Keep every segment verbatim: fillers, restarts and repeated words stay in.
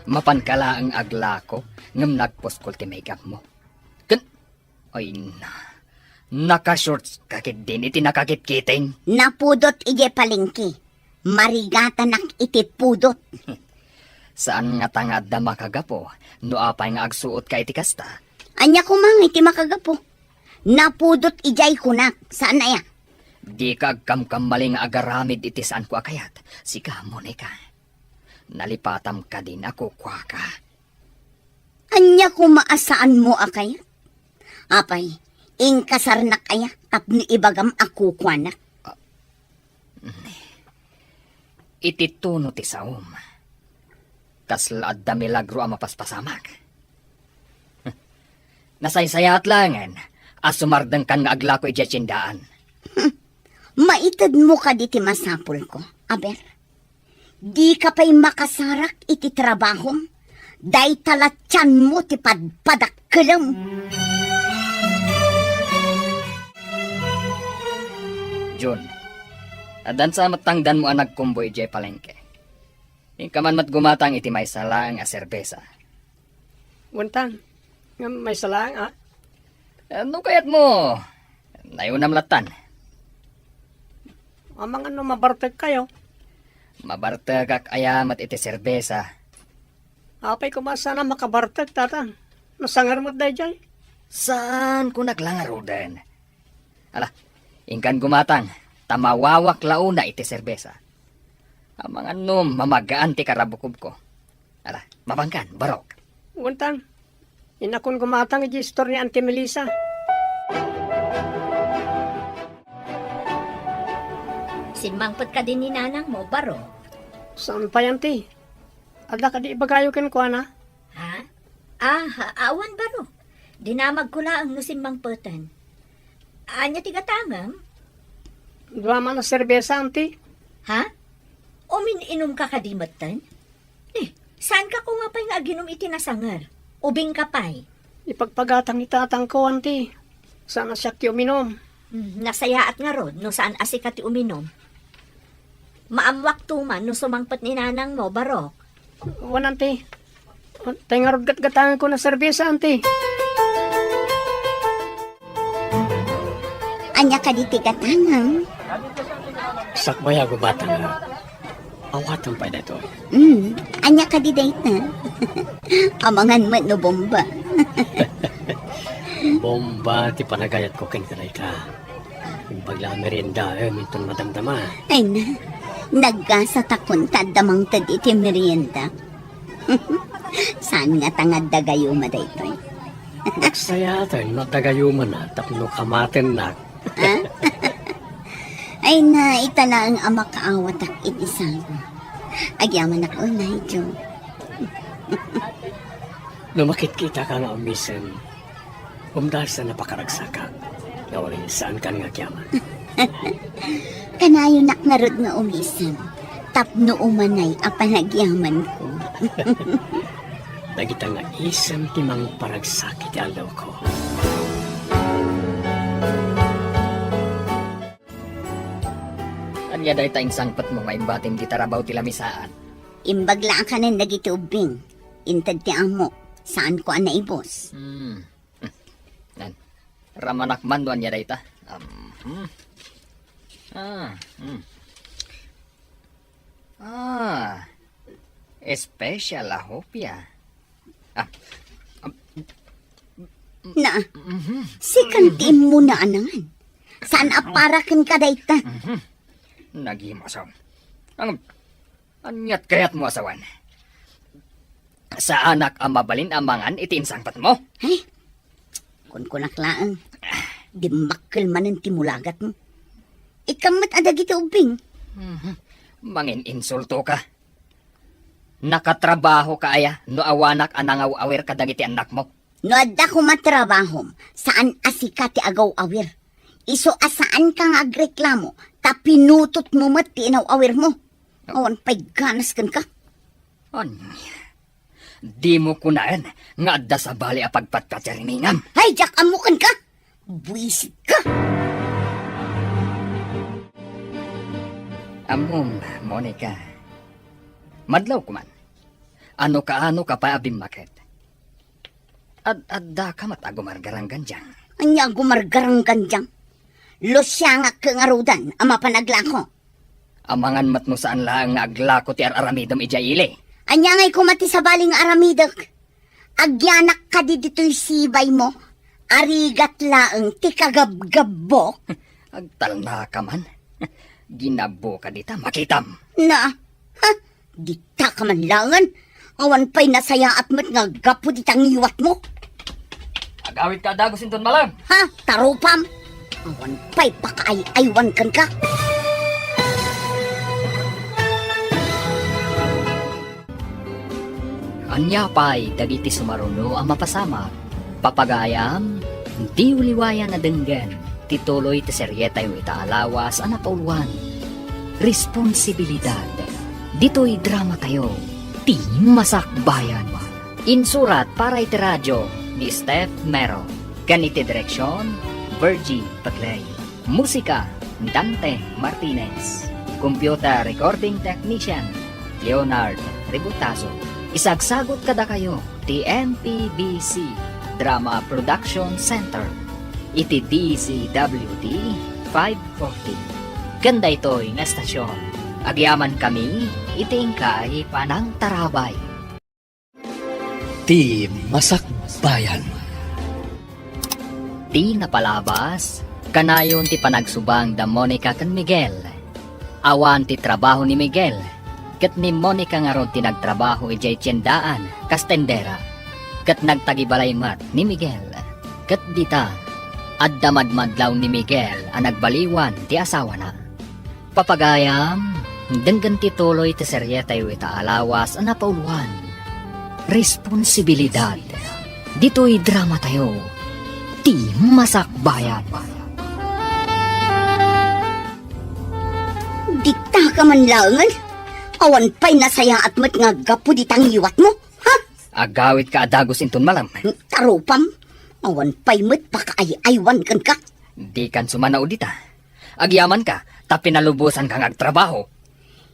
Mapanka laeng aglako, ngem nagpuskol ti make-up mo. Ken, ay na, naka-shorts ka ketdin iti nakakitkiting. Napudot idiay palengke. Marigatanak iti pudot. Saan ngata nga adda makagapu no apay nga agsuot ka iti kasta? Ania koma nga iti makagapu? Napudot idiay kunak, saan aya? Dika agkamkamali nga agaramid iti saanko a kayat. Sika, Monica. Nalipatam kadin a kukuaka. Ania koma a saanmo a kayat? Apay, inkasarnak aya tapno ibagam a kukuanak? Iti tono ti saom, kasla adda milagro a mapaspasamak. Nasaysayaat laengen a sumardengkan nga aglako idiay tiendaan. Maitedmo kadi ti masapulko, aber? Dika pay makasarak iti trabahom, dayta la tianmo ti padpadakkelem. Jun, addan sa met tangdanmo a nagkumboy idiay palengke. Inka man met gumatang iti maysa laeng a serbesa. Wen tang, ngem maysa laeng, a? Eh, no kayatmo, nayunam lattan. Amangan no mabartekkayo? Mabartekak aya met iti serbesa. Apay koma saan a makabartek, tatang? Nasanger met daydiay. Saan ko naglangaruden? Ala, inkan gumatang, ta mawawak la una iti serbesa. Amangan no mamagaan ti karabukobko. Ala, mapankan, barok. Wen tang, innakon gumatang iti store ni Auntie Melissa. Simmangpet kadi ni nanangmo, barok? Saan pay, Auntie? Adda kadi ibagayo kenkuana? Ha? Ah, ha, awan barok. Dinamagko laeng no simmangpeten. Ania ti gatangem? Dua man a serbesa, Auntie. Ha? Umin-inumka kadi metten? Eh, saanka koma pay nga aginum iti nasanger? Ubingka pay? Ipagpagatang ni tatangko, Auntie. Saan a siak ti uminum. Hmm, nasayaat ngarud no saan a sika ti uminum. Maammoak to man no sumangpet ni nanangmo, barok. Wen, Auntie. Tay ngarud gatgatangenko a serbesa, Auntie. Ania kadi ti gatangem? Sakbay a gubatang. Awatem pay daytoy. Hmm, ania kadi dayta? Amangan met no bomba. Bomba ti panagayatko kenka dayta. Imbag la a meriendaem inton madamdama. Ay na, naggasat a kunta adda mangted iti merienda. Saan ngata nga adda gayuma daytoy? Nagsayaten no adda gayumana tapno kamatennak. Ha? Ay na, ita laeng a makaawatak iti sago. Agyamanak unay, Joe. No makitkitaka nga umisem, umdasa a pakaragsakak. Nga wen, saankan nga agyaman. Kanayonak ngarud nga umisem, tapno umanay a panagyamanko. Dagita nga isem ti mangparagsak iti allawko. Ania dayta insangpetmo nga imbatim ti tarabaw ti lamisaan? Imbag la a kanen dagiti ubbing. Inted ti ammo, saanko a naibus. Hmm. Nan. Ramanak man no ania dayta. Um, hmm. Ah, hmm. Ah, special a hopia. Ah, um, Na, mhm. Sikan ti immunaanangan. Saan a para kenka dayta? Mhm. Nagimasaw. Ang, aniat kayatmo a sawen? Saanak a mabalin a mangan iti insangpetmo? Ay, kunkunak laeng. Dimmakkel manen ti mulagatmo. Ikkan met a dagiti ubbing. Mhm. Mangin-insulto ka. Nakatrabaho ka aya no awanak a nangaw-awir kadagiti annakmo? No adda koma trabahom, saan a sika ti agaw-awir. Isu a saanka nga agreklamo, ta pinutotmo met ti inaw-awirmo. Awan pay ganas kenka. Ania? Dimo kunaen nga adda sabali a pagpatpatirimingan? Ay, diak ammo kenka! Buisit ka! Ammom, Monica. Madlaw kuman. Ano kaano ka pay a bimmaket? Ad-adda ka met a gumargarang gandiang. Ania a gumargarang gandiang? Lusiangak ngaruden a mapan aglako. Amangan met no saan laeng nga aglako ti ar-aramidem idiay ili. Ania ngay koma ti sabali nga aramidek? Agyanak kadi ditoy sibaymo? Arigat laeng ti kagabgabbo. Agtalna ka man. Ginabbo ka dita, makitam. Na, ha? Dita ka man laengen. Awan pay nasayaat met nga gapu dita ngiwatmo. Agawid ka dagus inton malam. Ha? Tarupam? Awan pay pakaay-aywan kenka. Ania pay dagiti sumaruno a mapasamak? Papagayam, diyo liwayan a denggen ti tuloy ti serietayo ita a lawas a napauluan, Responsibilidad. Ditoy dramatayo, ti Masakbayan. Insurat para iti radio ni Steph Mero, ken iti direksion, Virgie Pegley. Musika, Dante Martinez. Computer recording technician, Leonard Ributazo. Isagsagut kadakayo ti M P B C Drama Production Center iti D Z W T five forty. Ken daytoy nga estasion, agyamankami iti inkay panangtarabay. Ti Masakbayan. Ti napalabas, kanayon ti panagsubang da Monica ken Miguel. Awan ti trabaho ni Miguel, ket ni Monica ngarud ti nagtrabaho idiay tiendaan kas tendera. Ket nagtagibalay met ni Miguel. Ket dita, adda madmadlaw ni Miguel a nagbaliwan ti asawana. Papagayam, denggen ti tuloy ti serietayo ita a lawas a napauluan, Responsibilidad. Ditoy dramatayo, ti Masakbayan. Dita ka man laengen? Awan pay nasayaat met nga gapu dita ngiwatmo, ha? Agawid ka a dagus inton malam. Tarupam, awan pay met pakaay-aywan kenka. Dikan sumanaw dita. Agyamanka, ta pinalubosanka nga agtrabaho.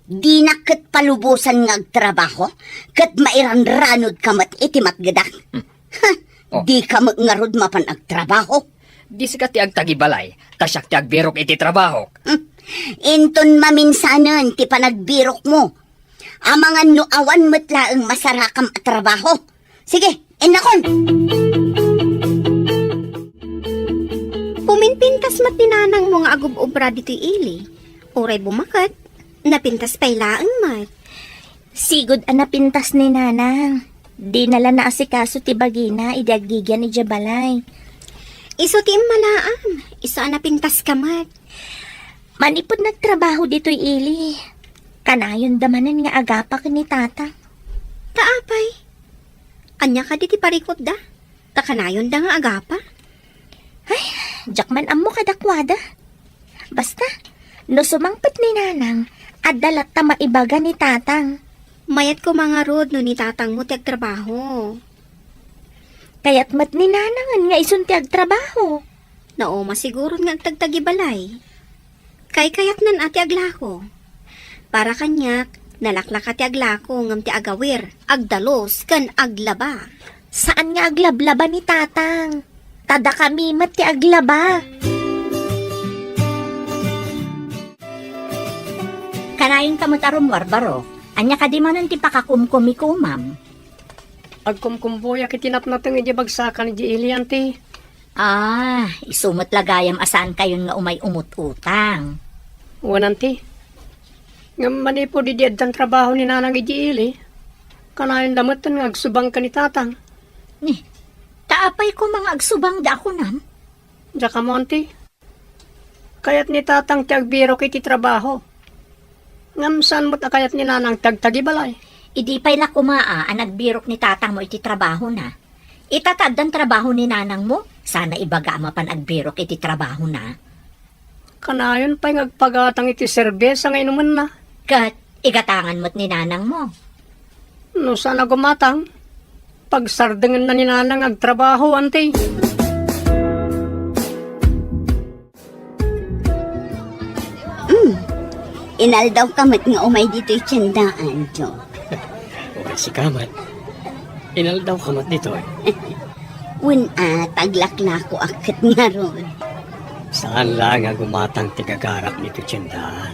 Dinak ket palubosan nga agtrabaho, ket mairanranodka met iti matgedak. Hmm. Ha, Oh. Dika met ngarud mapan agtrabaho. Di sika ti agtagibalay, ta siak ti agbirok iti trabahok. Hmm. Inton maminsanen ti panagbirokmo. Amangan no awan met laeng masarakam a trabaho. Sige, innakon! Puminpintas met ni nanangmo nga agub-ubra ditoy ili. Uray bumaket, napintas pay laeng met. Sigud a napintas ni nanang. Dina la naasikaso ti bagina idi aggigian idiay balay. Isu ti immalaam, isu a napintaska met. Manipud nagtrabaho ditoy ili, kanayonda manen nga agapa ken ni tatang. Ta apay? Ania kadi ti parikutda? Ta kanayonda nga agapa? Ay, diak man ammo kadakuada. Basta, no sumangpet ni nanang, adda latta maibaga ni tatang. Mayat koma ngarud no ni tatangmo ti agtrabaho. Kayat met ni nanangen nga isun ti agtrabaho. Nauma siguron nga agtagtagibalay. Kaikayatnan a ti aglako. Para kaniak, nalaklaka ti aglako ngem ti agawir, agdalus, ken aglaba. Saan nga aglablaba ni tatang. Ta dakami met ti aglaba. Kanayon ka met a rummuar, baro. Ania kadi manen ti pakakumkumikumam? Agkumkumboyak iti natnateng idiay bagsakan idiay ili, anti. Ah, isu met la gayam a saankayon nga umay umut-utang. Wen, anti. Ngem manipud idi addan trabaho ni nanang idiay ili, kanayonda metten nga agsubang ken ni tatang. Ni, ta apay koma nga agsubangda a kunam? Diak ammo, anti. Kayat ni tatang ti agbirok iti trabaho. Ngem saan met a kayat ni nanang ti agtagibalay. Idi pay la koma a nagbirok ni tatangmo iti trabahona. Ita ta addan trabaho ni nanangmo, saan a ibaga a mapan agbirok iti trabahona. Kanayon pay nga agpagatang iti serbesa nga inumenna. Ket igatangan met ni nanangmo. No saan a gumatang, pagsardengenna ni nanang agtrabaho, anti. Mm. Inaldaw ka met nga umay ditoy tiendaan, Jo. Uray Sika met, inaldaw ka met ditoy. Wen a, taglaklako a ket ngarud. Saan la nga gumatang ti gagarak ditoy tiendahan.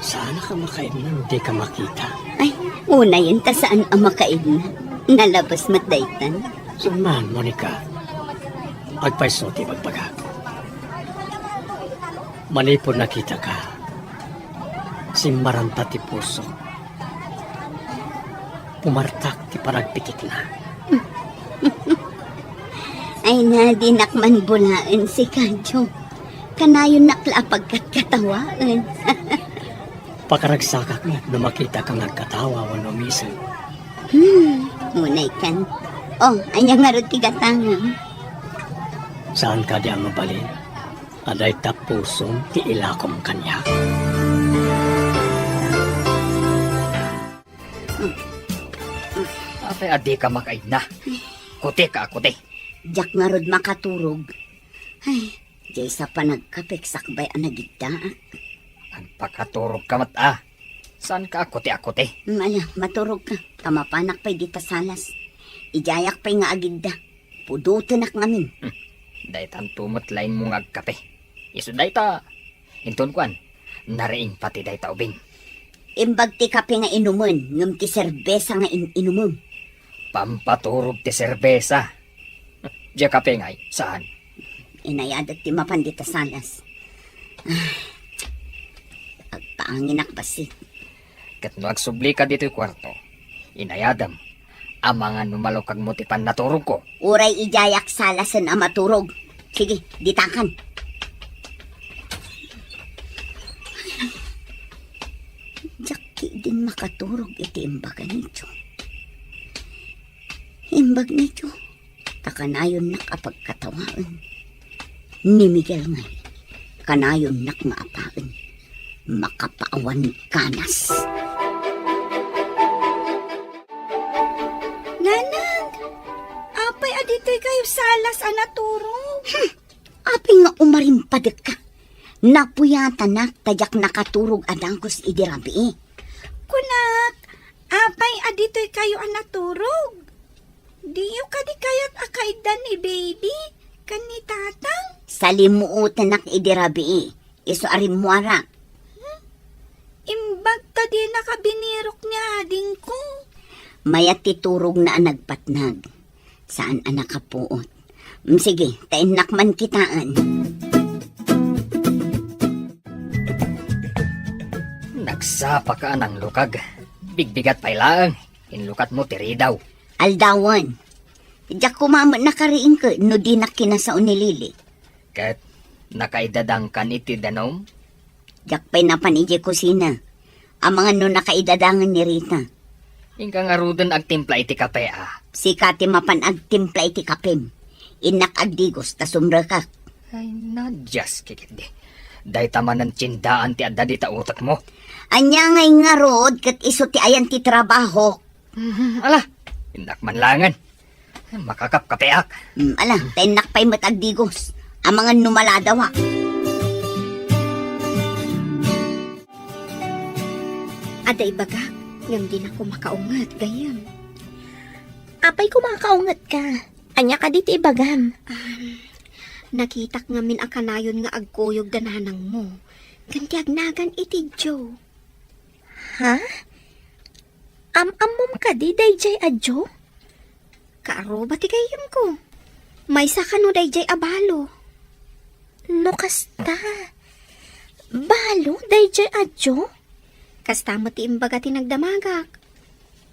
Saan ka makaidna no di ka makita? Ay, unayen ta saan a makaidna. Nalabas met daytan. Saan man, Monica? Agpayso ti bagbagak. Manipud nakita ka, simmaranta ti puso. Pumartak ti panagpitikna. Ay na, dinak man bulaen sika, Jo. Kanayonnak la a pagkatkatawaen. Pakaragsakak met no makita ka nga agkatawa wenno umisig. Hmm, unay kan. Oh, ania ngarud ti gatangem? Saan kadi a mabalin a dayta pusom ti ilakom kaniak? Apay a dika makaidna? Kuti ka a kuti. Diak ngarud makaturog. Ay, diay sa panagkapek sakbay a nagiddaak. Agpakaturog ka met a. Saan ka a kuti a kuti? Mm, ala, maturog ka. Ta mapanak pay dita salas. Idiayak pay nga agidda. Pudotenak ngamin. Hmm. Daytanto met laeng mo nga agkape. Isu dayta, inton kuan, nariing pati dayta ubing. Imbag ti kape nga inumen, ngem ti serbesa nga in-inumem. Pampaturog ti serbesa. Dia kape ngay, saan? Inayadak ti mapan dita salas. Ah, agpaanginak bassit. Ket no agsubli ka ditoy kuarto, inayadem, amangan no malukagmo ti pannaturogko. Uray idiayak salasen a maturog. Sige, ditakan. Diak ketdin makaturog iti imbaga ni Jo. Imbag ni Jo, ta kanayonnak a pagkatawaen. Ni Miguel ngay, kanayonnak nga apaen. Makapaawan kanas. Nanang, apay a ditoy kayo salas a naturog? Hmm, apay nga umarimpadek ka? Napuyatanak ta diak nakaturog a dagus idi rabii. Kunak, apay a ditoy kayo a naturog? Diyo kadi kayat a kaiddan ni baby ken ni tatang? Salimuotenak idi rabii, isu a rimmuarak. Hmm? Imbag ta dinaka binirok ni adingko. Mayat ti turogna a nagpatnag. Saan a nakapuot. Mm, sige, ta innak man kitaen. Nagsapa ka a nanglukag. Bigbigat pay laeng. Inlukatmo ti ridaw. Aldawen. Diak koma met nakariingko no dinak kinasao ni Lily. Ket nakaidadangkan iti danum? Diak pay napan idiay kusina. Amangan no nakaidadangen ni Rita. Inka ngaruden agtimpla iti kape a. Sika ti mapan agtimpla iti kapem. Innak agdigos ta sumrekak. Ay, nadias kikitdi. Dayta manen tiendaan ti adda dita utekmo. Ania ngay ngarud ket isu ti ayan ti trabaho? Mhm, ala, innak man laengen. Makakapkapeak. Mm, ala, ta innak pay met agdigos. Amangan no maladawak. Adda ibagak, ngem dinako makaunget, gayyem. Apay koma a kaungetka? Ania kadi ti ibagam? Um, nakitak ngamin a kanayon nga agkuyog da nanangmo. Ken ti agnagan iti Joe. Ha? Am-ammom kadi daydiay a Joe? Kaaruba ti gayyemko. Maysa kano daydiay a balo. No kasta, balo daydiay a Joe? Kasta met ti imbaga ti nagdamagak.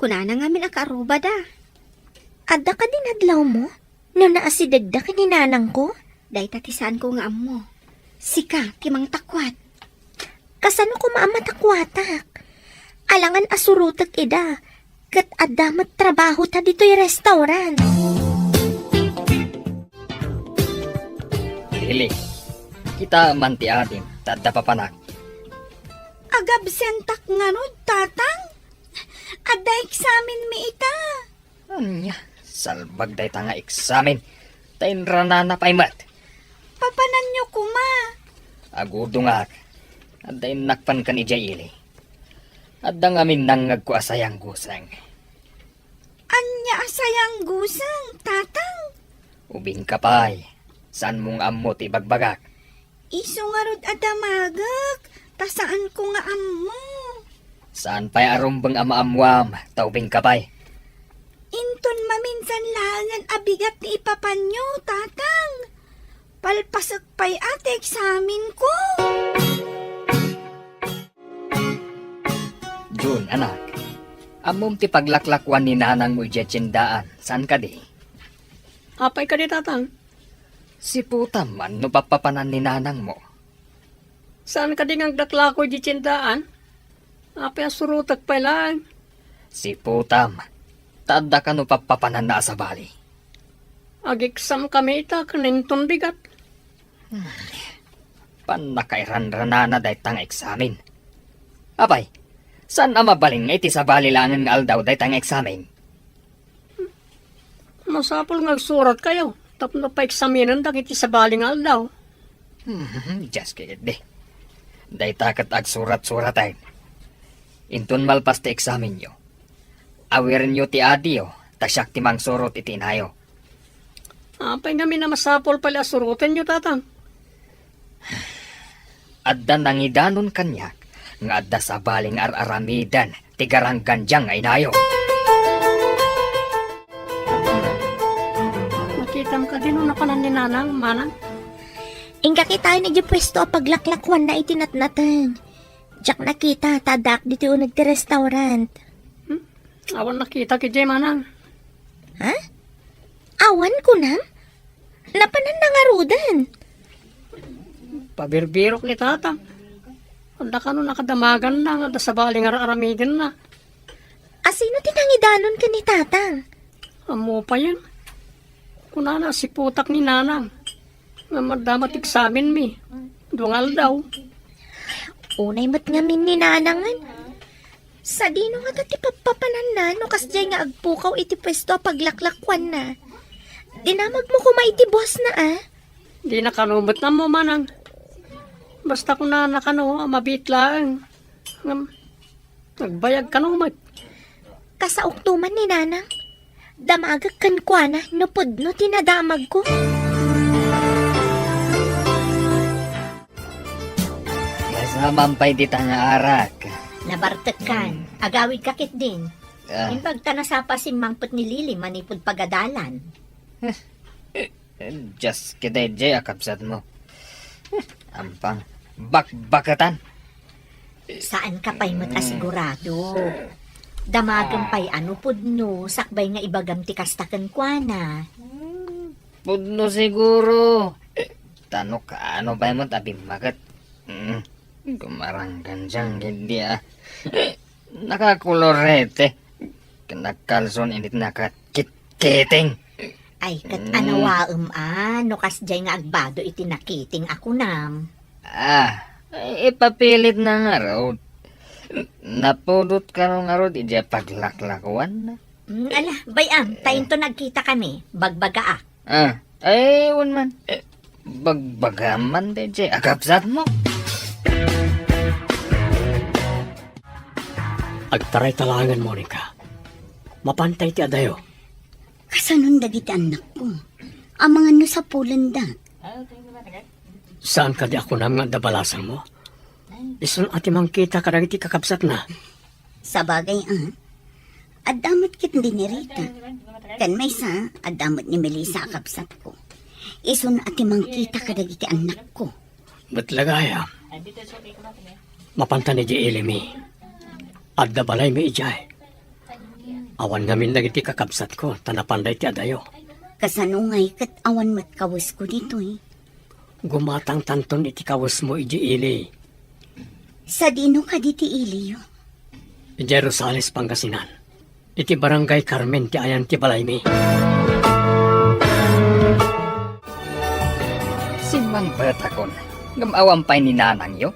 Kunana ngamin a kaarubada. Adda kadi nadlawmo? No naasidegda ken ni nanangko? Dayta ti saanko nga ammo. Sika ti mangtakwat. Kasano koma a matakwatak? Alangan a surotek ida, ket adda met trabahota ditoy restaurant. Lily, kita man ti adim, ta adda papanak. Agabsentak ngarud, Tatang? Adda eksamen mi ita. Ania, salbag dayta nga eksamen, ta inranana pay met. Papananyo koma. Agudongak. Adda innak pan ken idiay ili. Adda ngamin nangngegko a sayangguseng. Ania a sayangguseng, Tatang? Ubingka pay. Saanmo nga ammo ti ibagbagak? Isu ngarud a damagek, ta saanko nga ammo. Saan pay a rumbeng a maammuam, ta ubingka pay. Inton maminsan laengen a bigat ti ipapanyo, Tatang. Palpasek pay a ti eksamenko. Jun, anak, ammom ti paglaklakuan ni nanangmo idiay tiendaan, saan kadi? Apay kadi, Tatang? Siputam man no pappapanan ni nanangmo. Saan kadi nga aglaklako idiay tiendaan? Apay a surotek pay laeng? Siputam, ta adda kano pappapananna a sabali. Ag-exam kami ita ken inton bigat. Pannakairanranana dayta nga eksamen. Apay, saan a mabalin nga iti sabali laengen nga aldaw dayta nga eksamen? Masapul nga agsuratkayo tapno paeksamenendak iti sabali nga aldaw. Hmm, Dios ketdi. Dayta ket agsurat-suratan. Inton malpas ti eksamenyo, awirenyo ti adiyo, ta siak ti mangsurot iti inayo. Apay ngamin a masapul pay a surotenyo, Tatang? Adda nangidanon kaniak nga adda sabali nga ar-aramiden ti garanggandiang nga inayo. Nakitam kadi no napanan ni Nanang, Manang? Inka kitaen idiay puesto a paglaklakuanna iti natnateng. Diak nakita, ta addaak ditoy uneg ti restaurant. Hmm? Awan nakitak idiay, Manang. Ha? Awan kunam? Napananna ngaruden. Pabirbirok ni Tatang. Adda kano nakadamaganna nga adda sabali nga ar-aramidenna. Asino ti nangidanon ken ni Tatang? Ammo payen. Kunana a siputak ni Nanang. Ngem adda met eksamenmi. Dua nga aldaw. Unay met ngamin ni Nanangen. Sadino ngata ti pappapananna no kasdiay nga agpukaw iti puesto a paglaklakuanna? Dinamagmo koma iti bossna, a? Dina kano met ammo, Manang. Basta kunana kano a mabiit laeng. Ngem, agbayag kano met. Kasaokto man ni Nanang. Damagek kenkuana no pudno ti nadamagko. Masaman pay dita nga arak. Nabartekkan. Hmm. Agawidka ketdin. Ah. Imbag ta nasapa simmangpet ni Lily manipud pagadalan. Dios, kitaenyo a kabsatmo. Ampang bakbaketan. Saanka pay met a sigurado. Damagem pay a no pudno, sakbay nga ibagam ti kasta kenkuana. Pudno siguro. Ta no kaano pay met a bimmaket. Mm. Gumaranggandiang ketdi a. Nakakolorete. Ken nagkalson init nakakitkiting. Ay, ket anawaem a, no kasdiay nga agbado iti nakiting a kunam. Ah, ipapilitna ngarud. Napudot kano ngarud idiay paglaklakuanna. Mm, ala, bay-am, ta inton nagkita kami, bagbagaak. Ah, ay, wen man. Bagbagam man daydiay a kabsatmo. Agtaray ta laengen, Monica. Mapantay ti adayo. Kasanon dagiti annakko? Amangan no sapulenda. Saan kadi a kunam nga adda balasangmo? Isun a ti mangkita kadagiti kakabsatna. Sabagay a, adda met ket ni Rita. Ken maysa, adda met ni Melissa a kabsatko. Isun a ti mangkita kadagiti annakko. Met la gayam. Mapantan idiay ilimi. Adda balaymi idiay. Awan ngamin dagiti kakabsatko, ta napanda iti adayo. Kasano ngay ket awan met kawesko ditoy? Gumatangtanton iti kawesmo idiay ili. Sadino kadi ti iliyo? Idiay Rosales, Pangasinan. Iti Barangay Carmen ti ayan ti balaymi. Simmangpetakon, ngem awan pay ni nanangyo?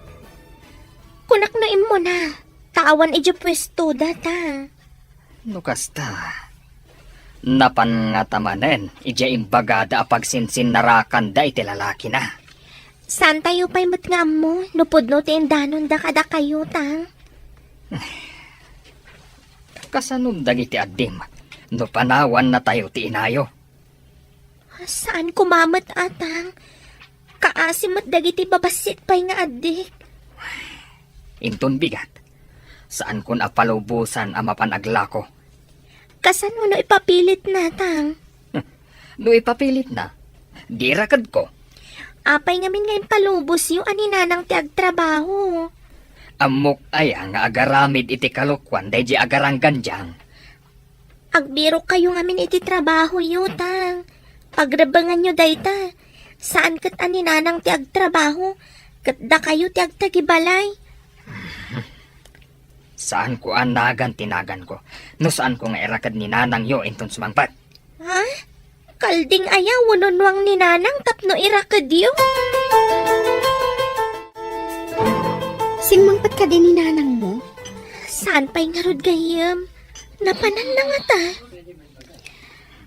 Kunak no immuna, ta awan idiay puestoda ta. No kasta, napan ngata manen idiay imbagada a pagsinsinnarakanda iti lalakina. Saantayo pay met nga ammo no pudno ti indanonda kadakayo ta. Kasanon dagiti addim no panawannatayo ti inayo? Saan koma met, Atang. Kaasi met dagiti babassit pay nga addik. Inton bigat, saankon a palubosan a mapan aglako. Kasano no ipapilitna, Tang? No ipapilitna, di irakedko. Apay ngamin nga impalubosyo a ni Nanang ti agtrabaho? Ammok aya nga agaramid iti kalokuan daydi agaranggandiang? Agbirokkayo ngamin iti trabahoyo, Tang. Pagrebbenganyo dayta. Saan ket a ni Nanang ti agtrabaho, ket dakayo ti agtagibalay. Saanko a nagan ti naganko no saanko nga iraked ni Nanangyo inton sumangpet. Ha? Kalding aya wenno nuang ni Nanang tapno irakedyo? Simmangpet kadi ni Nanangmo? Saan pay ngarud gayyem? Napananna ngata.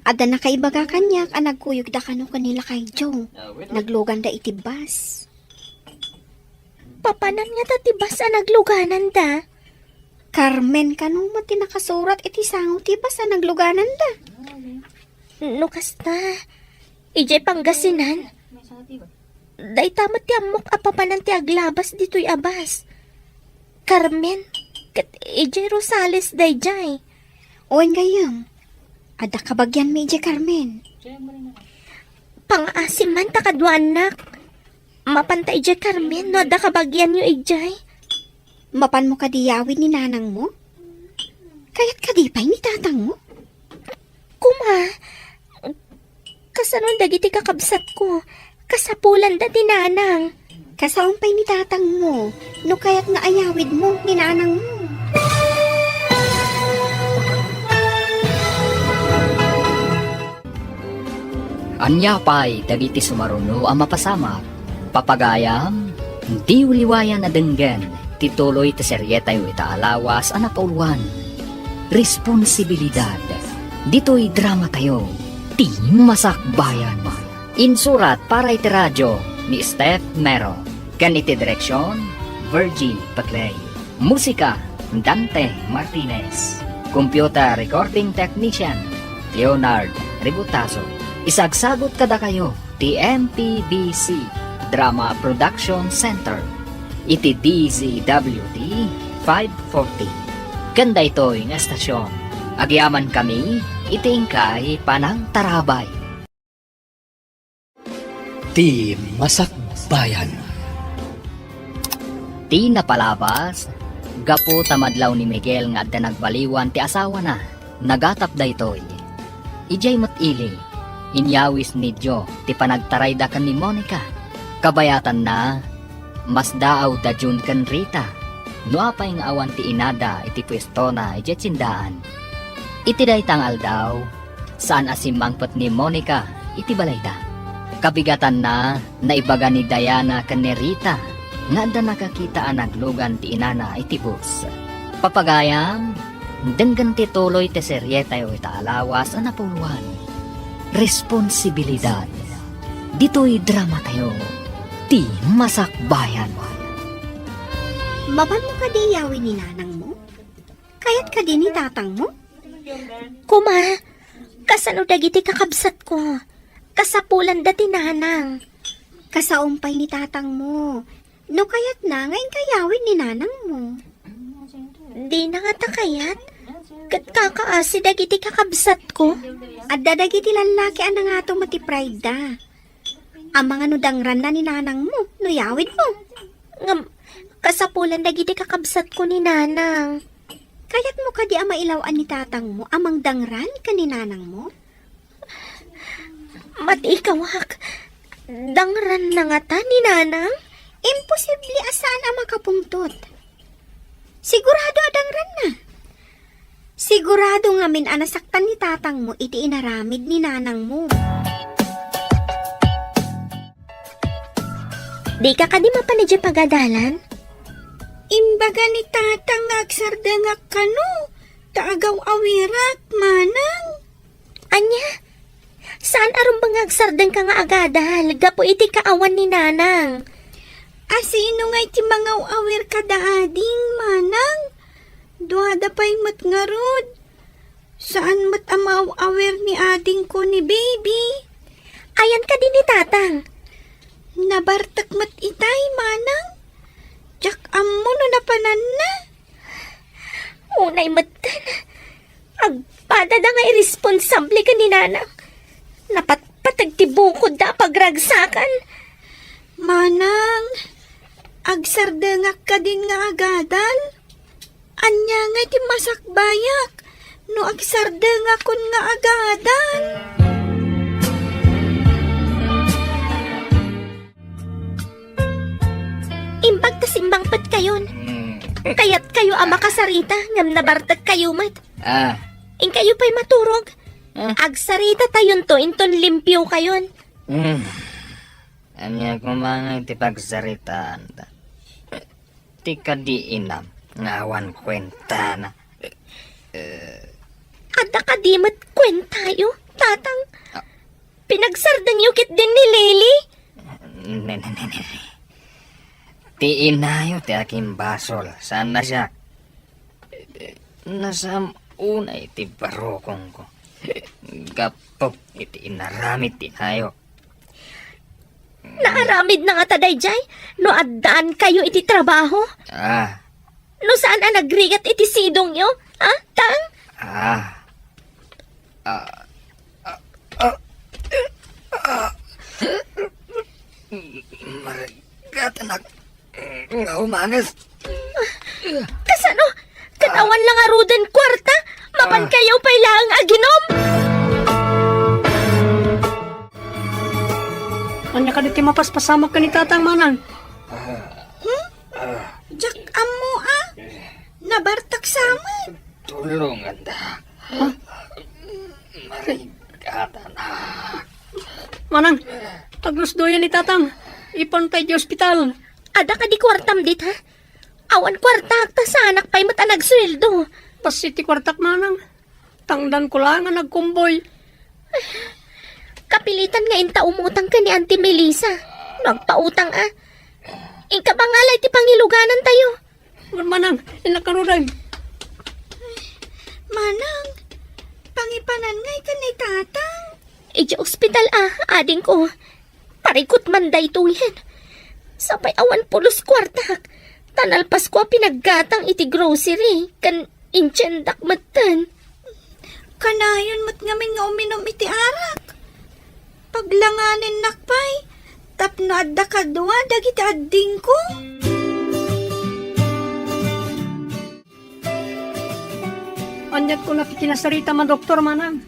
Adda nakaibaga kaniak a nagkuyogda kano ken ni Lakay Joe. Nagluganda iti bus. Papanan ngata ti bus a naglugananda? Carmen kano met ti nakasurat iti sango ti bus a naglugananda. No kasta, idiay Pangasinan, dayta met ti ammok a papanan ti aglabas ditoy a bus. Carmen, ket idiay Rosales daydiay. Wen gayyem, adda kabagianmi idiay Carmen. Pangaasim man ta kaduaannak. Mapanta idiay Carmen no adda kabagianyo idiay. Mapanmo kadi yawid ni Nanangmo? Kayat kadi pay ni Tatangmo? Kuma, kasano dagiti kakabsatko? Kasapulanda ti Nanang. Kasaom pay ni Tatangmo, no kayat nga ayawidmo ni Nanangmo. Ania pay dagiti sumaruno a mapasamak? Papagayam, diyo liwayan a denggen ti tuloy ti serietayo ita a lawas a napauluan, Responsibilidad. Ditoy dramatayo, Ti Masakbayan. Insurat para iti radio ni Steph Mero, ken iti direksion, Virgie Paclay. Musika, Dante Martinez. Computer recording technician, Leonard Ributazo. Isagsagut kadakayo ti M P B C Drama Production Center iti D Z W T five forty. Ken daytoy nga estasion, agyamankami iti inkay panangtarabay. Ti Masakbayan. Ti napalabas, gapu ta madlaw ni Miguel nga adda nagbaliwan ti asawana, nagatap daytoy. Idiay met ili, inyawis ni Joe ti panagtarayda ken ni Monica. Kabayatanna, masdaawda Jun ken Rita, no apay nga awan ti inada iti puestona idiay tiendaan. Iti dayta nga aldaw, saan a simmangpet ni Monica iti balayda. Kabigatanna, naibaga ni Diana ken ni Rita nga adda nakakita a naglugan ti inana iti bus. Papagayam, denggen ti tuloy ti serietayo ita a lawas a napauluan, Responsibilidad. Ditoy dramatayo, Ti Masakbayan. Mapanmo kadi yawid ni Nanangmo? Kayat kadi ni Tatangmo? Kuma, kasano dagiti kakabsatko? Kasapulanda ti Nanang. Kasaom pay ni Tatangmo. No kayatna nga inkay yawid ni Nanangmo. Dina ngata kayat. Ket kakaasi dagiti kakabsatko. Adda dagiti lallaki a nangato met ti pride da. Amangan no dangranna ni Nanangmo no yawidmo. Ngem, kasapulan dagiti kakabsatko ni Nanang. Kayatmo kadi a mailaw-an ni Tatangmo a mangdangran ken ni Nanangmo? Mati kawak, dangranna ngata ni Nanang? Imposible a saan a makapungtot. Sigurado a dangranna. Sigurado ngamin a nasaktan ni Tatangmo iti inaramid ni Nanangmo. Dika kadi mapan idiay pagadalan? Imbaga ni Tatang nga agsardengak kano, ta agaw-awirak, Manang. Ania? Saan a rumbeng nga agsardengka nga agadal gapu iti kaawan ni Nanang? A sino ngay ti mangaw-awir kada ading, Manang? Duada pay met ngarud. Saan met a maaw-awir ni adingko ni baby. Ayan kadi ni tatang? Nabartek met itay, manang. Diak ammo no napananna. Unay metten. Agpadada nga irresponsable ken ni nanang. Napatpateg ti bukodda a pagragsakan. Manang, agsardengak kadin nga agadal? Ania ngay ti masakbayak no agsardengakon nga agadal? Imbag ta simmangpetkayon. Mm. Kayatkayo a makasarita ngem nabartekkayo met. Ah. Inkayo pay maturog. Ah. Agsaritatayon to inton limpiokayon. Mm. Ania koma ngay ti pagsaritaanta? Ti kadi inam nga awan kuentana. Eh. Adda kadi met kuentayo, tatang? Ah. Pinagsardengyo ketdin ni Lily? Ne, ne, ne, ne, ne. Ti inayo ti akimbasol, saan a siak. Nasaam unay ti barukongko. Gapu iti inaramid ti inayo. Naaramidna ngata daydiay no addaankayo iti trabaho? Ah. No saan a nagrigat iti sidongyo, ha, tang? Ah. Ah. Ah. Ah. Marigatanak nga umanges. Kasano? Ket awan la ngaruden kuarta? Mapankayo pay laeng aginom? Ania kadi ti mapaspasamak ken ni tatang, manang? Hmm? Diak ammo a. Nabartak sa met. Tulonganda. Huh? Marigatanak. Manang, aglusdoyan ni tatang. Ipantay ti ospital. Adda kadi kuartam dit, ha? Awan kuartak, ta saanak pay met a nagsueldo. Bassit ti kuartak, manang. Tangdanko laeng nga nagkumboy. Kapilitan nga inta umutang ken ni Auntie Melissa. No agpautang a. Inka bangalay ti pangiluganantayo. Wen manang, innak ngaruden. Manang, pangipanan ngay ken ni tatang. Idiay ospital a, adingko. Parikut man daytoyen. Sapay awan pulos kuartak. Ta nalpasko a pinaggatang iti grocery, ken intiendak metten. Kanayon met ngamin nga uminum iti arak. Paglanganinnak pay, tapno adda kadua dagiti addingko. Aniat kuna ti kinasarita, madoktor, manang?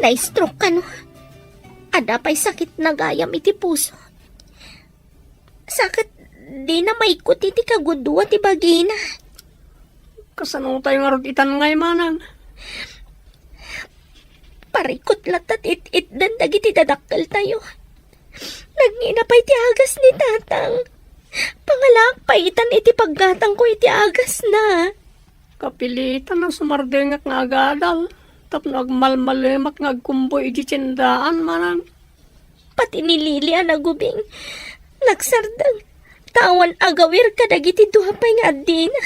Na-stroke kano? Adda pay sakitna gayam iti puso. Sa ket dina maikut iti kagudua ti bagina. Kasano tayo ngarud itan ngay, manang? Parikut latta ti it-itdan dagiti dadakkeltayo. Nagngina pay ti agas ni tatang. Pangalaak pay itan iti paggatangko iti agasna. Kapilitan a sumardengak nga agadal tapno agmalmalemak nga agkumboy iti tiendaan, manang. Pati ni Lily a nagubing, nagsardeng, ta awan agawir kadagiti dua pay nga addina.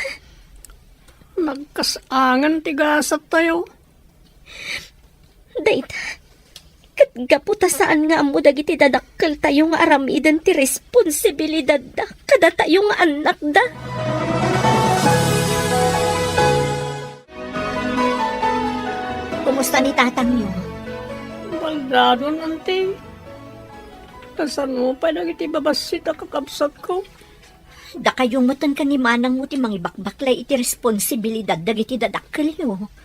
Nagkas-angen ti gasattayo. Dayta, ket gapu ta saan nga ammo dagiti dadakkeltayo nga aramiden ti responsibilidadda kadatayo nga annakda. Kumusta ni tatangyo? Baldadon, anti. Kasano pay dagiti babassit a kakabsatko? Dakayo metten ken ni manangmo ti mangibakbaklay iti responsibilidad dagiti dadakkelyo.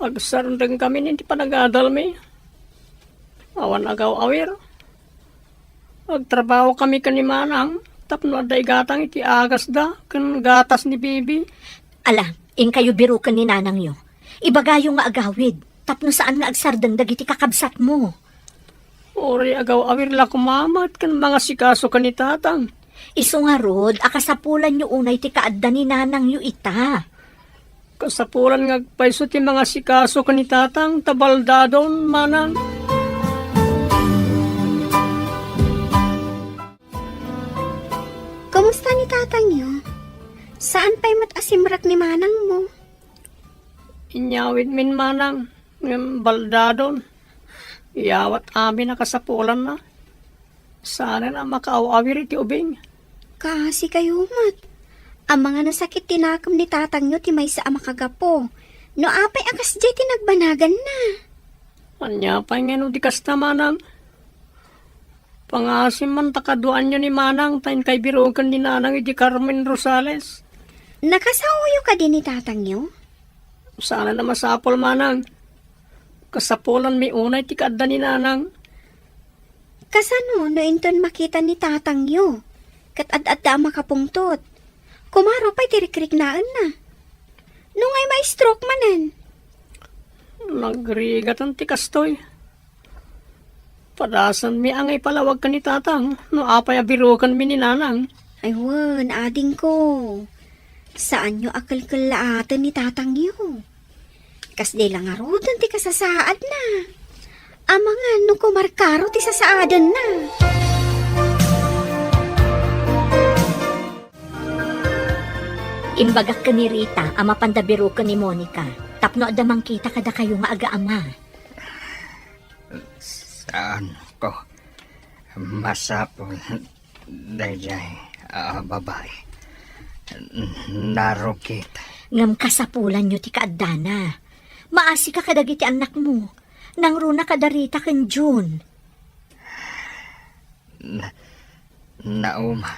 Agsardengkami iti panagadalmi. Awan agaw-awir. Agtrabahokami ken ni manang tapno adda igatang iti agasda ken gatas ni bibi. Ala, inkayo biroken ni nanangyo. Ibagayo nga agawid tapno saan nga agsardeng dagiti kakabsatmo. Uray agaw-awir la koma met ken mangasikaso ken ni tatang. Isu ngarud a kasapulanyo unay ti kaadda ni nanangyo ita. Kasapulan nga agpayso ti mangasikaso ken ni tatang ta baldadon, manang. Kumusta ni tatangyo? Saan pay met a simrek ni manangmo? Inyawidmin manang, ngem baldadon. Iyawat amin a kasapulanna. Saanen a makaaw-awir iti ubing. Kaasi kayo met. Amangan a sakit ti nakem ni tatangyo ti maysa a makagapu. No apay a kasdiay ti nagbanaganna. Ania pay ngeno ti kasta, manang? Pangasim man ta kaduaanyo ni manang ta inkay biroken ni nanang idi Carmen Rosales. Nakasaoyo kadi ni tatangyo? Saan a masapul, manang. Kasapulanmi unay ti kaadda ni nanang. Kasano no inton makita ni tatangyo ket ad-adda a makapungtot? Kumaro pay ti rikriknaenna. No ngay ma-stroke manen? Nagrigatan ti kastoy. Padasanmi a nga ipalawag ken ni tatang no apay a birokenmi ni nanang. Ay wen, adingko. Saanyo a kelkellaaten ni tatangyo. Kasdi la ngaruden ti kasasaadna. Amangan no kumarkaro ti sasaadenna. Imbagak ken ni Rita a mapanda biroken ni Monica tapno adda mangkita kadakayo nga agaama. Saanko masapul daydiay a babai. Narukit. Ngem kasapulanyo ti kaaddana. Maasika kadagiti annakmo. Nangruna kada Rita ken June. Na, nauma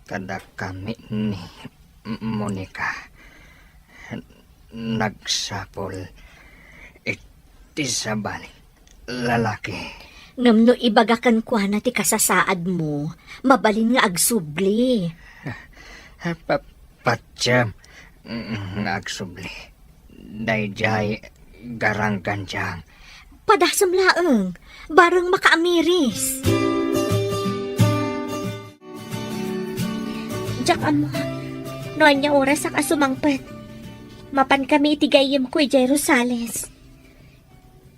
kadakami ni Monica. Nagsapul iti sabali lalaki. Ngem no ibaga kenkuana ti kasasaadmo, mabalin nga agsubli. Pa-, patiem nga agsubli. Daydiay garanggandiang. Padasem laeng, bareng makaamiris. Diak ammo no ania orasak a sumangpet. Mapankami iti gayyemko idiay Rosales.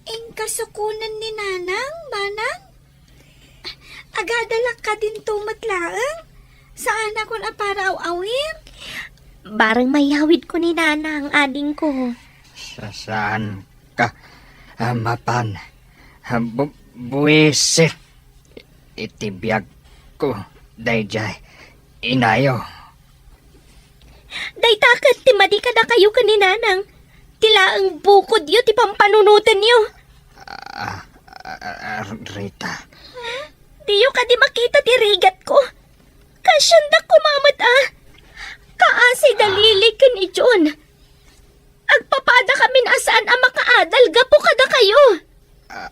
Inkasukonen ni Nanang, Manang? Agadalak kadinto met laeng? Saanakon a para aw-awir? Bareng mayawidko ni Nanang, adingko. Sa-, saanka a mapan? Bu-, buwisit iti biagko daydiay inayo. Dayta ket ti madi kadakayo ken ni Nanang. Ti laeng bukodyo ti pampanunotenyo. Ah, ah, ah, Rita. Diyo kadi makita ti rigatko? Kasiandak koma met a. Kaasi da Lily ken ni June. Agpapadakamin a saan a makaadal gapu kadakayo. Ah,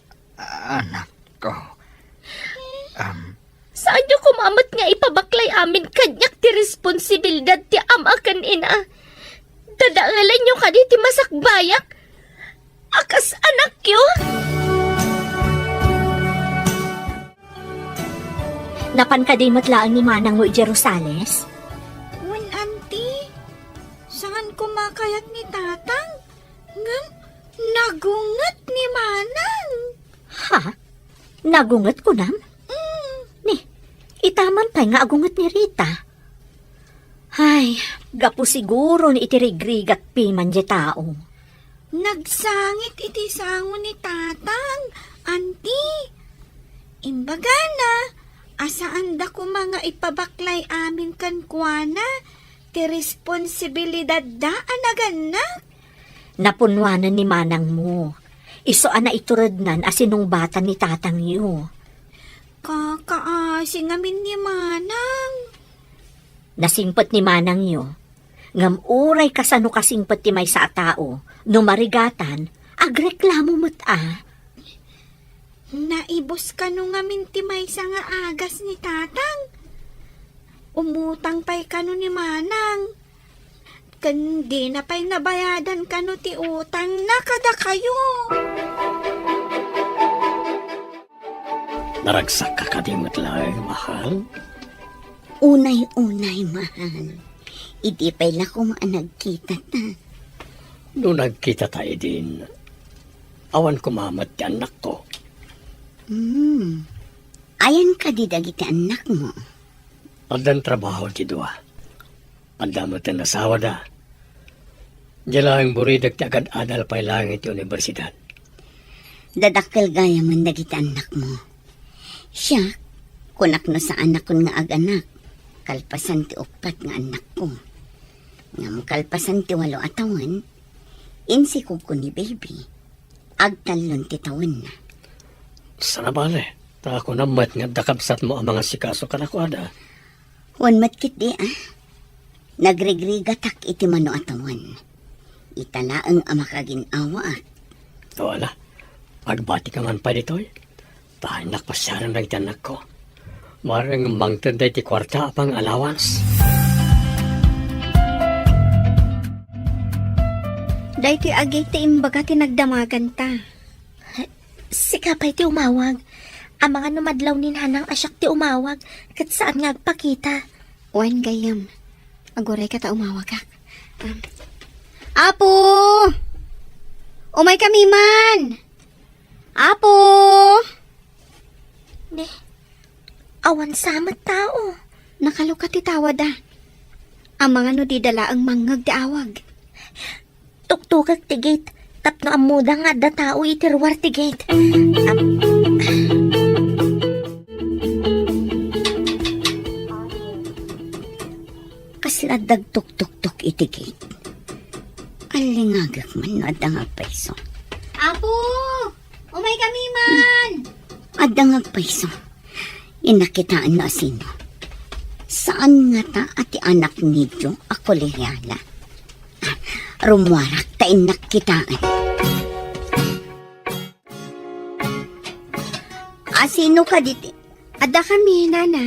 anakko. Am. Saanyo koma met nga ipabaklay amin kaniak ti responsibilidad ti ama ken ina? Dadaelenyo kadi ti masakbayak a kas anakyo? Napan kadi met laeng ni manangmo idiay Rosales? Wen, Auntie. Saan koma kayat ni Tatang? Ngem nagunget ni Manang. Ha? Nagunget kunam? Mm. Ni, ita man pay nga agunget ni Rita. Ay, gapu siguron iti rigrigat piman diay tao. Nagsangit iti sango ni Tatang, Auntie. Imbagana a saanda koma nga ipabaklay amin kenkuana ti responsibilidadda a nagannak. Napunnoanan ni manangmo. Isu a naiturednan a sinungbatan ni tatangyo. Kakaasi ngamin ni Manang. Nasingpet ni manangyo. Ngem uray kasano kasingpet ti maysa a tao, no marigatan, agreklamo met a. Naibus kano ngamin ti maysa nga agas ni Tatang. Umutang pay kano ni Manang. Ken dina pay nabayadan kano ti utangna kadakayo. Naragsakka kadi met laeng, mahal? Unay-unay, mahal. Idi pay la koma a nagkitata. No nagkitata idin, awan koma met ti annakko. Hmm. Ayan kadi dagiti annakmo? Addan trabaho ti dua. Adda met ti nasawada. Diay laeng buridek ti agad-adal pay laeng iti universidad. Dadakkel gayamen dagiti annakmo. Siak, kunak no saanakon nga aganak, kalpasan ti uppat nga annakko. Ngem kalpasan ti walo a tawen, insikogko ni baby. Agtallon ti tawenna. Saan a bale, ta kunam met nga adda kabsatmo a mangasikaso kadakuada. Wen met ketdi a. Nagrigrigatak iti mano a tawen. Ita laeng a makagin-awaak. O ala, agbatika man pay ditoy. Ta innak pasiaren dagiti annakko. Maring mangted daytoy kuarta a pang-allowance. Daytoy agi ti imbaga ti nagdamaganta. Sika pay ti umawag. Amangan no madlaw ni Nanang a siak ti umawag, ket saan nga agpakita. Wen, gayyem. Agurayka ta umawagak. Um, Apo! Umaykami man! Apo! Ne, awan sa met tao. Nakalukat ti tawada. Amangan no dida laeng mangngeg ti awag. Tuktukek ti gate tapno ammoda nga adda tao iti ruar ti gate. Am-, Kasla adda agtuktuktok iti gate. Allingagek man no adda nga agpayso. Apo! Umaykami man! Adda nga agpayso. Innak kitaen no asino. Saan ngata a ti anak niyo a koleriala. Rummuarak ta innak kitaen. Asino kadi ti? Adda kami, Nana.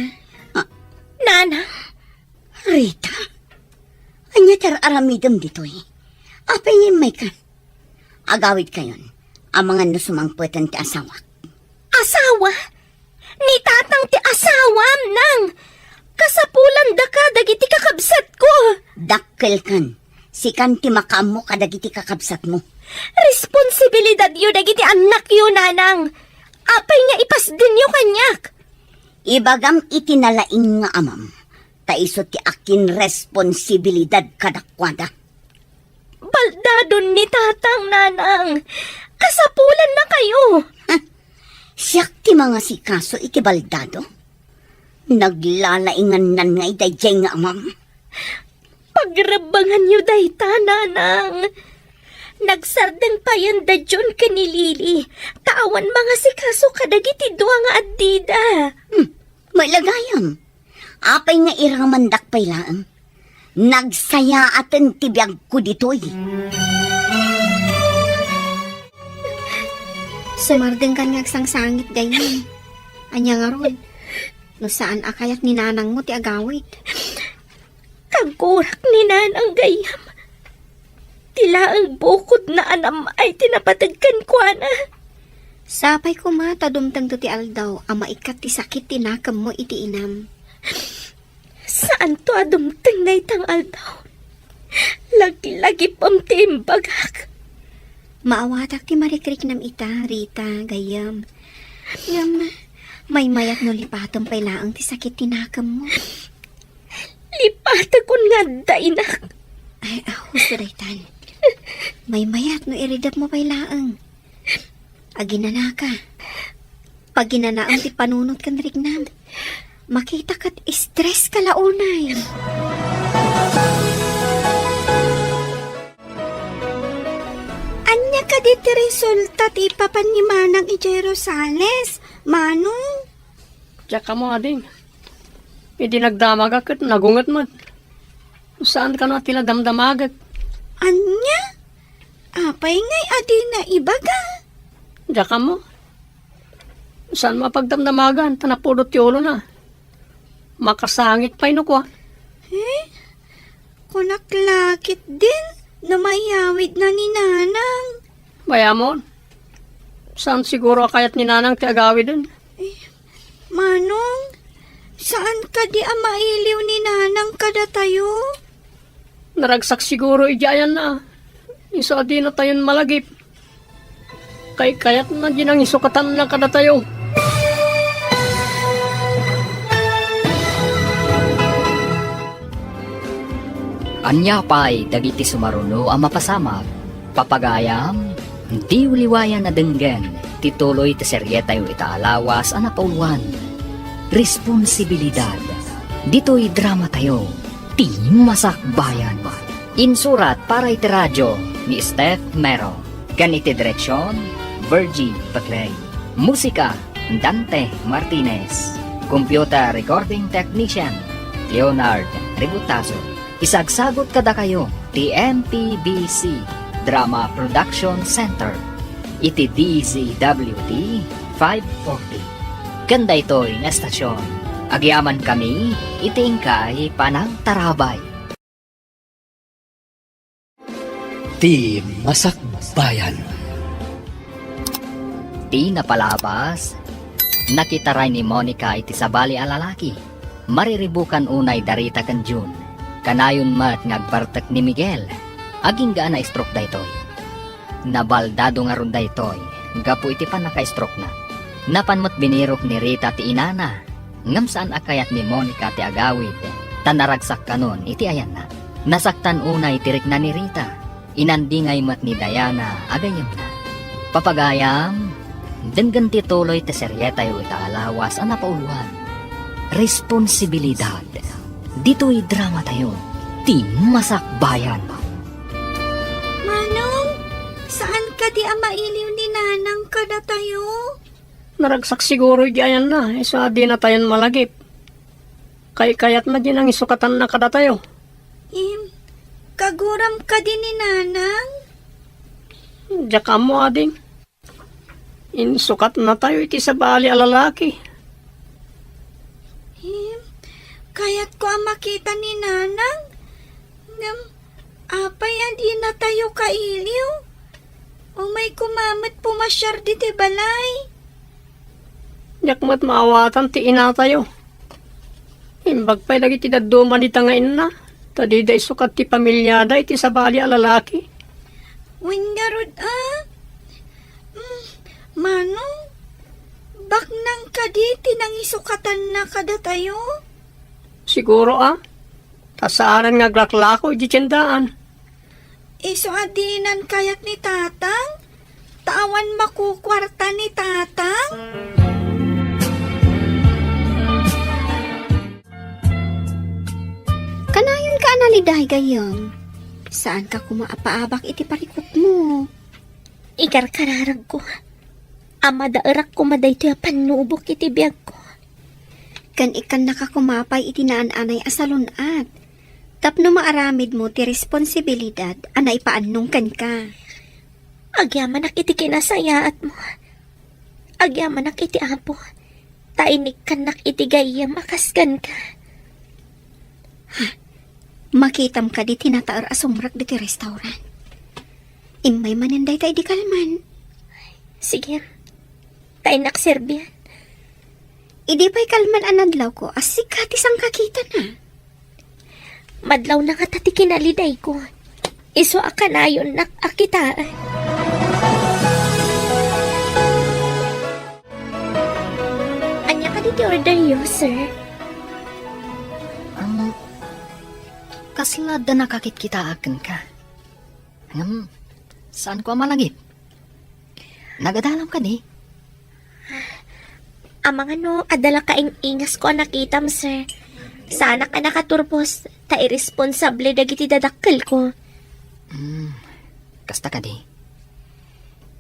Ah. Nana? Rita? Ania ti ar-aramidem ditoy? Apay nga immayka? Agawidkayon, amangan no sumangpeten ti asawak. Asawa? Ni tatang ti asawam, nang! Kasapulandaka dagiti kakabsatko! Dakkelkan, sikan ti makaammo kadagiti kakabsatmo. Responsibilidadyo dagiti annakyo, nanang! Apay nga ipasdenyo kaniak? Ibagam iti nalaing nga amam, ta isu ti akinresponsibilidad kadakuada. Baldadon ni tatang, nanang. Kasapulannakayo. Huh. Siak ti mangasikaso iti baldado? Naglalaingannan ngay daydiay nga amam. Pagrebbenganyo dayta, nanang. Nagsardeng payen da John ken ni Lily, ta awan mangasikaso kadagiti dua nga addida. Hmm. Malagayam. Apay nga iramandak pay laeng? Nagsayaaten ti biagko ditoy. Sumardengkan nga agsangsangit, gayyem. Ania ngarud, no saan a kayat ni nanangmo ti agawid? Kaggurak ni nanang, gayyem. Ti laeng bukodna a nam-ay ti napateg kenkuana. Sapay koma ta dumtengto ti aldaw a maikkat ti sakit ti nakemmo iti inam. Saanto a dumteng dayta nga aldaw. Laglagipem ti imbagak. Maawatak ti marikriknam ita, Rita, gayyem. Ngem, maymayat no lipatem pay laeng ti sakit ti nakemmo. Lipatekon nga adda inak. Ay, ah, husto daytan. Maymayat no iridepmo pay laeng. Aginanaka. Paginanaem ti panunot ken riknam. Makita ket stress ka la unay. Ania kadi ti resulta ti ipapan ni Manang idiay Rosales, Manong? Diak ammo, ading. Idi nagdamagak ket nagunget met. Saan kano a ti nadamdamagek. Ania? Apay ngay a dina ibaga? Diak ammo. Saan mapagdamdamagan ta napudot ti ulona. Makasangit pay no kua. Eh? Kunak la ketdin no maiyawidna ni Nanang. Bayamon, saan siguro a kayat ni Nanang ti agawiden? Eh, Manong, saan kadi a mailiw ni Nanang kadatayo? Naragsak siguro idiay ayanna. Isu a dinatayon malagip. Kaykayatna di nangisukatanna kadatayo. Ania pay dagiti sumaruno a mapasamak? Papagayam, diyo liwayan a denggen ti tuloy ti serietayo ita a lawas a napauluan. Responsibilidad. Ditoy dramatayo, ti Masakbayan. Insurat para iti radio ni Steph Mero. Ken iti direksion, Virgie Paclay. Musika, Dante Martinez. Computer recording technician, Leonard Ributazo. Isagsagut kadakayo ti M P B C Drama Production Center iti D Z W T five forty. Ken daytoy nga estasyon, agyamankami iti inkay panangtarabay. Ti Masakbayan. Ti napalabas, nakitaray ni Monica iti sabali a lalaki. Mariribukan unay da Rita ken Jun. Kanayon met nga agbartek ni Miguel. Agingga a na-stroke daytoy. Nabaldado ngarud daytoy gapu iti pannaka-stroke-na. Napan met binirok ni Rita ti inana, ngem saan a kayat ni Monica ti agawid, ta naragsak kanon iti ayanna. Nasaktan unay ti rikna ni Rita. Inandingay met ni Diana a gayyemna. Papagayam, denggen ti tuloy ti serietayo ita a lawas a napauluan. Responsibilidad. Ditoy dramatayo, ti Masakbayan. Manong, saan kadi a mailiw ni Nanang kadatayo? Naragsak siguro iti ayanna, isu a dinatayon malagip. Kaykayatna di nangisukatanna kadatayo. Im, kaguram kadi ni Nanang? Diak ammo, ading. Insukatnatayo iti sabali a lalaki. Im, kayatko a makita ni Nanang. Ngem, apay a dinatayo kailiw? Umay koma met pumasiar ditoy balay. Diak met maawatan ti inatayo. Imbag pay dagiti dadduma dita nga inna, ta dida isukat ti pamiliada iti sabali a lalaki. Wen ngarud a? Mm, Manong, baknang kadi ti nangisukatanna kadatayo? Siguro a, ta saanen nga aglaklako iti tiendaan. Isu a dinan kayat ni Tatang? Ta awan makukuarta ni Tatang? Kanayonka a naliday, gayyem. Saanka koma a paabak iti parikutmo. Ikarkararagko a madaerak koma daytoy a pannubok iti biagko. Ken ikkannaka koma pay iti naan-anay a salun-at tapno maaramidmo ti responsibilidad a naipaannong kenka. Agyamanak iti kinasayaatmo. Agyamanak iti Apo, ta inikkannak iti gayyem a kas kenka. Ha? Makitam kadi ti nataer a sumrek ditoy restaurant? Immay manen dayta idi kalman. Sige, ta innak serbian. Idi pay kalman a nadlawko, a sika ti sangkakitana. Madlawna ngata ti kinalidayko. Isu a kanayonnak a kitaen. Ania kadi ti orderyo, sir? Um, kasla adda nakakitkitaak kenka. Ngem, saanko a malagip. Nagadalam kadi? Amangan no adda la kaing-ingasko a nakitam, sir. Saanak a nakaturpos, ta irresponsable dagiti dadakkelko. Hmm, kasta kadi.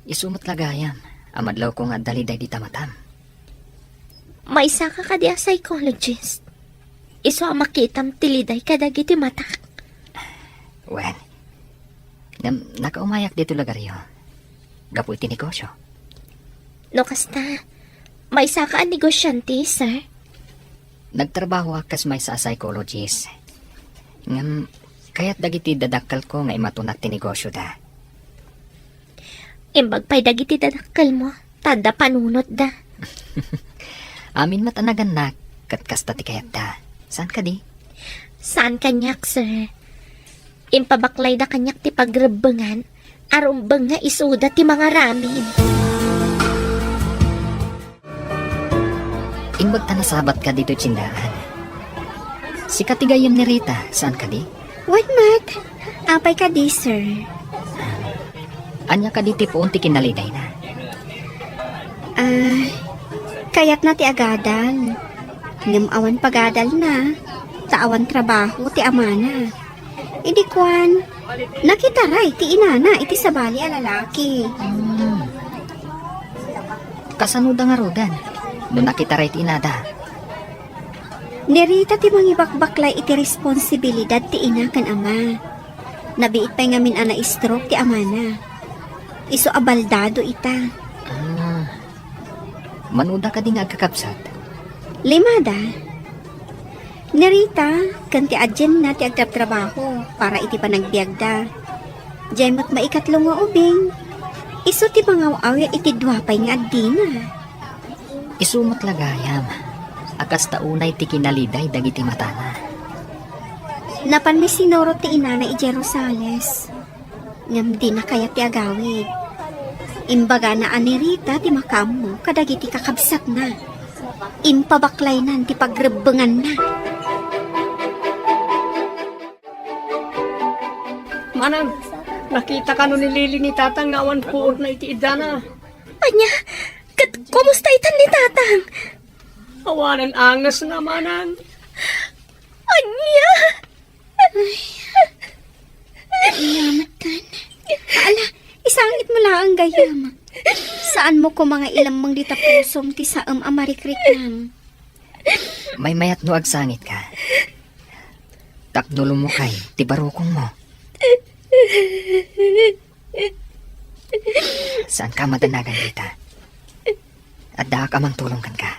Isu met la gayam a madlawko nga adda liday dita matam. Maysaka kadi a psychologist? Isu a makitam ti liday kadagiti matak. Wen, ngem nakaumayak ditoy lugaryo gapu iti negosio. No kasta, maysaka a negosyante, sir? Nagtrabahoak kas maysa a psychologist. Ngem, kayat dagiti dadakkelko nga imatunak ti negosioda. Imbag pay dagiti dadakkelmo, ta adda panunotda. Amin met a nagannak, ket kasta ti kayatda. Saan kadi? Saan kaniak, sir. Impabaklayda kaniak ti pagrebbengan a rumbeng nga isuda ti mangaramid. Imbag ta nasabatka ditoy tiendaan. Sika ti gayyem ni Rita, saan kadi? Wen met, apay kadi, sir? Ania kadi ti puon ti kinalidayna? Ah, kayatna ti agadal. Ngem awan pagadalna, ta awan trabaho ti amana. Idi kuan, nakitaray ti inana iti sabali a lalaki. Hmm. Kasanoda ngaruden no nakitaray ti inada? Ni Rita ti mangibakbaklay iti responsibilidad ti ina ken ama. Nabiit pay ngamin a na-stroke ti amana. Isu a baldado ita. Ah. Manoda kadi nga agkakabsat? Limada. Ni Rita ken ti adienna ti agtrabtrabaho para iti panagbiagda. Diay met maikatlo nga ubing, isu ti mangaw-awir iti dua pay nga addina. Isu met la gayam a kasta unay ti kinaliday dagiti matana. Napanmi sinurot ti inana idiay Rosales, ngem dina kayat ti agawid. Imbagana a ni Rita ti makaammo kadagiti kakabsatna. Impabaklaynan ti pagrebbenganna. Manang, nakita kano ni Lily ni Tatang nga awan puotna iti iddana? Ania? Ket kumusta itan ni Tatang? Awanen angesna, Manang. Ania? Ay. Ania met kan? Ala, isangit mo laeng gayam. Saan mo koma nga ilemmeng dita pusom ti saem a marikriknam? Maymayat no agsangitka. Tapno lumukay ti barukongmo. Saanka madanagan dita. Addaak a mangtulong kenka.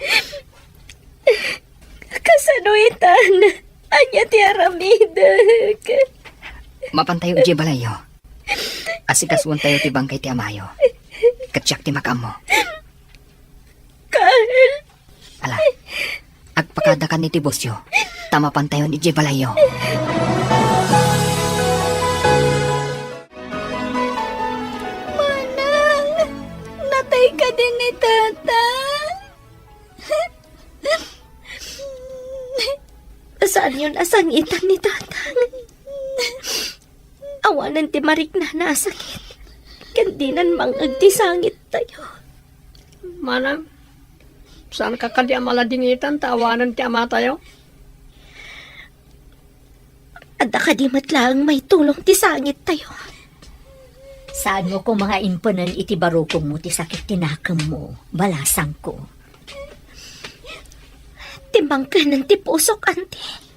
Kasano itan? Ania ti aramidek? Mapantayo idiay balayyo. Asikasuentayo ti bangkay ti amayo. Ket siak ti makaammo. Carl! Ala, agpakadakan iti busyo, ta mapantayon idiay balayyo. Manang, natay kadi ni Tatang? Saanyon a sangitan ni Tatang. Awanen ti mariknana a sakit, ken dinan mang-eg ti sangittayo. Manang, saanka kadi a maladingitan ta awanen ti amatayo? Adda kadi met laeng maitulong ti sangittayo? Saanmo koma nga impenen iti barukongmo ti sakit ti nakemmo, balasangko. Timmangkenen ti pusok, anti.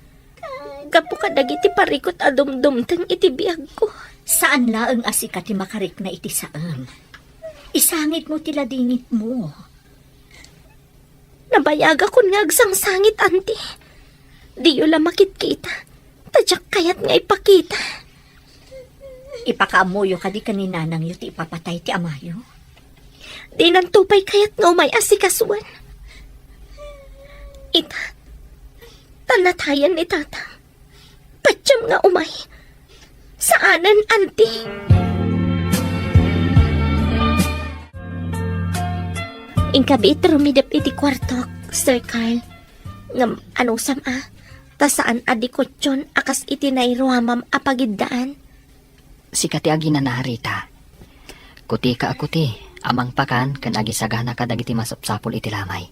Gapu kadagiti parikut a dumdumteng iti biagko. Saan laeng a sika ti makarikna iti saem. Isangitmo ti ladingitmo. Nabayagakon nga agsangsangit, anti. Diyo la makitkita, ta diak kayat nga ipakita. Ipakaammoyo kadi ken ni nanangyo ti ipapatay ti amayo? Dinanto pay kayat nga umay asikasuen. Ita, ta natayen ni Tatang. Patiem nga umay. Saanen, anti. Inka biit rumidep iti kuartok, Sir Carl. Ngem anusam a, ta saan a dikutyon a kas iti nairuamam a pagiddaan. Sika ti aginana, Rita. Kutika a kuti a mangpakan ken agisagana kadagiti masapsapul iti lamay.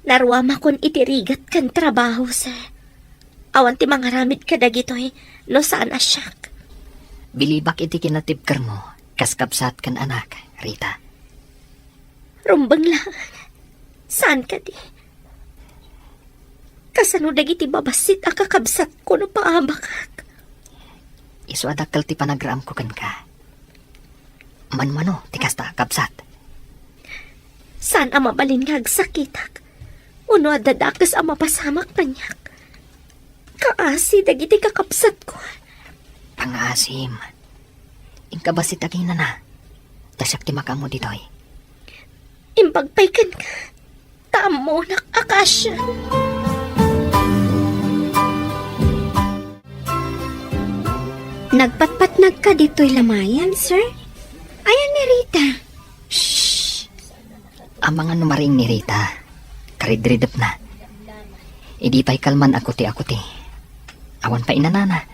Naruamakon iti rigat ken trabaho, sir. Awan ti mangaramid kadagitoy no saan a siak. Bilibak iti kinatibkermo kas kabsat ken anak, Rita. Rumbeng laeng. Saan kadi? Kasano dagiti babassit a kakabsatko no paabakak? Isu a dakkel ti panagraamko kenka. Manmano ti kasta a kabsat? Saan a mabalin nga agsakitak, wenno adda dakes a mapasamak kaniak. Kaasi dagiti kakabsatko. Pangaasim. Inka bassit a kinana. Ta siak ti makaammo ditoy. Imbag pay kenka, ta ammonak a kaasian. Nagpatpatnag ka ditoy lamayan, sir? Ayan ni Rita. Shh! Amangan no mariing ni Rita. Karidridepna. Idi pay kalman a kuti a kuti. Awan pay inanana.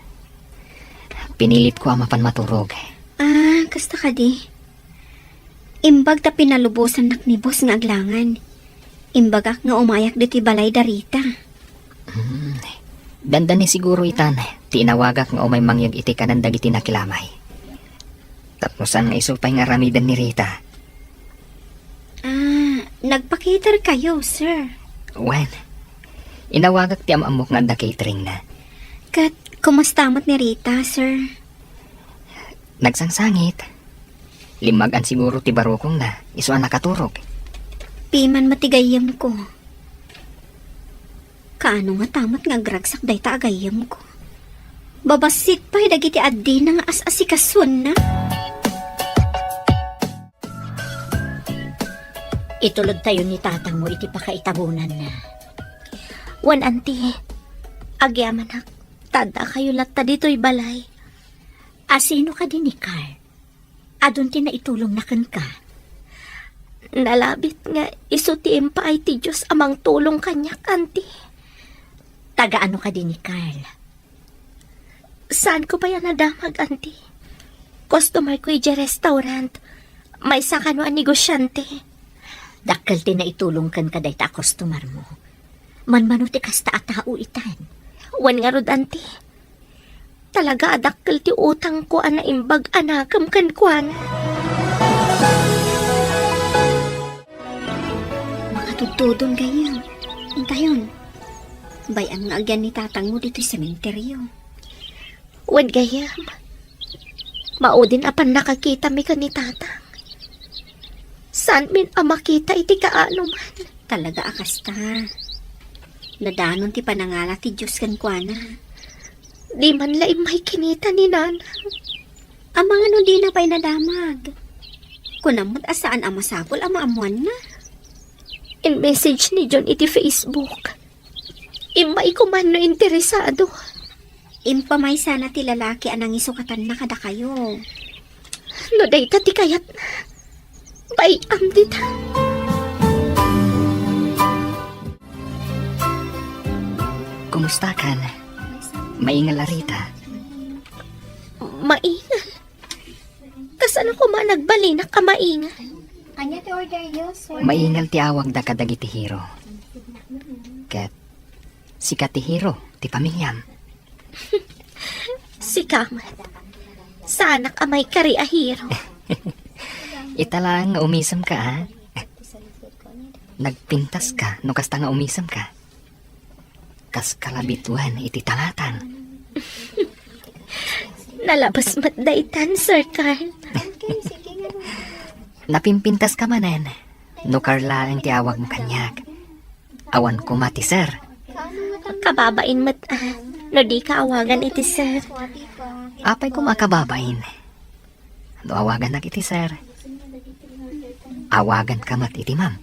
Pinilitko a mapan maturog. Ah, kasta kadi. Imbag ta pinalubosannak ni boss nga aglangan. Imbagak nga umayak ditoy balay da Rita. Hmm. Dandani siguro itan ti inawagak nga umay mangyeg iti kanan dagiti nakilamay. Tapno saan nga isu pay nga aramiden ni Rita. Ah, nagpa-cater kayo, sir? Wen, inawagak ti am-ammok nga adda cateringna. Ket kumusta met ni Rita, sir? Nagsangsangit. Limmagan siguro ti barukongna, isu a nakaturog. Piman met ti gayyemko. Kaano ngata met nga agragsak dayta a gayyemko? Babassit pay dagiti addina nga as-asikasuenna. Itulodtayo ni tatangmo iti pakaitabonanna. Wen, anti, agyamanak, ta addakayo latta ditoy balay. Asino kadi ni Carl? Adun ti naitulongna kenka? Nalabit nga isu ti impaay ti Dios a mangtulong kaniak, anti. Taga ano kadi ni Carl? Saanko pay a nadamag, anti. Customer ko idiay restaurant. Maysa kano a negosyante. Dakkel ti naitulong kenka dayta a customer mo. Manmano ti kasta a tao itan. Wen ngarud, anti. Talaga a dakkel ti utangko a naimbag a nakem kenkuana. Makatudtudon gayyem. Intayon. Bay-am nga agyan ni tatangmo ditoy sementeryo. Wen gayyem, maudin a pannakakitami ken ni tatang. Saanmin a makita iti kaanoman. Talaga a kasta. Nadanon ti panangala ti Dios kenkuana. Di man la immay kinita ni nanang. Amangan no dina pay nadamag. Kunam met a saan a masapul a maammoanna. In-message ni John iti Facebook. Immay ko man no interesado. Impamaysana ti lalaki a nangisokatanna kadakayo. No dayta ti kayatna, bay-am dita. Kumusta kan? Maingal a Rita? Maingal. Kasano koma nagbalinak a maingal? Ania ti order yo, sir? Maingal ti awagda kadagiti hero. Ket sika ti hero ti pamiliam. Sika met. Saanak a maikari a hero. Ita laeng nga umisemka, a? Nagpintaska no kasta nga umisemka. Kas kalabituen iti talatang. Nalabes met daytan, Sir Carl. Napimpintaska manen no Carl laeng ti awagmo kaniak. Awan koma ti sir. Kababain met, a, no dika awagan iti sir. Apay koma a kababain? No awagannak iti sir, awaganka met iti ma'am.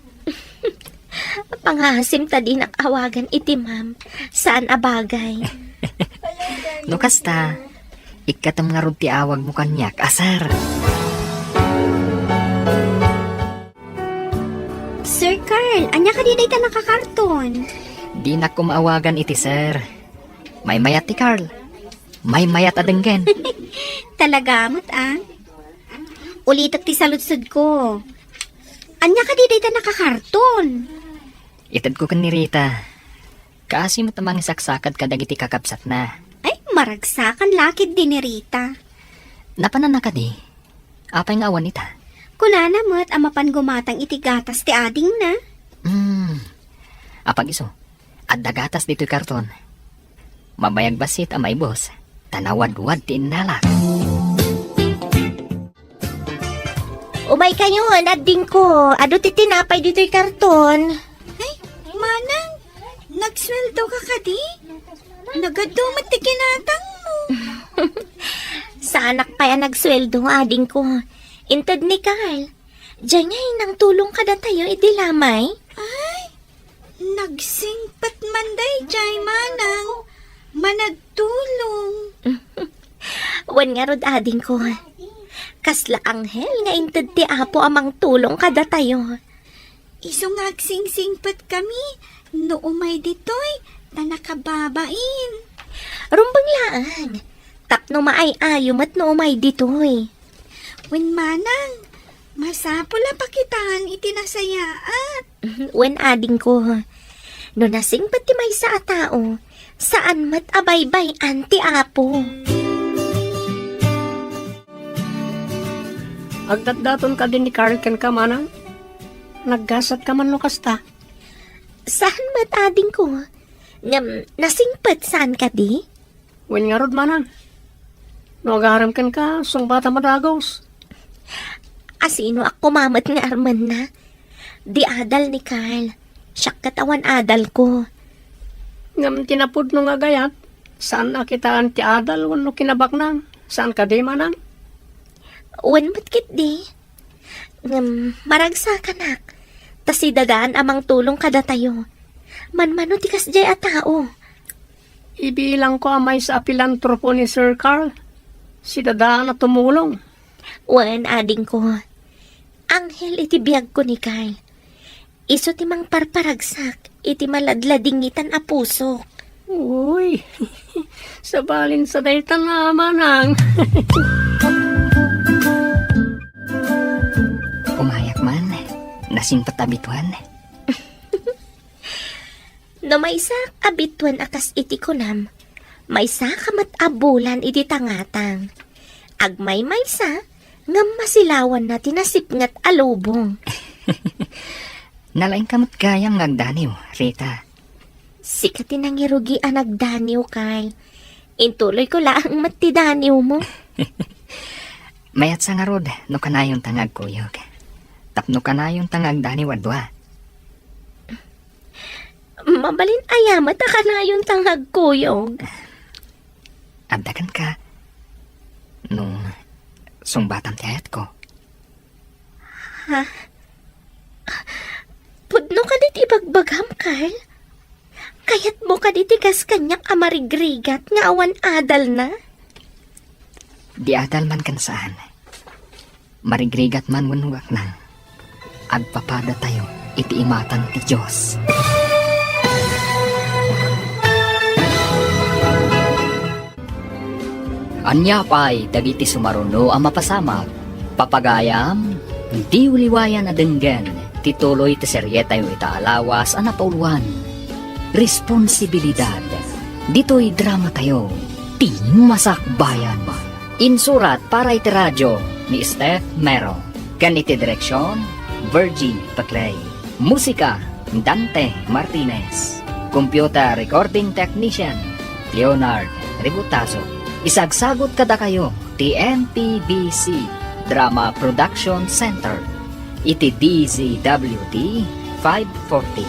Pangasim ta dinak awagan iti ma'am. Saan a bagay. No kasta, ikkatem ngarud ti awagmo kaniak a sir. Sir Carl, ania kadi dayta nakakarton? Dinak koma awagan iti sir. Maymayat ti Carl. Maymayat a denggen. Talaga met, a? Ulitek ti saludsodko. Ania kadi dayta nakakarton? Itedko ken ni Rita. Kaasi met a mangisaksakad kadagiti kakabsatna. Ay, maragsakan la ketdi ni Rita. Napananna kadi? Apay nga awan ita? Kunana met a mapan gumatang iti gatas ti adingna. Hmm. Apag-isu, adda gatas ditoy karton. Mabayag bassit a maibus, ta nawadwad ti innalak. Umaykayon, adingko. Adu ti tinapay ditoy karton. Ay, manang, nagsueldo ka kadi? Nagadu met ti kinatangmo. Saanak pay a nagsueldo, adingko. Inted ni Carl. Diay ngay nangtulong kadatayo idi lamay? Ay, nagsingpet man daydiay, manang. Managtulong. Wen ngarud, adingko. Kasla anghel nga inted ti Apo a mangtulong kadatayo. Isu nga agsingsingpetkami no umay ditoy, ta nakababain. Rumbeng laeng. Tapno maay-ayo met no umay ditoy. Wen manang, masapul a pakitaan iti nasayaat. Wen adingko, no nasingpet ti maysa a tao, saan met a baybay-an ti Apo. Agdatdaton kadi ni Carl kenka, manang? Naggasatka man no kasta? Saan met adingko. Ngem nasingpet saan kadi? Wen ngarud, manang. No agarem kenka, sungbatam a dagus. Asinoak koma met nga armenna? Di adal ni Carl. Siak ket awan adalko. Ngem ti napudno nga agayat, saan a kitaan ti adal wenno kinabaknang. Saan kadi, manang? Wen met ketdi. Ngem maragsakanak, ta si Dadaan a mangtulong kadatayo. Manmano ti kasdiay a tao. Ibilangko a maysa a pilantropo ni Sir Carl. Si Dadaan a tumulong. Wen, adingko. Anghel iti biagko ni Carl. Isu ti mangparparagsak iti maladladingitan a pusok. Uy, sabalin sa dayta na, manang. Umayak man, nasingpet a bituen. No maysa a bituen a kas iti kunam, maysa ka met a bulan iti tangatang. Agmaymaysa, ngem masilawanna ti nasipnget a lubong. Nalaingka met gayam nga agdaniw, Rita. Sika ti nangirugi a nagdaniw, Carl. Intuloyko laeng met ti daniwmo. Mayatsa ngarud no kanayonta nga agkuyog. Tapno kanayonta nga agdaniw a dua. Mabalin aya met a kanayonta nga agkuyog? Adda kenka, no sungbatam ti ayatko. Ha? Pudno kadi ti ibagbagam, Carl? Kayatmo kadi ti kas kaniak a marigrigat nga awan adalna? Di adal man ken saan. Marigrigat man wenno baknang, agpapadatayo iti imatang ti Dios. Ania pay dagiti sumaruno a mapasamak? Papagayam, diyo liwayan a denggen ti tuloy ti serietayo ita a lawas a napauluan. Responsibilidad. Ditoy dramatayo, ti Masakbayan. Insurat para iti radyo ni Steph Mero, ken iti direksyon, Virgie Paclay. Musika, Dante Martinez. Computer recording technician, Leonard Ributaso. Isagsagut kadakayo ti M P B C Drama Production Center iti D Z W T five forty.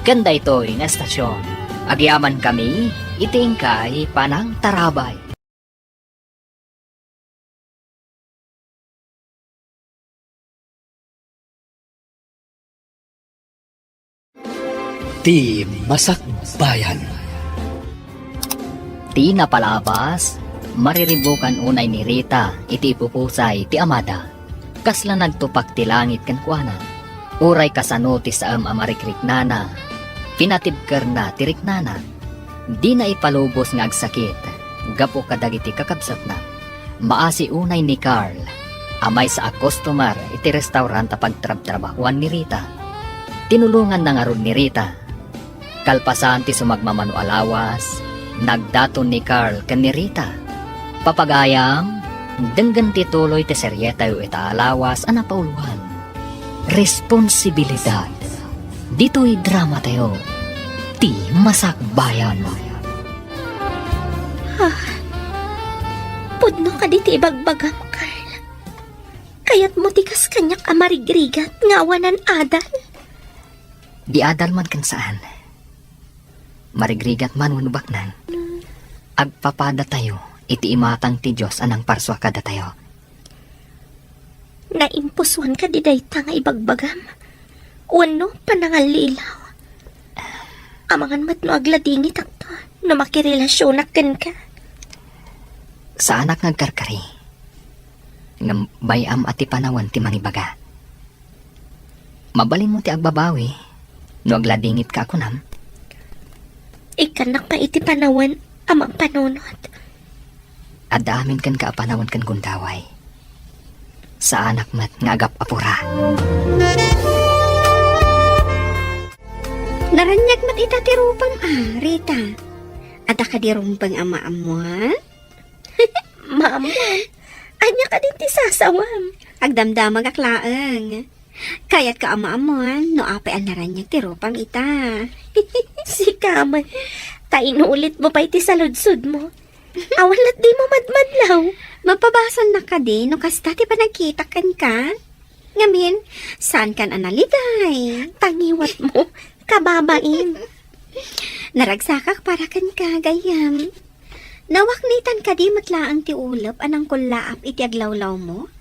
Ken daytoy nga estasyon, agyamankami iti inkay panangtarabay. Ti Masakbayan. Ti napalabas, mariribukan unay ni Rita iti ipupusay ti amada. Kasla nagtupak ti langit kenkuana. Uray kasano ti saem a marikriknana, pinatibkerna ti riknana. Dina ipalubos nga agsakit gapu kadagiti kakabsatna. Maasi unay ni Carl a maysa a customer iti restaurant a pagtrabtrabahuan ni Rita. Tinulonganna ngarud ni Rita. Kalpasan ti sumagmamano a lawas, nagdaton ni Carl ken ni Rita. Papagayam, denggen ti tuloy ti serietayo ita a lawas a napauluan. Responsibilidad. Ditoy dramatayo, ti Masakbayan. Ah, pudno kadi ti ibagbagam, Carl? Kayatmo ti kas kaniak a marigrigat nga awanan adal? Di adal man ken saan. Marigrigat man wenno baknang, agpapadatayo iti imatang ti Dios a nangparsua kadatayo. Naimposuan kadi dayta nga ibagbagam? Wenno panangallilaw? Amangan met no agladingitakto no makirelasionak kenka. Saanak nga agkarkari. Ngem bay-am a ti panawen ti mangibaga. Mabalinmo ti agbabawi no agladingitka a kunam. Ikkannak pay iti panawen a mangpanunot. Adda amin kenka a panawen ken gundaway. Saanak met nga agap-apura. Naraniag met ita ti rupam, a, Rita. Adda kadi rumbeng a maammuan? Maammuan? Ania kadi ti sasawam? Agdamdamagak laeng. Kayatko a maammuan no apay a naraniag ti rupam ita. Sika met, ta inulitmo pay ti saludsodmo. Awan lat dimo madmadlaw. Mapabasolnak kadi no kasta ti panagkitak kenka? Ngamin, saankan a naliday? Tangiwatmo, kababain. Naragsakak para kenka, gayyem. Nawaknitan kadi met laeng ti ulep a nangkullaap iti aglawlawmo?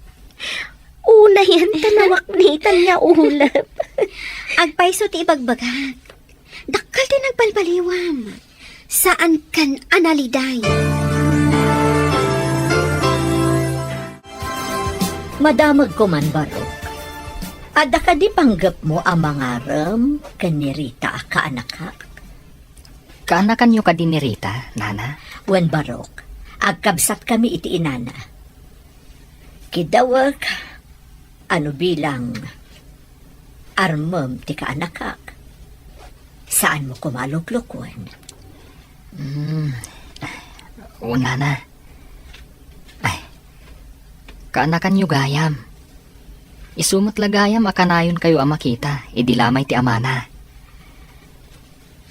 Unayen ta nawaknitan nga ulep. Agpayso ti ibagbagak. Dakkel ti nagbalbaliwam. Saankan a naliday. Madamagko man, Barok. Adda kadi panggepmo a mangarem ken ni Rita a kaanakak? Kaanakanyo kadi ni Rita, Nana? Wen, Barok, agkabsatkami iti inana. Kiddawek, ano bilang armem ti kaanakak? Saanmo koma a luklukuen. Hmm. O, Nana. Ay, kaanakanyo gayam. Isu met la gayam a kanayonkayo a makita idi lamay ti amana.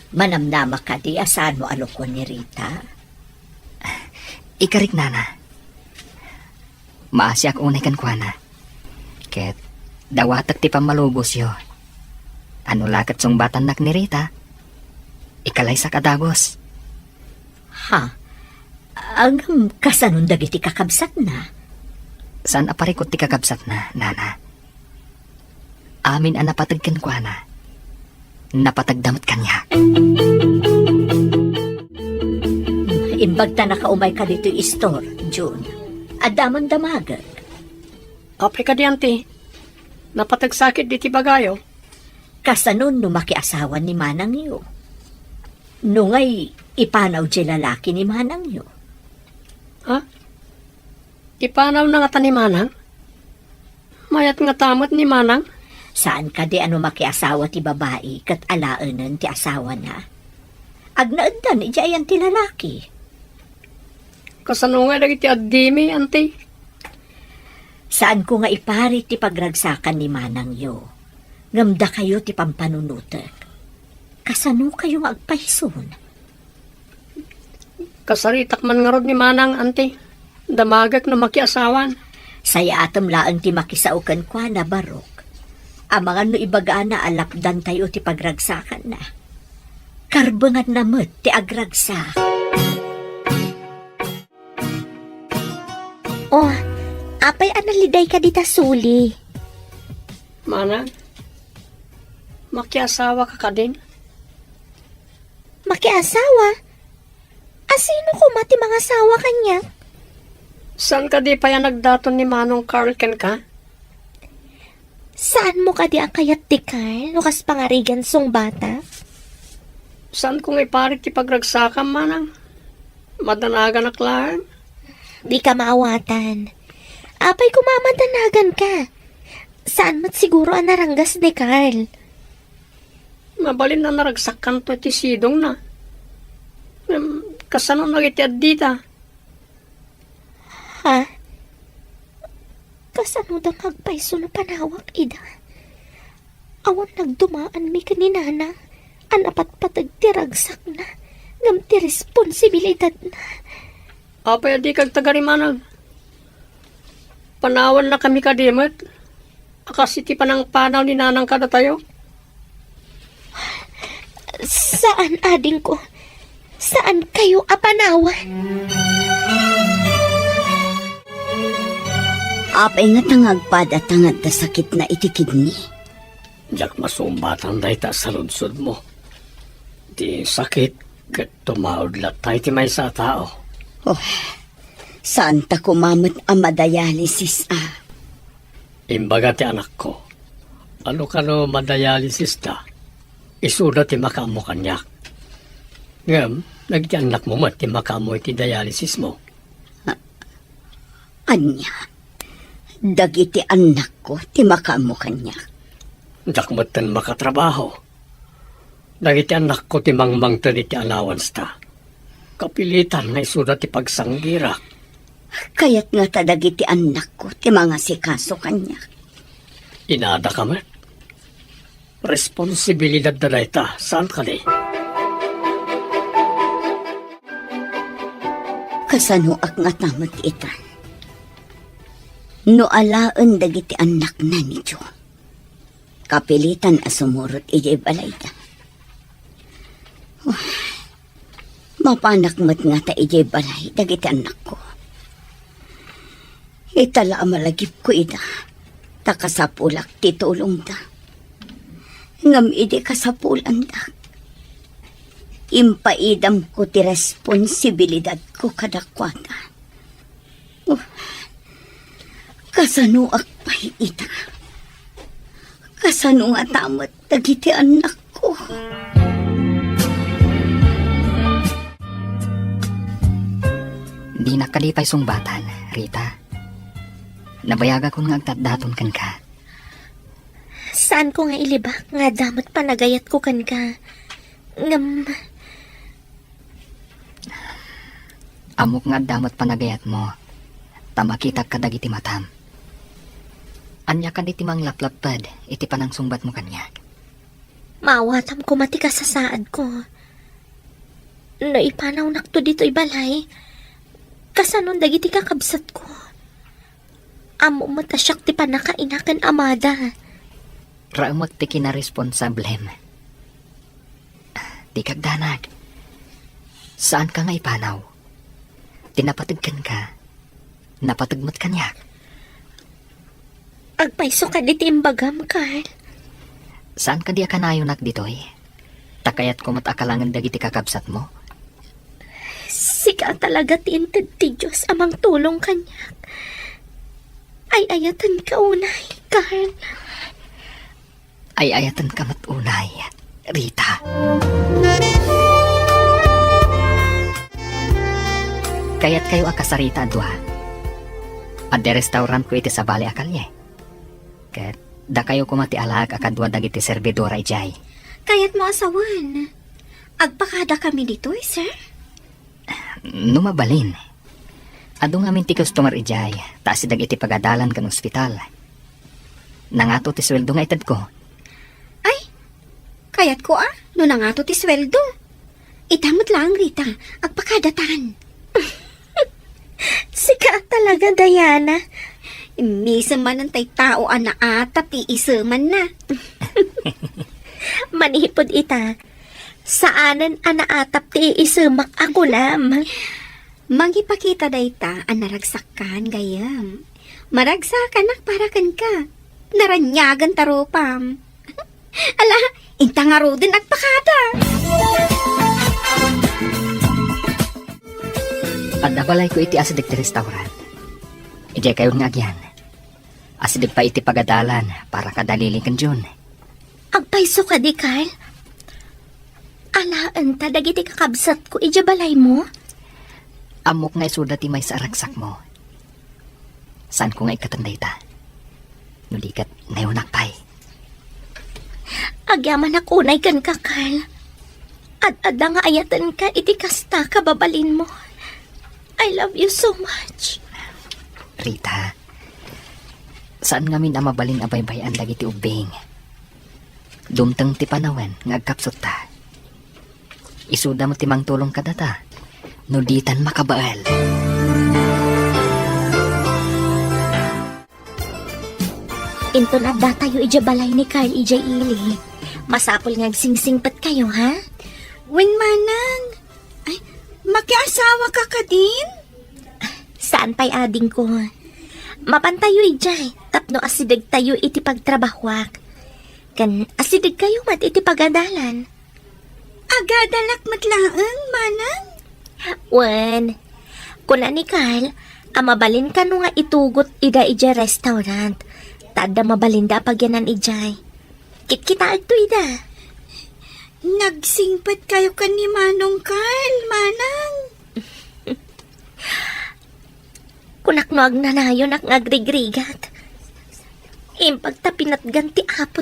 Manamnama kadi a saanmo a lukuen ni Rita? Ikarik, Nana. Maasiak unay kenkuana. Ket dawatek ti pammalubosyo. Ano la ket sungbatannak ni Rita, ikalaysak a dagus. Ha? Ngem kasanon dagiti kakabsatna? Saan a parikut ti kakabsatna, Nana. Amin a napateg kenkuana, napategda met kaniak. Imbag ta nakaumay ka ditoy istor, June. Adda man damagek. Apay kadi, anti? Napategsakit diti bagayo. Kasano no makiasawan ni manangyo? No ngay, ipanaw di lalaki ni manangyo? Ha? Ipanawna ngata ni manang? Mayat ngata met ni manang? Saan kadi a no makiasawa ti babai ket alaenen ti asawana? Agnaeddan idiay ayan ti lalaki. Kasano ngay dagiti addimi, anti? Saanko nga iparit ti pagragsakan ni manangyo, ngem dakayo ti pampanunotek. Kasanokayo nga agpayson? Kasaritak man ngarud ni manang, anti. Damagek no makiasawan. Sayaatem laeng ti makisao kenkuana, Barok. Amangan no ibagana a lapdantayo ti pagragsakanna. Karbenganna met ti agragsak. Oh, apay a naliday ka dita suli? Manang, makiasawa ka kadin? Makiasawa? A sino koma ti mangasawa kaniak? Saan kadi pay a nagdaton ni Manong Carl kenka? Saanmo kadi a kayat ti Carl no kas pangarigan sungbatak? Saanko nga iparit ti pagragsakam, manang. Madanaganak laeng. Dika maawatan. Apay koma a madanaganka? Saan met siguro a naranggas ni Carl? Mabalin a naragsakkanto iti sidongna. Ngem, kasano dagiti addita? Ha? Kasanoda nga agpayso no panawak ida? Awan nagdumaanmi ken ni Nana a napatpateg ti ragsakna ngem ti responsibilidadna. Apay a dika agtagari, manang? Panawannakami kadi met a kas iti panangpanaw ni nanang kadatayo? Saan, adingko. Saankayo a panawan. Apay ngata nga agpada ta nga adda sakitna iti kidney? Diak masumbatan dayta a saludsodmo. Ti sakit ket tumaud latta iti maysa a tao. Oh, saanta koma met a madialysis, a. Imbaga ti anakko, ano kano madialysis da, isuda ti makaammo kaniak. Ngem, Dagiti annakmo met ti makaammo iti dialysismo. Ania? Dagiti annakko ti makaammo kaniak? Diak metten makatrabaho. Dagiti annakko ti mangmangted iti allowance-ta. Kapilitan nga isuda ti pagsanggirak. Kayat ngata dagiti annakko ti mangasikaso kaniak? Inadaka met. Responsibilidadda dayta, saan kadi? Kasanoak ngata met ita? No alaen dagiti annakna ni Joe, kapilitan a sumurot idiay balayda. Mapanak met ngata idiay balay dagiti annakko. Ita la a malagipko ida, ta kasapulak ti tulongda. Ngem idi kasapulandak, impaidamko ti responsibilidadko kadakuada. Oh, kasanoak pay ita? Kasano ngata met dagiti annakko? Dinak kadi pay sungbatan, Rita. Nabayagakon nga agtatdaton kenka. Saanko nga ilibak nga adda met panagayatko kenka. Ngem, ammok nga adda met panagayatmo, ta makitak kadagiti matam. Ania kadi ti manglaplapped iti panangsungbatmo kaniak? Maawatam koma ti kasasaadko. No ipanawnakto ditoy balay, kasanon dagiti kakabsatko? Ammom met a siak ti pannakaina ken amada. Raemek ti kinaresponsablem. Dika agdanag. Saanka nga ipanaw. Ti napateg kenka, napateg met kaniak. Agpayso kadi ti imbagam, Carl? Saan kadi a kanayonak ditoy? Ta kayatko met a kalangen dagiti kakabsatmo. Sika talaga ti inted ti Dios a mangtulong kaniak. Ay-ayatenka unay, Carl. Ay-ayatenka met unay, Rita. Kayatkayo a kasarita a dua? Adda restaurantko iti sabali a kalye. Ket dakayo koma ti alaek a kadua dagiti serbidora idiay. Kayatmo a sawen, agpakadakami ditoy, sir? No mabalin. Adu ngamin ti customer idiay, ta asideg iti pagadalan ken ospital. Nangato ti sueldo nga itedko. Ay, kayatko a, no nangato ti sueldo. Ita met laeng, Rita, agpakadatan. Sika talaga, Diana. Immisem manen tay tao a naatap ti isemanna. Manipud ita, saanen a naatap ti iisemak a kunam. Mangipakita dayta a naragsakkan, gayyem. Maragsakanak para kenka. Naraniagen ta rupam. Ala, inta ngaruden agpakada. Adda balayko iti asideg ti restaurant. Idiay kayon nga agian. Asideg pay iti pagadalan para kada Lily ken June. Agpayso kadi, Carl? Alaenta dagiti kakabsatko idiay balaymo? Ammok nga isuda ti maysa a ragsakmo. Saanko nga ikkaten dayta. No di ket, nayonak pay. Agyamanak unay kenka, Carl. Ad-adda nga ayatenka iti kasta kababalinmo. I love you so much. Rita, saan ngamin a mabalin a baybay-an dagiti ubbing. Dumteng ti panawen nga agkapsutta. Isuda met ti mangtulong kadata no ditan makabael. Inton addatayo idiay balay ni Carl idiay ili, masapul nga agsingsingpetkayo, ha? Wen, manang. Ay, makiasawaka kadin? Saan pay, adingko. Mapantayo idiay tapno asidegtayo iti pagtrabahoak. Ken asidegkayo met iti pagadalan. Agadalak met laeng, manang? Wen, kuna ni Carl a mabalin kano nga itugot ida idiay restaurant, ta adda mabalinda a pagyanan idiay. Kitkitaekto ida. Nagsingpet kayo ken ni Manong Carl, Manang. Kunak no agnanayonak nga agrigrigat. Imbag ta pinatgan ti Apo.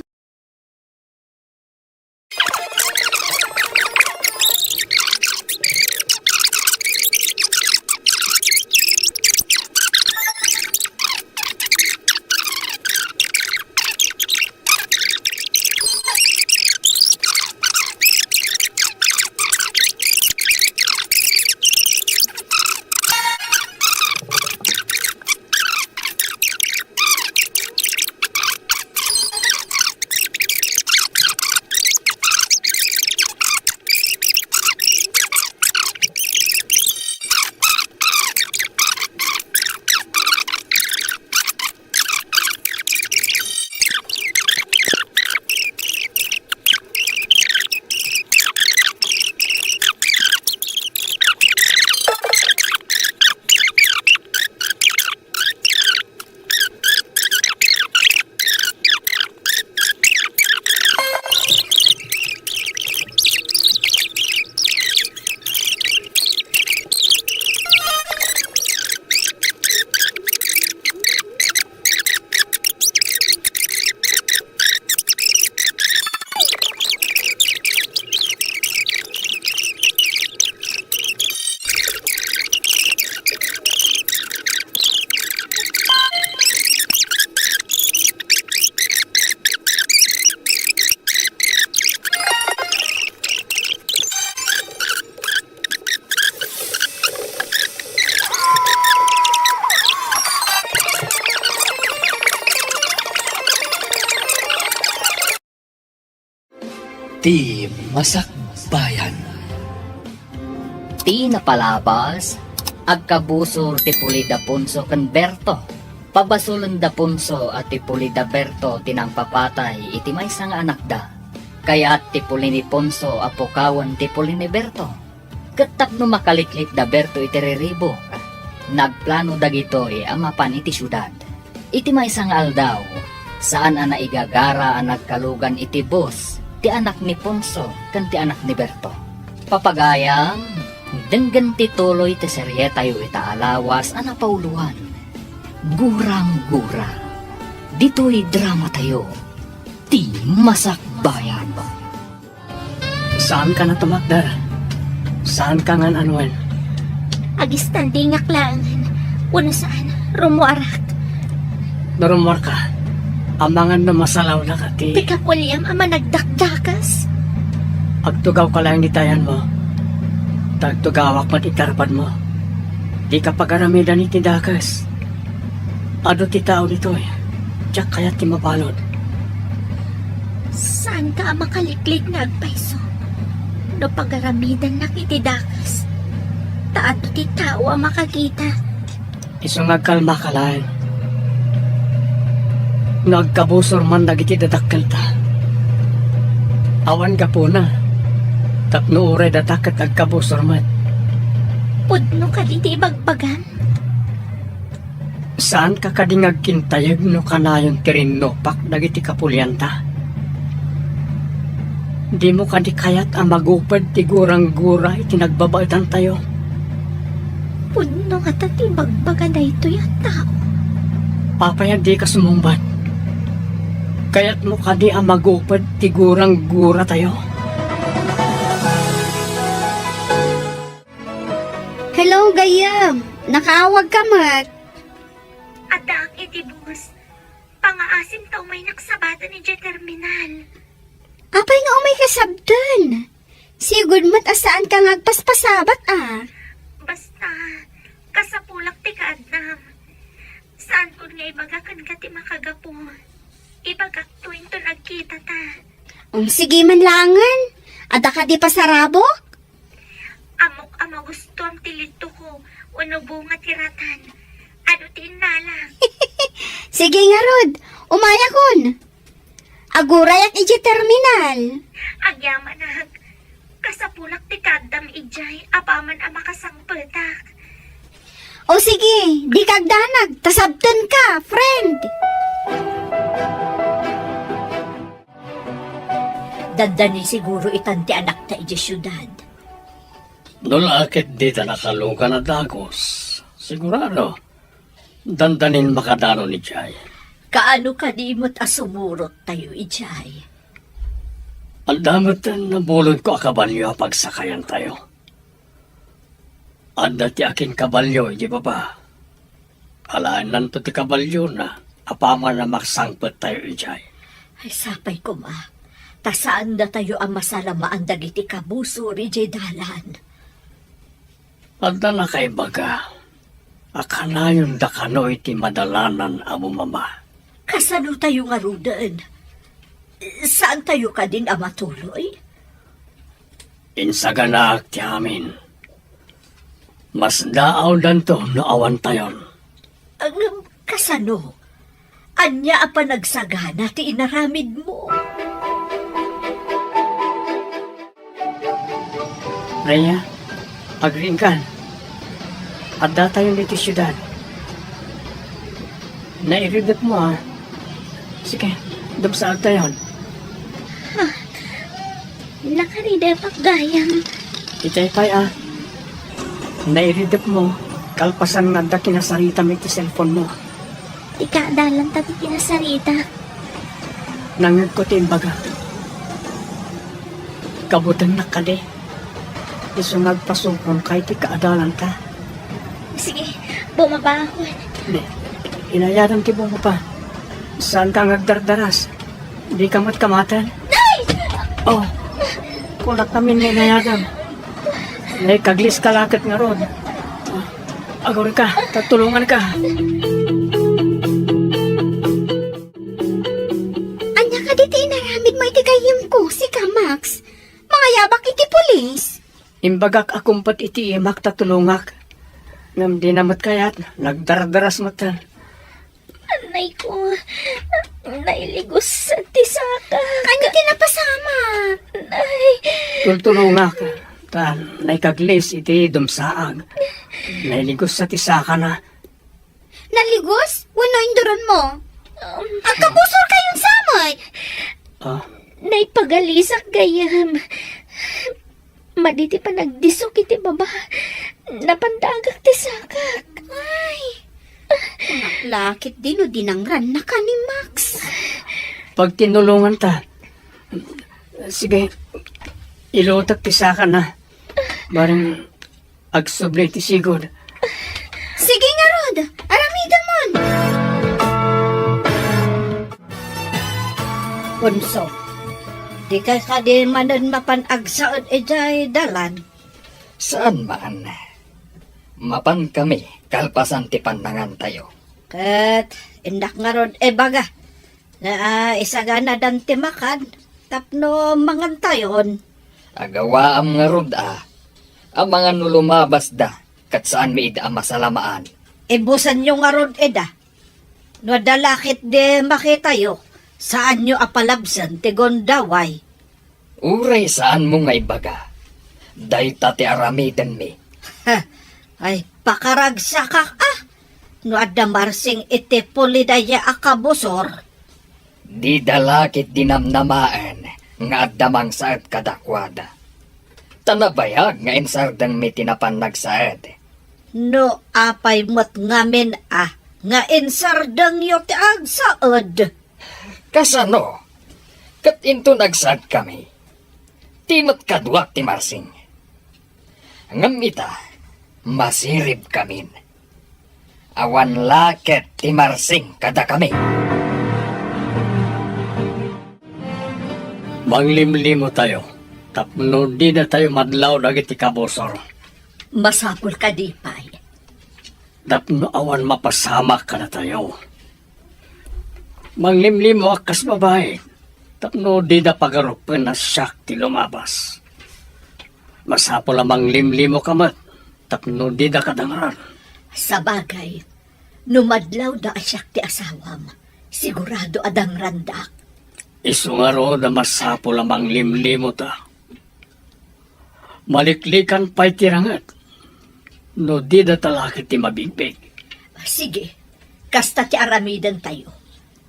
Ti Masakbayan. Ti napalabas, agkabusor ti puli da Ponso ken Berto. Pabasolen da Ponso a ti puli da Berto ti nangpapatay iti maysa nga anakda. Kayat ti puli ni Ponso a pukawen ti puli ni Berto. Ket tapno makaliklik da Berto iti riribuk, nagplano dagitoy a mapan iti siudad. Iti maysa nga aldaw, saan a naigagara a nagkalugan iti bus ti anak ni Ponso ken ti anak ni Berto. Papagayam, denggen ti tuloy ti serietayo ita a lawas a napauloan. Gurang-gura. Ditoy dramatayo, Ti Masakbayan. Saanka nga tumakder? Saanka nga anuen? Agistandingak laengen. Wenno saan, rummuarak. No rummuarka, amangan no masalawnak a ti Ti kapuliam a managdakdakes. Agtugawka laeng iti ayanmo, ta agtugawak met iti arpadmo. Dika pagaramidan iti dakes. Adu ti tao ditoy, diak kayat ti mabalud. Saanka a makaliklik nga agpayso no pagaramidannak iti dakes, ta adu ti tao a makakita. Isu nga agkalmaka laeng. No agkabusor man dagiti dadakkelta, awan gapuna, tapno uray data ket agkabusor met. Pudno kadi ti ibagbagam? Saanka kadi nga agkintayeg no kanayon ti rinnupak dagiti kapulianta? Dimo kadi kayat a maguped ti gurang-gura iti nagbabaetantayo? Pudno ngata ti ibagbaga daytoy a tao. Apay a dika sumungbat? Kayatmo kadi a maguped ti gurang-guratayo? Hello, gayyem. Nakaawagka met. Addaak iti bus. Pangaasim ta umaynak sabaten idiay terminal. Apay nga umayka sabten? Sigud met a saanka nga agpaspasabat a. Basta, kasapulak ti kaaddam. Saankon nga ibaga kenka ti makagapu. Ibagakto inton agkitata. Um, sige man laengen. Adda kadi pasarabok? Ammok a magustuam ti litoko wenno bunga ti ratan. Adu ti innala. Sige ngarud, umayakon. Agurayak idiay terminal. Agyamanak. Kasapulak ti kaaddam idiay apaman a makasangpetak. O sige, dika agdanag, ta sabtenka, friend. Dandani siguro itan ti anakta idiay siudad. No la ket dita nakalugan a dagus, sigurado, dandanin makadanon idiay. Kaano kadi met a sumurot tayo idiay? Adda met nabuloden a kabalio a pagsakayantayo. Adda ti akinkabalio idiay baba. Alaennanto ti kabaliona apaman a maksangpet tayo idiay. Ay, sapay koma, ta saan datayo a masalamaan dagiti kabusor idiay dalan. Adda nakaibaga a kanayonda kano iti madalanan a bumaba. Kasano tayo ngaruden? Saan tayo kadin a matuloy? Insaganaak ti amin. Masdaawdanto no awan tayon. Ngem kasano? Ania a panagsagana ti inaramidmo? Rhea, agriingkan. Adda tayon iti siudad. Nairidepmo, a. Sige, dumsaag tayon. Ah, nakaridepak gayam. Itay pay, a. Nairidepmo, kalpasan nga adda kinasaritam iti cellphone mo. Ti kaadalanta ti kinasarita. Nangngegko ti imbaga. Kabutennak kadi. Isu nga agpasukonka iti kaadalanta. Sige, bumabaakon. Di, inayadam ti bumaba. Saanka nga agdardaras. Dika met kamaten. Nay! Oh, kunak ngamin nga inayadam. Naikaglis ka laket ngarud. Agurika, ta tulonganka. Ania kadi ti inaramidmo iti gayyemko, sika, Max? Mangayabak iti pulis? Imbagak a kumpet iti imak ta tulongak. Ngem dina met kayat, nagdardaras metten. Anay ko, nailigus ti saka. Ania ti napasamak? Nay. Tultulongak, ta naikaglis iti dumsaag. Nailigus ti sakana. Naligos? Wenno induron mo? Um, Agkabusor kayon sa met? Ah. Naipagalisak gayam. Madi ti panagdisok iti baba. Napandagak ti sakak. Ay. Kunak la ket di no dinangrannaka ni Max. Pagtinulonganta. Sige, ilutek ti sakana. Bareng agsubli ti sigud. Sige ngarud, aramidemon. Bunso, dika kadi manen mapan agsaed idiay dalan? Saan man. Mapankami kalpasan ti pannangantayo. Ket innak ngarud ibaga, nga, ah, isaganadan ti makan tapno mangantayon. Agawaam ngarud, a, amangan no lumabasda ket saanmi ida a masalamaan. Ibusenyo ngarud ida. No adda la ketdi makitayo, saanyo a palabsen ti gundaway. Uray saanmo nga ibaga, dayta ti aramidenmi. Ay, pakaragsakak, a! No adda marsing iti puli dayta a kabusor. Dida la ketdi namnamaen nga adda mangsaed kadakuada. Ta nabayag nga insardengmi ti napan nagsaed. No apay met ngamin a nga insardengyo ti agsaed? Kasano? Ket inton agsaedkami, ti met kaduak ti marsing. Ngem ita, masiribkamin. Awan la ket ti marsing kadakami. Manglimlimotayo tapno didatayo madlaw dagiti kabusor. Masapul kadi pay. Tapno awan mapasamak kadatayo. Manglimlimoak kas babai, tapno dida pagarupen a siak ti lumabas. Masapul a manglimlimoka met, tapno dida kadangran. Sabagay, no madlawda a siak ti asawam, sigurado a dangrandak. Isu ngarud a masapul a manglimlimota. Maliklikan pay ti ranget no dida talakit ti mabigbig. Sige, kasta ti aramidentayo.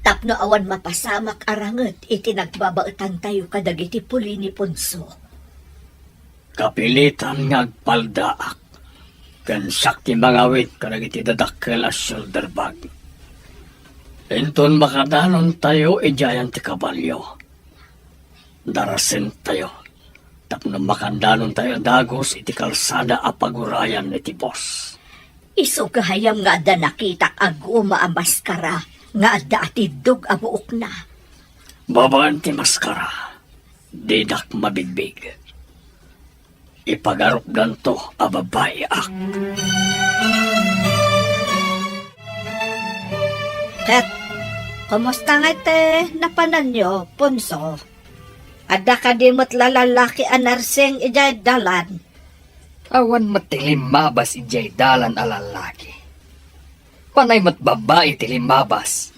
tapno awan mapasamak a ranget iti nagbabaetantayo kadagiti puli ni Ponso. Kapilitan nga agpaldaak ken siak ti mangawid kadagiti dadakkel a shoulder bag. Inton makadanontayo idiayen ti kabalio, darasentayo tapno makandanontayo dagus iti kalsada a pagurayan iti bus. Isu gayam nga adda nakitak a guma a maskara nga adda atiddog a buokna. Babaen ti maskara, didak mabigbig. Ipagarupdanto a babaiak. Ket, kumusta ngay ti napananyo, Ponso? Adda kadi met lalaki a narsing idiay dalan? Awan met ti limmabas idiay dalan a lalaki. Panay met babai ti limmabas.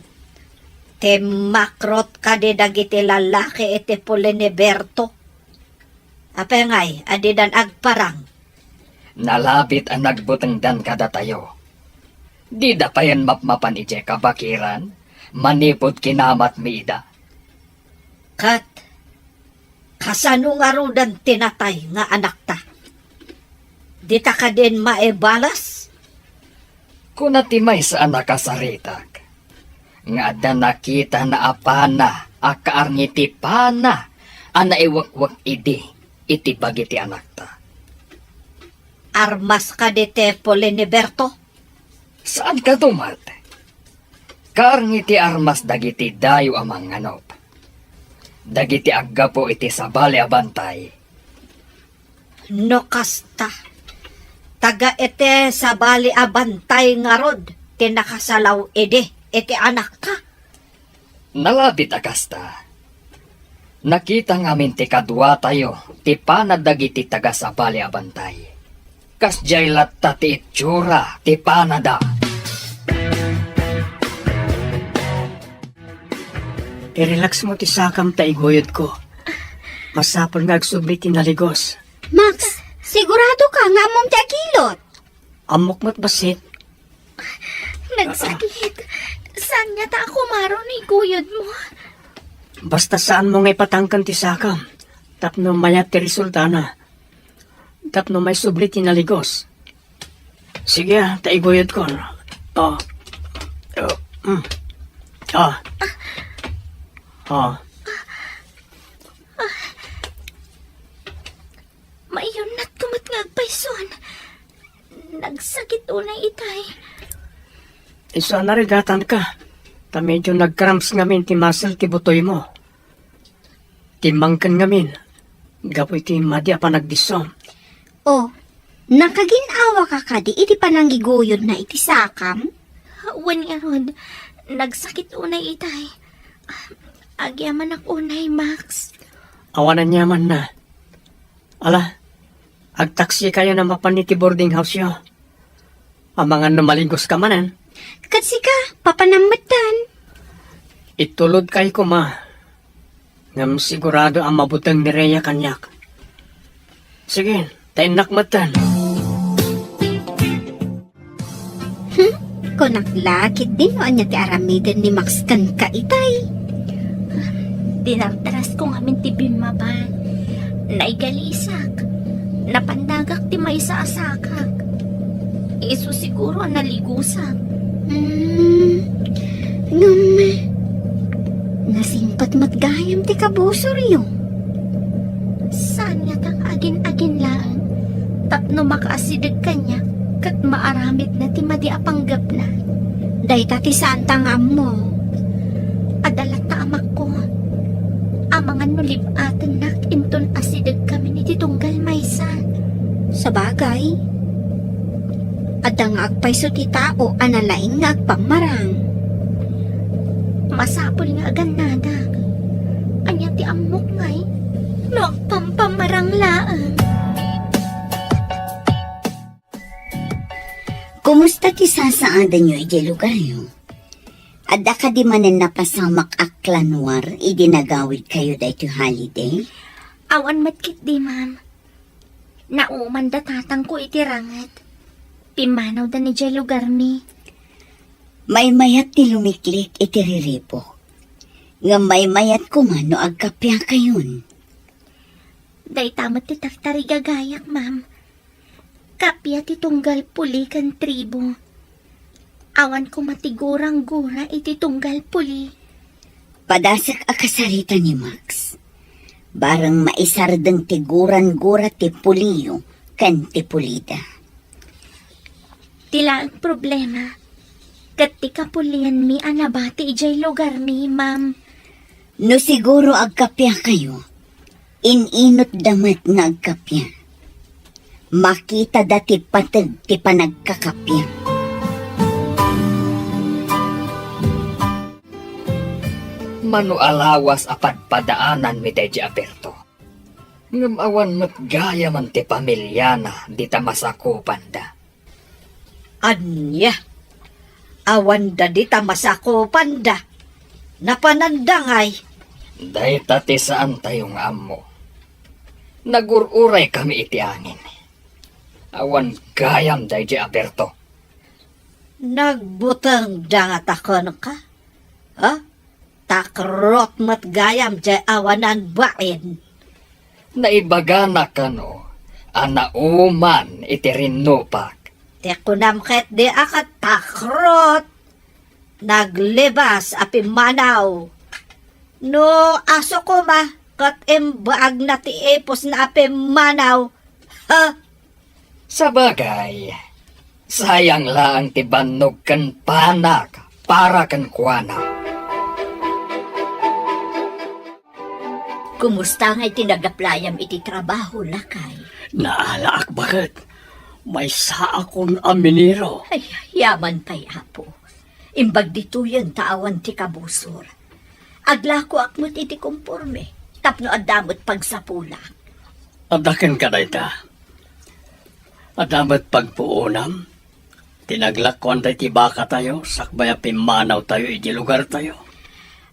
Timmakrot kadi dagiti lalaki iti puli ni Berto? Apay ngay a didan agparang? Nalabit a nagbutengdan kadatayo. Dida payen mapmapan idiay kabakiran, manipud kinamatmi ida. Ket, kasano ngaruden ti natay nga anakta? Dita kadin maibalas? Kuna ti maysa a nakasaritak, nga adda nakitana a pana a kaarngi ti pana a naiwekwek idi iti bagi ti anakta. Armas kadi ti puli ni Berto? Saan kadi met? Kaarngi ti armas dagiti dayo a mangnganup. Dagiti aggapu iti sabali a bantay. No kasta, taga iti sabali a bantay ngarud ti nakasalaw idi iti anakka? Nalabit a kasta. Nakita ngamin ti kaduatayo ti pana dagiti taga sabali a bantay. Kasdiay latta ti itsura ti panada. I-relax mo ti sakam ta iguyodko. Masapul nga agsubli ti naligos. Max, sigurado ka nga ammom ti agilot? Ammok met bassit. Nagsakit. Saan nga ta ako maron iguyod mo? Basta saan mo nga ipatangken ti sakam tapno mayat ti resultana. Tapno maisubli ti naligos. Sige, ah, ta iguyodkon. Ah. Ah. Mm. Ah. Ah. Maiyunnatko met nga agpayson. Nagsakit unay itay. Isu a narigatanka, ta medyo nag-cramps ngamin ti muscle ti butoymo. Timmangken ngamin, gapu iti madi a panagdisso. Oh, nakagin-awaka kadi iti panangiguyodna iti sakam? Wen ngarud, nagsakit unay itay. Agyamanak unay, Max. Awan aniamanna. Ala, agtaksikayon a mapan iti boarding house-yo. Amangan no maligoska manen. Ket sika, papanam metten. Itulodkay koma. Ngem sigurado a mabuteng ni Rhea kaniak. Sige, ta innak metten. Hmm? Kunak la ketdi no ania ti aramiden ni Max kenka itay. Dinardaras ko ngamin ti bimmaba. Naigalisak. Napandagak ti maysa a sakak. Isu siguro a naligusak. Hmm. Ngem, nasingpet met gayam ti kabusoryo. Saan nga ta agin-agin laeng tapno makaasideg kaniak ket maaramidna ti madi a panggepna. Dayta ti saanta nga ammo. Adda latta amakko. Amangan no lib-atennak inton asidegkamin iti tunggal maysa. Sabagay, adda nga agpayso ti tao a nalaing nga agpammarang. Masapul nga agannadak. Ania ti ammok ngay no agpampammarang laeng? Kumusta ti sasaadanyo idiay lugaryo? Adda kadi manen napasamak a clan war idi nagawidkayo daytoy holiday? Awan met ketdi, ma'am. Nauman da tatangko iti ranget. Pimmanawdan idiay lugarmi. Maymayat ti lumiklik iti riribuk. Ngem maymayat koma no agkappiakayon. Dayta met ti tartarigagayak, ma'am. Kappia ti tunggal puli ken tribo. Awan koma ti gurang-gura iti tunggal puli. Padasek a kasarita ni Max. Bareng maisardeng ti gurang-gura ti puliyo ken ti pulida. Ti laeng problema, ket ti kapulianmi a nabati idiay lugarmi, ma'am. No siguro agkappiakayo, in-inotda met nga agkappia. Makitada ti pateg ti panagkakappia. Mano a lawas a padpadaananmi daydi a Berto. Ngem awan met gayamen ti pamiliana dita masakupanda. Ania? Awanda dita masakupanda? Napananda ngay? Dayta ti saantayo nga ammo. Nagur-uray kami iti angin. Awan gayam daydi a Berto. Nagbutengda ngata kenka? Ha? Takrot met gayam diay awanan bain. Naibagana kano a nauman iti rinnupak. Ti kunam ketdi a ket takrot. Naglibas a pimmanaw. No aso koma ket imbaagna ti ipusna a pimmanaw. Ha? Sabagay, sayang laeng ti bannog ken panak para kenkuana. Kumusta ngay ti nagaplayam iti trabaho, lakay? Naalaak baket. Maysaakon a minero. Ay, yaman pay, Apo. Imbag ditoyen ta awan ti kabusor. Aglakoak met iti komporme, tapno adda met pagsapulak. Adda kenka dayta. Adda met pagpuonam ti naglakoan daydi bakatayo sakbay a pimmanawtayo iti lugartayo.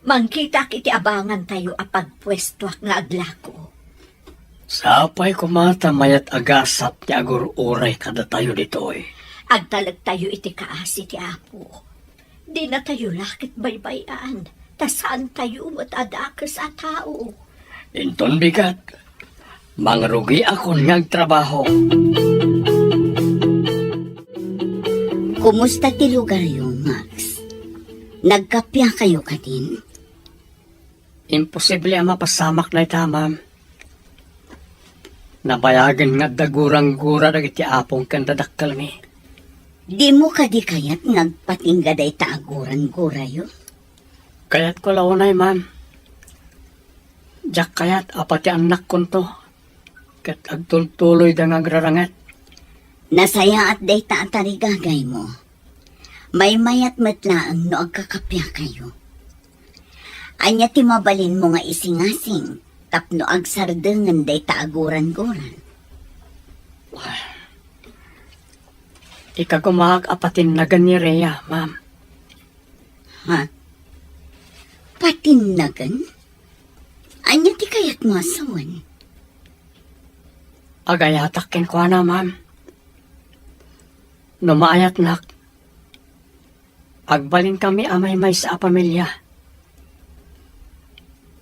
Mangkitaak iti abangantayo a pagpuestoak nga aglako. Sapay koma ta mayat a gasat ti agur-uray kadatayo ditoy. Agtalektayo iti kaasi ti Apo. Dinatayo la ket baybay-an, ta saantayo met a dakes a tao. Inton bigat, mangrugiakon nga agtrabaho. Kumusta ti lugaryo, Max? Nagkappiakayo kadin? Imposible a mapasamak dayta, ma'am. Nabayagen nga adda gurang-gura dagiti apong ken dadakkelmi. Dimo kadi kayat nga agpatingga dayta a gurang-gurayo? Kayatko la unay, ma'am. Diak kayat a pati annakkonto ket agtultuloyda nga agraranget. Nasayaat dayta a tarigagaymo. Maymayat met laeng no agkakappiakayo. Ania ti mabalinmo nga isingasing tapno agsardengen dayta a gurang-gura? Ikagumaak a patinnagan ni Rhea, ma'am. Ha? Patinnagan? Ania ti kayatmo a sawen? Agayatak kenkuana, ma'am. No maayatnak, agbalinkami a maymaysa a pamilia.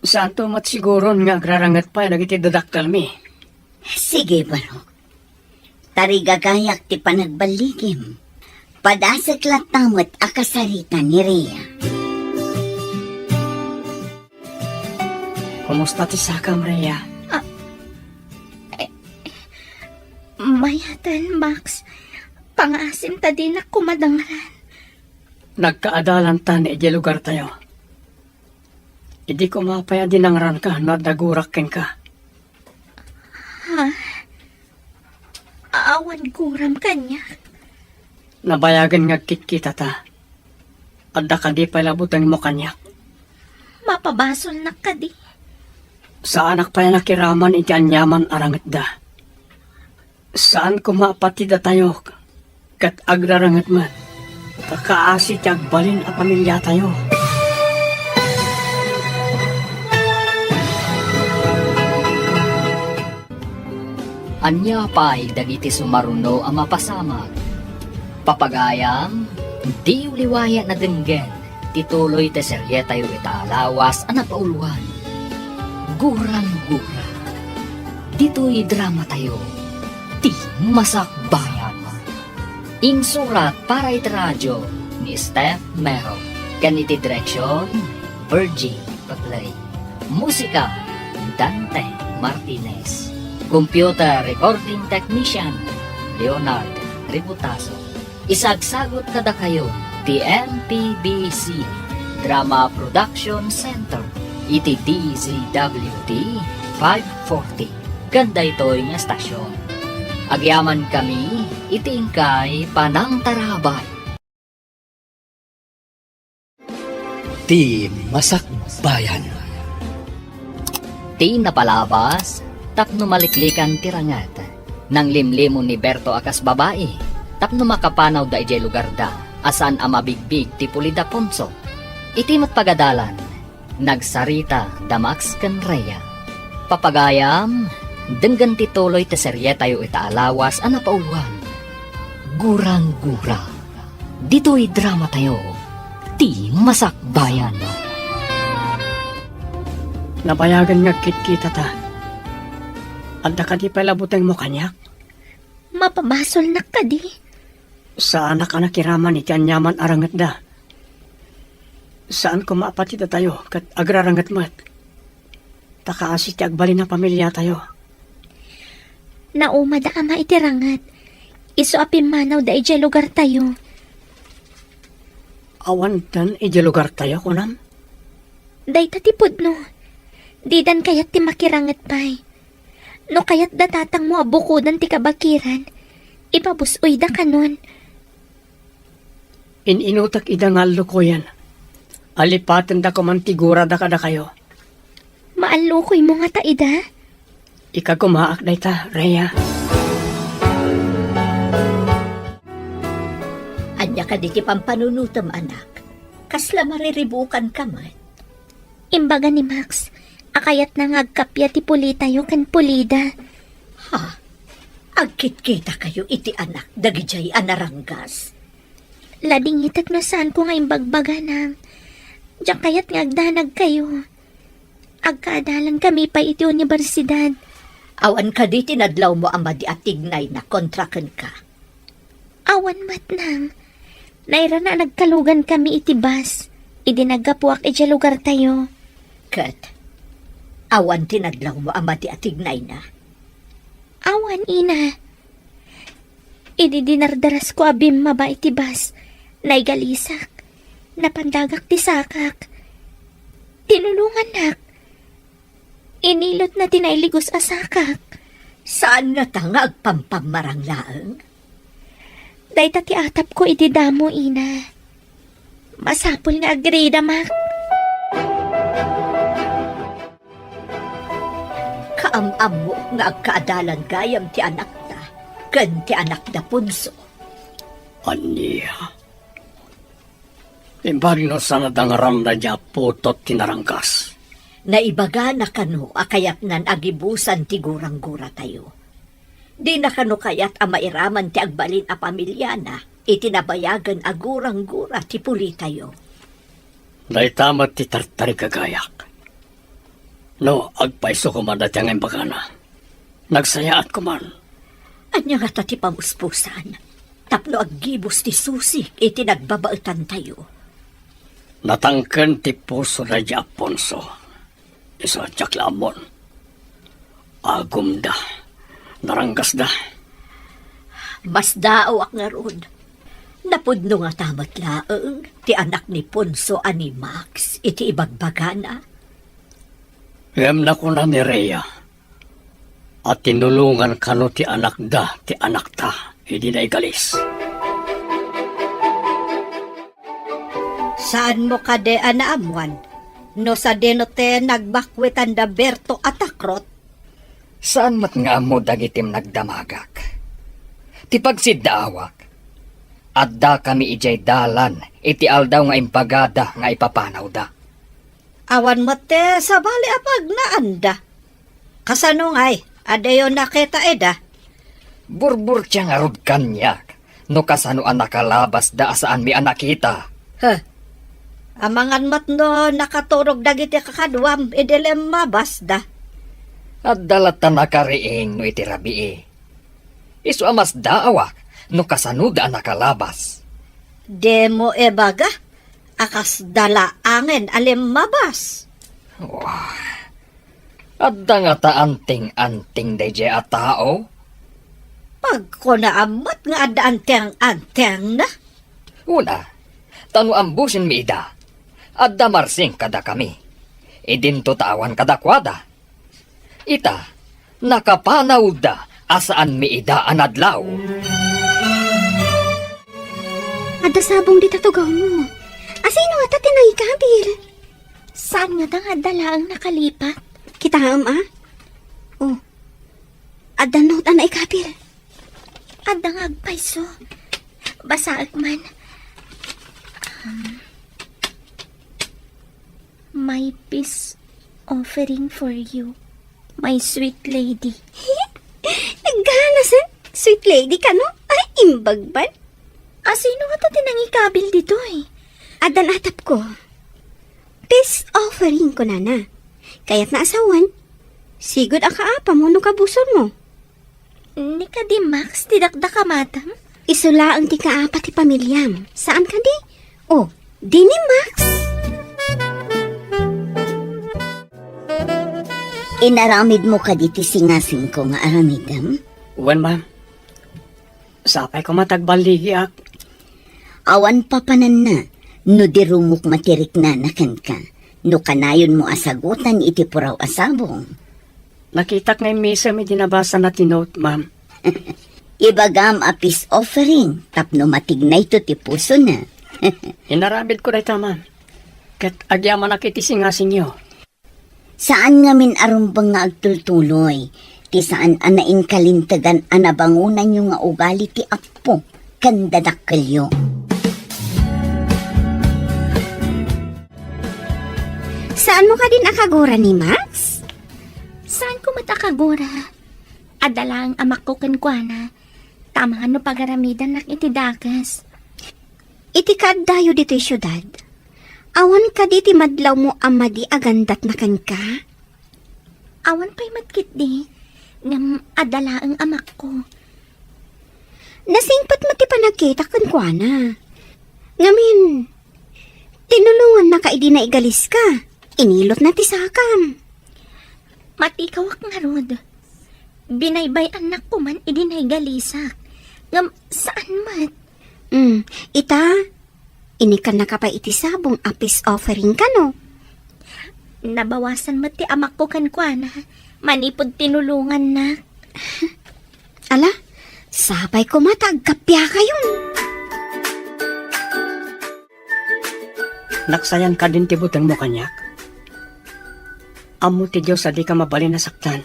Saanto met siguron nga agraranget pay dagiti dadakkelmi. Sige, Barok. Tarigagayak ti panagballigim. Padasek latta met a kasarita ni Rhea. Kumusta ti sakam, Rhea? Ah, eh, mayaten, Max. Pangaasim ta dinak koma dangran. Nagkaadalantan idiay lugartayo. Idi koma pay a dinangranka no adda gurak kenka. Ha? Awan guram kaniak? Nabayagen nga agkitkitata. Adda kadi pay la butengmo kaniak? Mapabasolnak kadi? Saanak pay a nakiraman iti aniaman a rangetda. Saan koma a pati datayo ket agraranget met. Kakaasi ti agbalin a pamiliatayo. Ania pay dagiti sumaruno a mapasamak? Papagayam, diyo liwayan a denggen. ti tuloy ti serietayo ita a lawas a napauluan, Gurang-gura. Ditoy dramatayo, ti Masakbayan. Insurat para iti radio ni Steph Mero, ken iti direksion, Virgie Paclay. Musika, Dante Martinez. Computer recording technician, Leonard Ributazo. Isagsagut kadakayo ti M P B C Drama Production Center iti D Z W T five forty ken daytoy nga estasion. Agyamankami iti inkay panangtarabay. Ti Masakbayan. Ti napalabas tapno maliklikan ti ranget. Nanglimlimon ni Berto a kas babai tapno makapanawda idiay lugarda a saan a mabigbig ti Pulida Ponso. Iti met pagadalan, nagsarita da Max ken Rhea. Papagayam, denggen ti tuloy ti serietayo ita a lawas a napauluan, Gurang-gura. Ditoy dramatayo, ti Masakbayan. Nabayagen nga agkitkitata. Adda kadi pay la butengmo kaniak? Mapamasolnak kadi? Saanak a nakiraman iti aniaman a rangetda. Saan koma a pati datayo ket agraranget met. Ta kaasi ti agbalin a pamiliatayo. Naumada ama iti ranget. Isu a pimmanawda idiay lugartayo. Awandan idiay lugartayo, kunam? Dayta ti pudno. Didan kayat ti makiranget pay. No kayatda tatangmo a bukodan ti kabakiran, ipabus-oyda kanon. In-inutek ida nga allukoyen. Alipatenda koman ti gurada kadakayo. Maallukoymo ngata ida? Ikagumaak dayta, Rhea. Ania kadi ti pampanunotem, anak? Kasla mariribukanka met? Imbaga ni Max a kayatna nga agkappia ti pulitayo ken Pulida. Ha? Agkitkitakayo iti anak dagidiay a naranggas? Ladingitek no saanko nga imbagbaganam. Diak kayat nga agdanagkayo. Agkaadalankami pay iti universidad. Awan kadi ti nadlawmo a madi a tignayna kontra kenka? Awan met, nang. Nairana a nagkalugankami iti bus idi naggapuak idiay lugartayo. Ket awan ti nadlawmo a madi a tignayna? Awan, ina. Idi dinardarasko a bimmaba iti bus, naigalisak. Napandagak ti sakak. Tinulongannak. Inilotna ti nailigos a sakak. Saan ngata nga agpampammarang laeng? Dayta ti atapko idi damo, ina. Masapul nga agrida, Max. Kaam-ammo nga agkaadalan gayam ti anakta ken ti anakda Ponso. Ania? Imbag no saan a dangaramda diay putot ti naranggas. Naibagana kano a kayatnan a gibusan ti gurang-guratayo. Dina kano kayat a mairaman ti agbalin a pamiliana iti nabayagen a gurang-gura ti pulitayo. Dayta met ti tartarigagayak. No, agpayso koma dayta nga imbagana. Nagsayaat koman. Ania ngata ti pamuspusan tapno aggibus ti susik iti nagbabaetantayo? Natangken ti puso daydi Aponso. Isu a diak la ammon. Agumda. Naranggasda. Masdaawak ngarud. Napudno ngata met laeng ti anak ni Ponso a ni Max iti ibagbagana? Ngem nakuna ni Rhea a tinulongan kano ti anakda ti anakta idi naigalis. Saanmo kadi a naammuan no sadino ti nagbakwitanda Berto a takrot? Saan met nga ammo dagitim nagdamagak. Ti pagsiddaawak, addakami idiay dalan iti aldaw nga imbagada nga ipapanawda. Awan met ti sabali a pagnaanda. Kasano ngay a diyo nakita ida? Burburtia ngarud kaniak no kasano a nakalabasda a saanmi a nakita. Huh. Amangan met no nakaturog dagiti kakaduam idi limmabasda. Adda latta nakariing no iti rabii. Isu a masdaawak no kasanoda a nakalabas. Dimo ibaga a kasda laengen a limmabas. Wah, adda ngata anting-anting daydiay a tao? Pagkunaam met nga adda anting-antingna. Una, ta no ambusenmi ida, adda marsing kadakami. Idinto ta awan kadakuada. Ita, nakapanawda a saanmi ida a nadlaw. Adda sabong dita tugawmo. Asino ngata ti nangikabil? Saan ngata nga adda laeng nakalipat? Kitaem, a? Oh. Adda note a naikabil. Adda nga agpayso. Basaek man. Um, My peace offering for you, my sweet lady. Nagganasen, sweet lady kano? Ay, imbag man. Asino ngata ti nangikabil ditoy? Addan atapko. Peace offering, kunana. Kayatna a sawen, sigud a kaapam wenno kabusormo. Ni kadi Max ti dakdakamatam? Isu laeng ti kaapa ti pamiliam. Saan kadi? Oh, di ni Max? Inaramidmo kadi ti singasingko nga aramidem? Wen, ma'am. Sapay koma ta agballigiak. Awan papananna no di rumukma ti riknana kenka, no kanayonmo a sagutan iti puraw a sabong. Nakitak nga immisem idi nabasana ti note, ma'am. Ibagam a peace offering tapno matignayto ti pusona. Inaramidko dayta, ma'am. Ket agyamanak iti singasingyo. Saan ngamin a rumbeng nga agtultuloy ti saan a nainkalintegan a nabangonanyo nga ugali ti Apo ken dadakkelyo. Saanmo kadin a kagura ni Max? Saanko met a kagura. Adda laeng amakko kenkuana, ta amangan no pagaramidannak iti dakes. Iti kaaddayo ditoy siudad, awan kadi ti madlawmo a madi a gandatna kenka? Awan pay met ketdi, ngem adda laeng amakko. Nasingpet met ti panagkitak kenkuana. Ngamin, tinulongannaka idi naigaliska. Inilotna ti sakam. Matikawak ngarud. Binaybay-annak koman idi naigalisak. Ngem saan met. Mm, ita, inikannaka pay iti sabong a peace offering kano? Nabawasan met ti amakko kenkuana manipud tinulongannak. Ala, sapay koma ta agkappiakayon. Naksayan kadin ti butengmo kaniak? Ammo ti Dios a dika mabalin a saktan.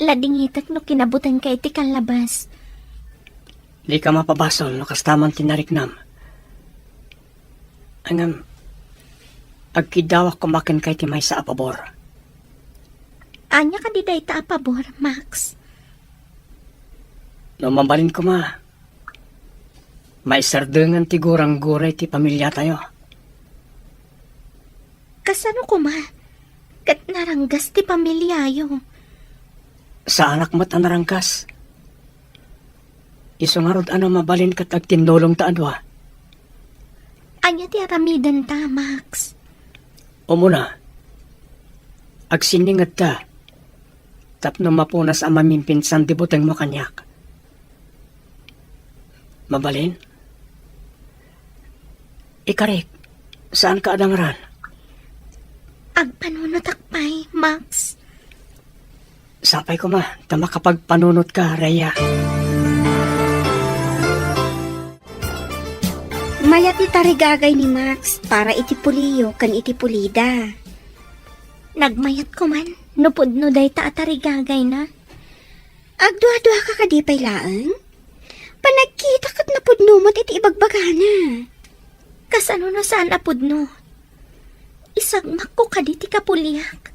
Ladingitek no kinabutengka iti kallabas. Dika mapabasol no kasta man ti nariknam. Ngem, agkiddawak koma kenka iti maysa a pabor. Ania kadi dayta a pabor, Max? No mabalin koma, maisardengan ti gurangguray ti pamiliatayo. Kasano koma? Ket naranggas ti pamiliayo. Saanak met a naranggas. Isu ngarud a no mabalin ket agtinnulongta a dua. Ania ti aramidenta, Max? Umuna, agsinningedta tapno mapunas a mamimpinsan ti butengmo kaniak. Mabalin? Ikarik, saanka a dangran? Agpanunotak pay, Max. Sapay koma, ta makapagpanunotka, Rhea. Mayat ti tarigagay ni Max para iti puliyo ken iti pulida. Nagmayat koman no pudno dayta a tarigagayna. Agduaduaka kadi pay laeng? Panagkita ket napudno met iti ibagbagana. Kasano no saan a pudno? Isagmakko kadi ti kapuliak.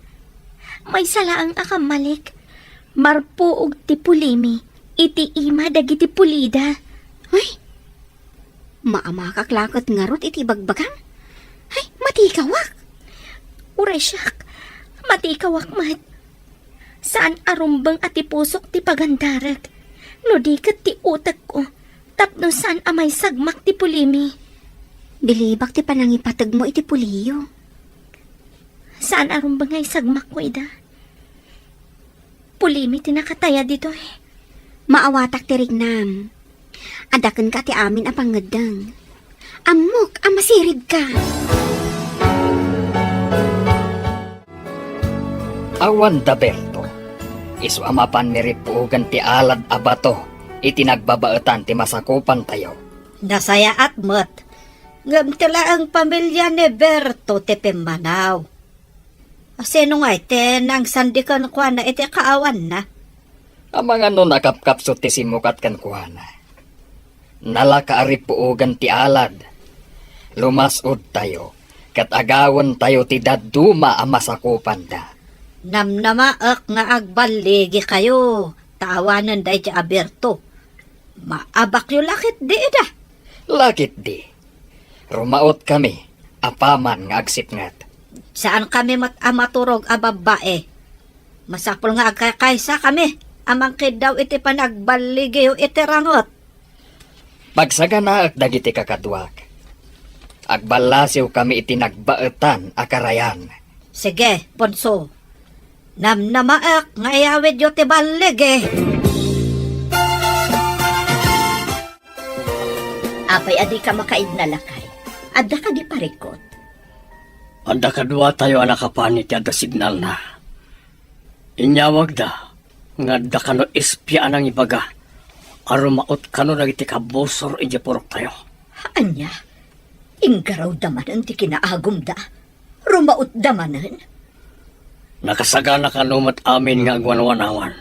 Maysa laeng a kammalik. Marpuog ti pulimi iti ima dagiti pulida. Ay, maamakak la ket ngarud iti ibagbagam. Matikawak? Uray siak, matikawak met. Saan a rumbeng a ti pusok ti pagandarek, no di ket ti utekko, tapno saan a maisagmak ti pulimi. Bilibak ti panangipategmo iti puliyo. Saan a rumbeng nga isagmakko ida. Pulimi ti nakataya ditoy. Maawatak ti riknam. Adda kenka ti amin a pangngeddeng. Ammok a masiridka. Awan da Berto. Isu a mapan ni rippuogan ti alad a bato iti nagbabaetan ti masakupantayo. Nasayaat met. Ngem ti laeng pamilia ni Berto ti pimmanaw. Sino ngay ti nangsandi kenkuana iti kaawanna? Amangan no nakapkapsut ti simmukat kenkuana. Nalaka a rippuogan ti alad. Lumas-odtayo, ket agawentayo ti dadduma a masakupanda. Namnamaek nga agballigikayo, ta awanen daydi a Berto. Maabakyo la ketdi ida. La ketdi. Rumaotkami apaman nga agsipnget. Saankami met a maturog a babbai. Masapul nga agkakaysakami a mangkiddaw iti panagballigiyo iti ranget. Pagsaganaek dagiti kakaduak. Agballasiwkami iti nagbaetan a karayan. Sige, Ponso. Namnamaek nga iyawidyo ti balligi. Apay a dika makaidna, lakay? Adda kadi parikut? Adda kaduatayo a nakapan iti adda signalna. Inyawagda nga adda kano espia a nangibaga a rumaot kano dagiti kabusor idiay puroktayo. Ania? Inggarawda manen ti kinaagumda? Rumaotda manen? Nakasagana kano met amin nga agwanwanawan.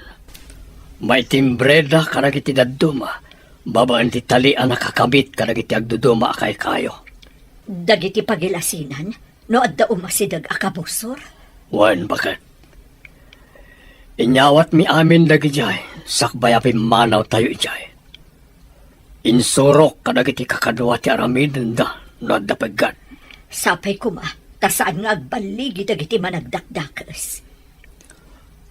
Maitimbreda kadagiti dadduma babaen ti tali a nakakabit kadagiti agduduma a kaykayo. Dagiti pagilasinan no adda umasideg a kabusor? Wen, baket. Inyawatmi amin dagidiay sakbay a pimmanawtayo idiay. Insurok kadagiti kakadua ti aramidenda no adda peggad. Sapay koma, ta saan nga agballigi dagiti managdakdakes.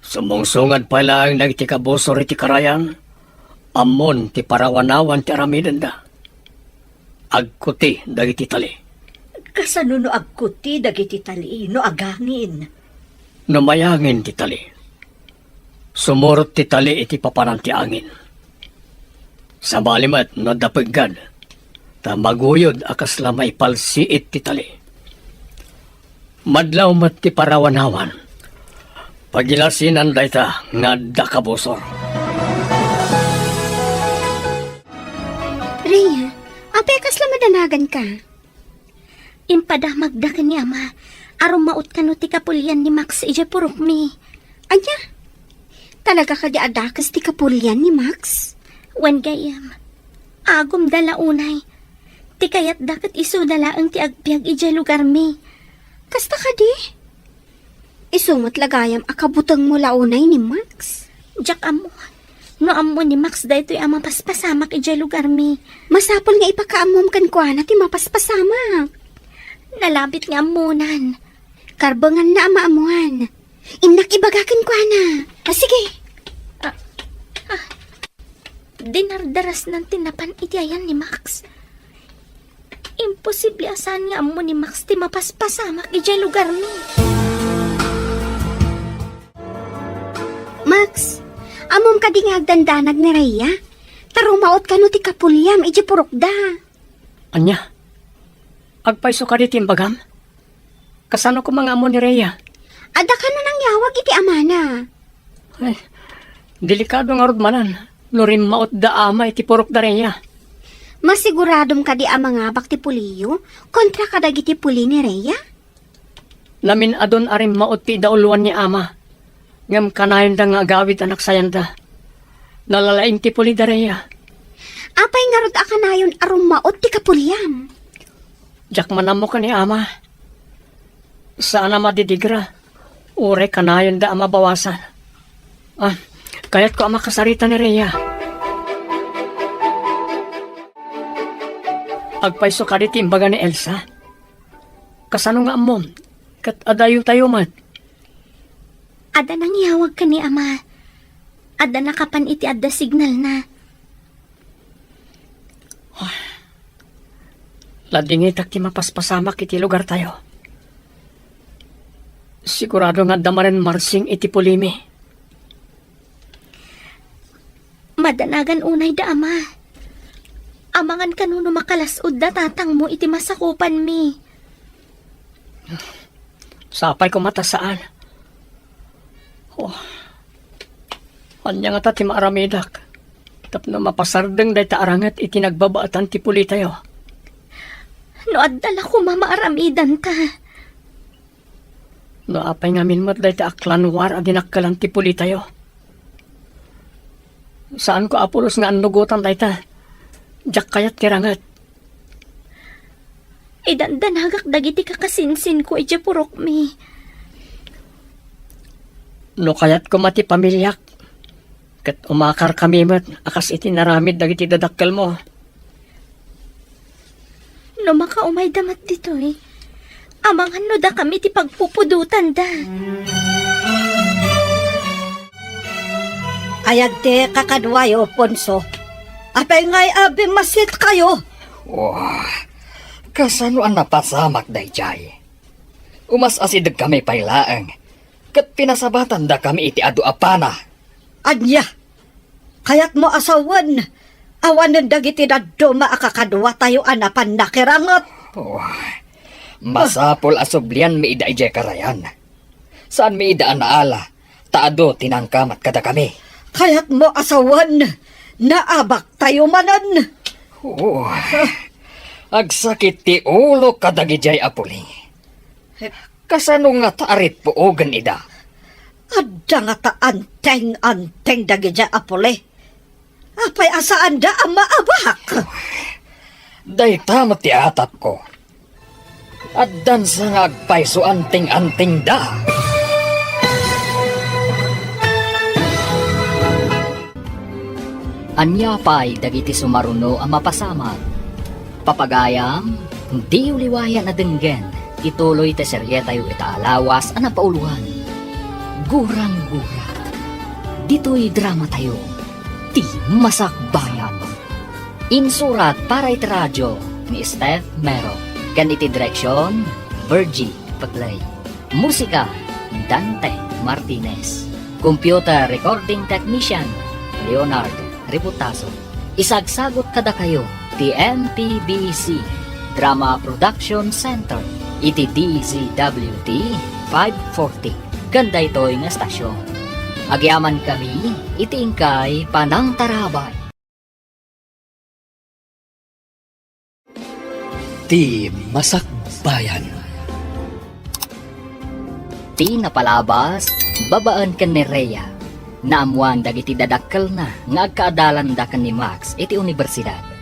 Sumungsungad pay laeng dagiti kabusor iti karayan, ammon ti parawanawan ti aramidenda. Agkuti dagiti tali. Kasano no agkuti dagiti tali no agangin? No mayangin ti tali, sumurot ti tali iti papanan ti angin. Sabali met no adda peggad, ta maguyod a kasla maipalsiit ti tali. Madlaw met ti parawanawan. Pagilasinan dayta nga adda kabusor. Rhea, apay a kasla madanaganka? Impadamagda ken ni Ama a rumaot kano ti kapulian ni Max idiay purokmi. Ania? Talaga kadi a dakes ti kapulian ni Max? Wen gayyem, agumda la unay. Ti kayatda ket isuda laeng ti agbiag idiay lugarmi. Kasta kadi? Isu met la gayam a kabutengmo la unay ni Max? Diak ammo. No ammo ni Max daytoy a mapaspasamak idiay lugarmi. Masapul nga ipakaammom kenkuana ti mapaspasamak. Nalabit nga ammonan. Karbenganna a maammuan. Innak ibaga kenkuana. A, sige. Ah, ah. Dinardarasnan ti napan iti ayan ni Max. Imposible a saan nga ammo ni Max ti mapaspasamak idiay lugarmi. Max, ammom kadi nga agdandanag ni Rhea? Ta rumaot kano ti kapuliam idiay purokda. Ania? Agpayso kadi ti imbagam? Kasano koma nga ammo ni Rhea? Adda kano nangyawag iti amana. Ay, delikado ngarud manen no rimmaotda ama iti purokda Rhea. Masiguradom kadi a mangabak ti puliyo kontra kadagiti puli ni Rhea? Namin-adon a rimmaot ti idauloan ni ama, ngem kanayonda nga agawid a naksayanda. Nalalaing ti puli da Rhea. Apay ngarud a kanayon a rummaot ti kapuliam? Diak man ammo ken ni ama. Saan a madidigra, uray kanayonda a mabawasan. Ah, kayatko a makasarita ni Rhea. Agpayso kadi ti imbaga ni Elsa? Kasano nga ammom? Ket adayotayo met? Adda nangyawag ken ni ama. Adda nakapan iti adda signalna. Ladingitak ti mapaspasamak iti lugartayo. Sigurado nga adda manen marsing iti pulimi. Madanagan unay da ama. Amangan kano no makalas-od da tatangmo iti masakupanmi. Sapay koma ta saan. Oh. Ania ngata ti maaramidak tapno mapasardeng dayta aranget iti nagbabaetan ti pulitayo? No adda la koma maaramidanta. No apay ngamin met dayta aklanwar a dinakkelan ti pulitayo? Saanko, Apolos, nga annugotan dayta. Diak kayat ti ranget. Idandanagak dagiti kakasinsinko idiay purokmi. No kayat koma ti pamiliak, ket umakarkami met a kas iti naramid dagiti dadakkelmo. No makaumayda met ditoy, amangan no dakami ti pagpupudotanda. Ayat ti kakaduayo, Ponso. Apay ngay a bimmasitkayo? Wah, kasano a napasamak daydiay? Umas-asideg kami pay laeng, ket pinasabatandakami iti adu a pana. Ania? Kayatmo a sawen, awanen dagiti dadduma a kakaduatayo a napan nakiranget? Oh, masapul a sublianmi ida idiay karayan. Saanmi ida a naala, ta adu ti nangkamat kadakami. Kayatmo a sawen, naabaktayo manen? Oo. Agsakit ti ulo kadagidiay a puli. Kasano ngata a rippuogen ida? Adda ngata anteng-anteng dagidiay a puli. Apay a saanda a maabak? Dayta met ti atapko. Addansa nga agpayso anteng-antengda. Ania pay dagiti sumaruno a mapasamak? Papagayam, diyo liwayan a denggen ti tuloy ti serietayo ita a lawas a napauloan, Gurang-gura. Ditoy dramatayo, ti Masakbayan. Insurat para iti radio ni Steph Mero, ken iti direksion, Virgie Petley. Musika, Dante Martinez. Computer recording technician, Leonard Ributaso. Isagsagut kadakayo ti M P B C Drama Production Center iti D Z W T five forty ken daytoy nga estasion. Agyamankami iti inkay panangtarabay. Ti Masakbayan. Ti napalabas, babaen ken ni Rhea, naammoan dagiti dadakkelna nga agkaadalanda ken ni Max iti unibersidad.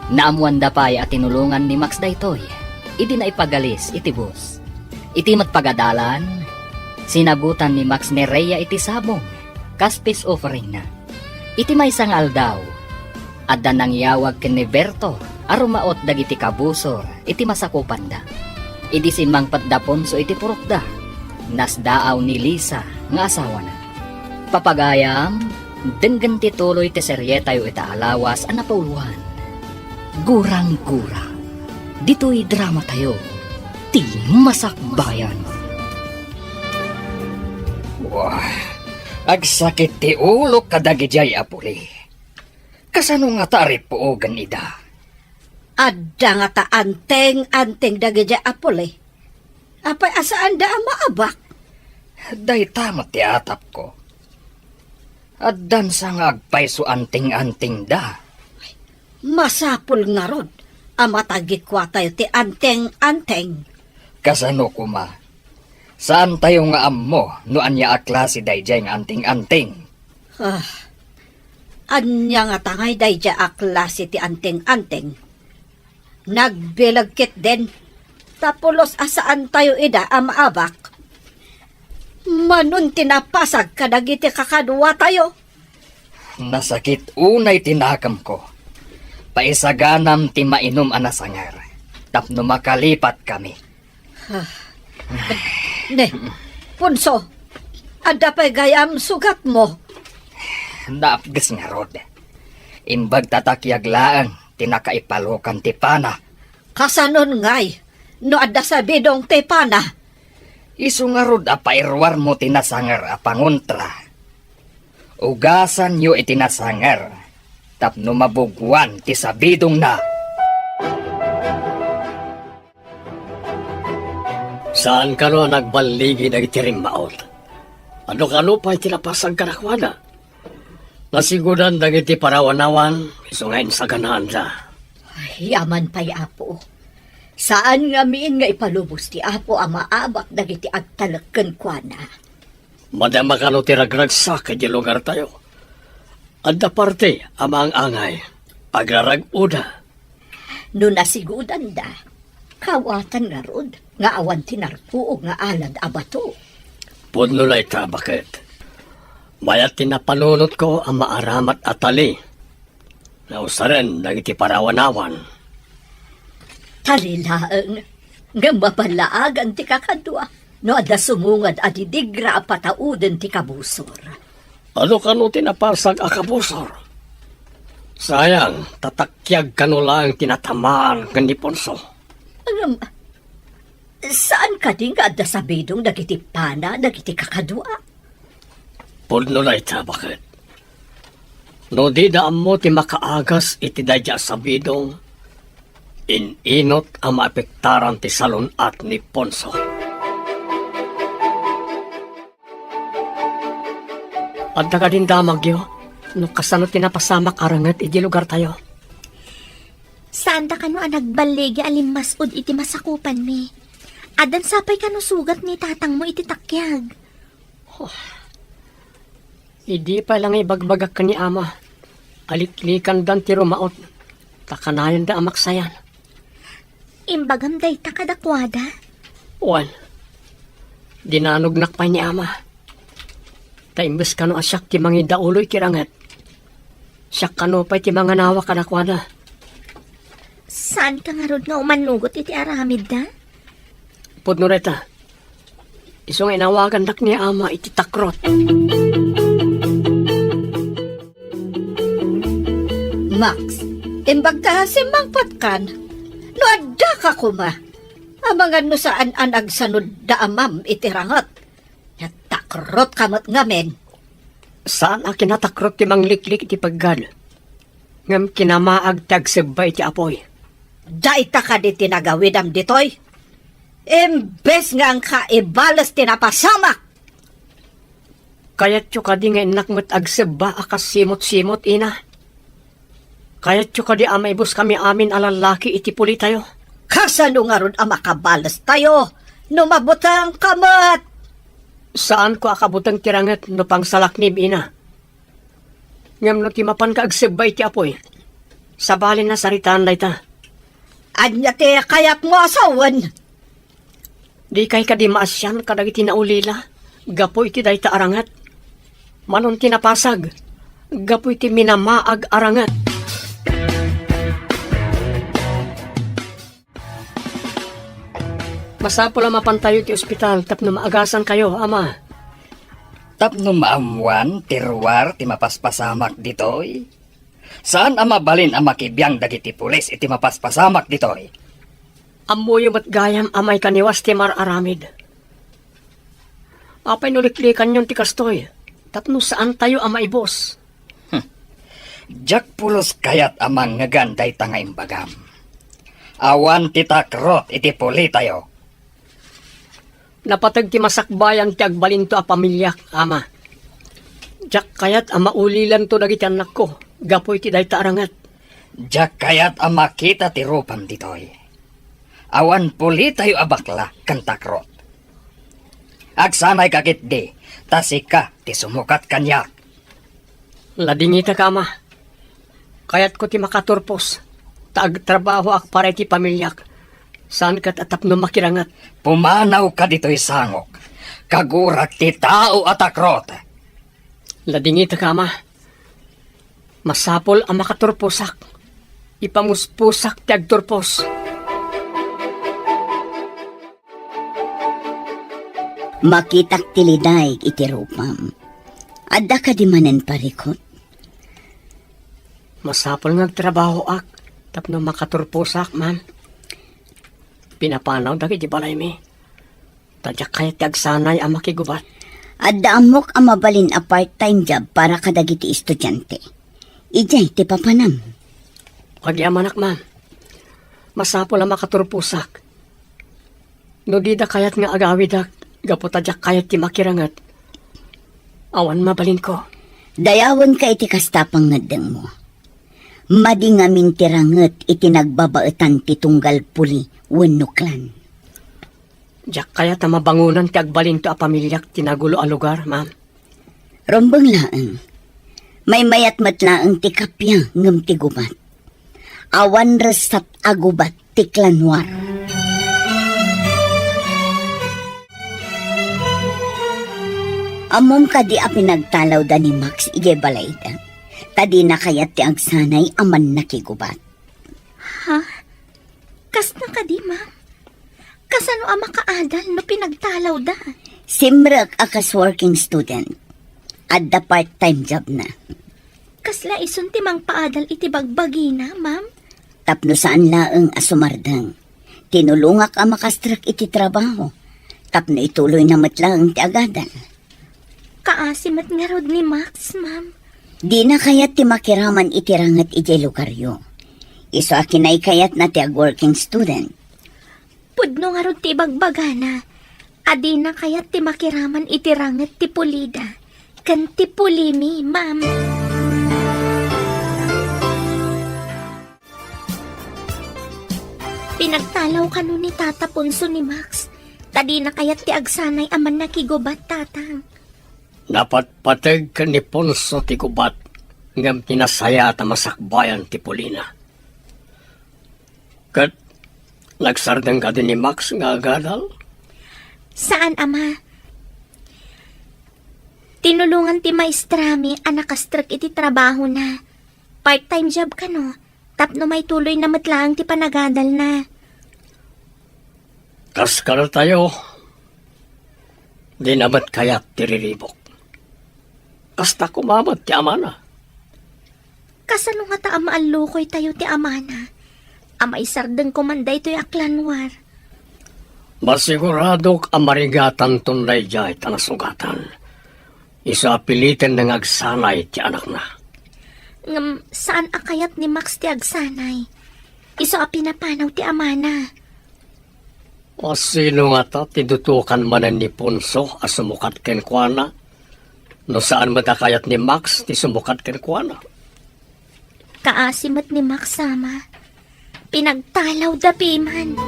Naammoanda pay a tinulongan ni Max daytoy idi naipagalis iti bus. Iti met pagadalan, sinagutan ni Max ni Rhea iti sabong kas peace offeringna. Iti maysa nga aldaw, adda nangyawag ken ni Berto a rumaot dagiti kabusor iti masakupanda. Idi simmangpet da Ponso iti purokda, nasdaaw ni Lisa nga asawana. Papagayam, denggen ti tuloy ti serietayo ita a lawas a napauloan, Gurang-gura. Ditoy dramatayo, ti Masakbayan. Wah, agsakit ti ulok kadagidiay a puli. Kasano ngata a rippuogen ida? Adda ngata anteng-anteng dagidiay a puli. Apay a saanda a maabak? Dayta met ti atapko. Addansa nga agpayso anteng-antengda. Masapul ngarud a matagikuatayo ti anteng-anteng. Kasano koma? Saantayo nga ammo no ania a klase daydiay nga anteng-anteng. Ah, ania ngata ngay daydiay a klase ti anteng-anteng? Nagbileg ketdin, ta pulos a saantayo ida a maabak. Manon ti napasag kadagiti kakaduatayo. Nasakit unay ti nakemko. Paisaganam ti mainum a nasangar tapno makalipatkami. Ah. Ne, Ponso, adda pay gayam sugatmo? Naapges ngarud. Imbag ta takiag laeng ti nakaipalokan ti pana. Kasanon ngay no adda sabidong ti pana? Isu ngarud a pairuarmo ti nasanger a pangontra. Ugasanyo iti nasanger tapno mabuguan ti sabidongna. Saan kano a nagballigi dagiti rimmaot? Adu kano pay ti napasag kadakuada? Nasigudan dagiti parawanawan, isu nga insaganaanda. Ay, aman pay, Apo. Saan ngamin nga ipalubos ti Apo a maabak dagiti agtalek kenkuana. Madama kano ti ragragsak idiay lugartayo. Adda parte a maang-angay, agrarag-oda. No nasigudanda, kawatan ngarud nga awan ti narpuog nga alad a bato. Pudno dayta, baket. Mayat ti napanunotko a maaramat a tali. Nausaren dagiti parawanawan. Tali laeng, ngem maballaagan ti kakadua no adda sumungad a didigra a patauden ti kabusor. Adu kano ti napasag a kabusor? Sayang, ta takiag kano laeng ti natamaan ken ni Ponso. Ngem, saan kadi nga adda sabidong dagiti pana dagiti kakadua? Pudno dayta, baket. No dida ammo ti makaagas iti daydi a sabidong, in-inot a maapektaran ti salun-at ni Ponso. Adda kadin damagyo no kasano ti napasamak a renget iti lugartayo? Saanda kano a nagballigi a limmas-ud iti masakupanmi? Addan sapay kano sugat ni tatangmo iti takiag? Oh. Idi pay la nga ibagbagak ken ni ama, aliklikandan ti rumaot, ta kanayonda a maksayan. Imbagam dayta kadakuada? Wen, dinanognak pay ni ama. Ta imbes kano a siak ti mangidaulo iti ranget, siak kano pay ti manganawa kadakuada. Saanka ngarud nga umanugot iti aramidda? Pudno dayta, isu nga inawagannak ni ama iti takrot. Max, imbagka simmangpatkan, no addaka koma, amangan no saan a nagsanud da amam iti ranget. Natakrot ka met ngamin. Saan a kinatakrot ti mangliklik iti peggad, ngem kinamaag ti agsebba iti apuy. Dayta kadi ti nagawidam ditoy? Imbes nga angka ibales ti napasamak! Kayatyo kadi nga innak met agsebba a kas simot-simot, ina? Kayatyo kadi a maibuskami amin a lallaki iti pulitayo? Kasano ngarud a makabalestayo no mabutengka met? Saanko a kabuteng ti ranget no pangsalaknim, ina. Ngem no ti mapanka agsebba iti apuy, sabali a saritaan dayta. Ania ti kayatmo a sawen? Dikay kadi maasian kadagiti naulila gapu iti dayta a ranget? Manon ti napasag gapu iti minamaag a ranget? Masapul a mapantayo iti ospital tapno maagasankayo, ama. Tapno maammoan ti ruar ti mapaspasamak ditoy? Saan a mabalin a makibiang dagiti pulis iti mapaspasamak ditoy? Ammoyo met gayam a maikaniwas ti mar-aramid. Apay no liklikanyon ti kastoy, tapno saantayo a maibus? Hmm. Diak pulos kayat a mangngegan dayta nga imbagam. Awan ti takrot iti pulitayo. Napateg ti masakbayan ti agbalinto a pamiliak, ama. Diak kayat a maulilanto dagiti annakko gapu iti dayta a ranget. Diak kayat a makita ti rupam ditoy. Awan pulitayo a bakla ken takrot. Agsanayka ketdi, ta sika ti sumukat kaniak. Ladingitak, ama. Kayatko ti makaturpos, ta agtrabahoak para iti pamiliak, saan ket a tapno makiranget. Pumanawka ditoy sangok. Kagurak ti tao a takrot. Ladingitak, ama. Masapul a makaturposak. Ipamuspusak ti agturpos. Makitak ti lidaig iti rupam. Adda kadi manen parikut? Masapul nga agtrabahoak tapno makaturposak, ma'am. Pinapanaw dagiti balaymi. Ta diak kayat ti agsanay a makigubat. Adda ammok a mabalin a part-time job para kadagiti estudiante. Idiay ti papanam. Agyamanak, ma'am. Masapul a makaturposak. No dida kayat nga agawidak gapu ta diak kayat ti makiranget, awan mabalinko. Dayawenka iti kasta pangngeddengmo. Madi ngamin ti ranget iti nagbabaetan ti tunggal puli wenno klan. Diak kayat a mabangonan ti agbalinto a pamiliak ti nagulo a lugar, ma'am. Rumbeng laeng. Maymayat met laeng ti kappia ngem ti gubat. Awan ressat a gubat ti klan War. Ammom kadi a pinagtalawda ni Max idiay balayda, ta dina kayat ti agsanay a mannakigubat. Ha? Kasna kadi, ma'am? Kasano a makaadal no pinagtalawda? Simrek a kas working student. Adda part-time job na. Kasla isun ti mangpaadal iti bagbagina, ma'am? Tapno saan laeng a sumardeng. Tinulongak a makastrek iti trabaho. Tapno ituloy na met laeng ti agadal. Kaasi met ngarud ni Max, ma'am. Dina kayat ti makiraman iti ranget idiay lugaryo. Isu a kinaykayatna ti ag-working student. Pudno ngarud ti ibagbagana a dina kayat ti makiraman iti ranget ti pulida ken ti pulimi, ma'am. Pinagtalaw kano ni Tata Ponso ni Max, ta dina kayat ti agsanay a mannakigubat, Tatang. Napatpateg ken ni Ponso ti gubat, ngem ti nasayaat a masakbayan ti pulina. Ket nagsardeng kadi ni Max nga agadal? Saan, Ama. Tinulongan ti maestrami a nakastrek iti trabahona. Part-time job kano, tapno maituloyna met laeng ti panagadalna. Kas kadatayo, dina met kayat ti riribuk. Kasta koma met ti amana. Kasano ngata a maallukoytayo ti amana a maisardeng koman daytoy a klan War? Masiguradok a marigatanton daydiay ta nasugatan. Isu a piliten nga agsanay ti anakna. Ngem saan a kayat ni Max ti agsanay. Isu a pinapanaw ti amana. A sino ngata ti dutokan manen ni Ponso a sumukat kenkuana? No saan met a kayat ni Max ti sumukat kenkuana? Kaasi met ni Max, Ama. Pinagtalawda piman.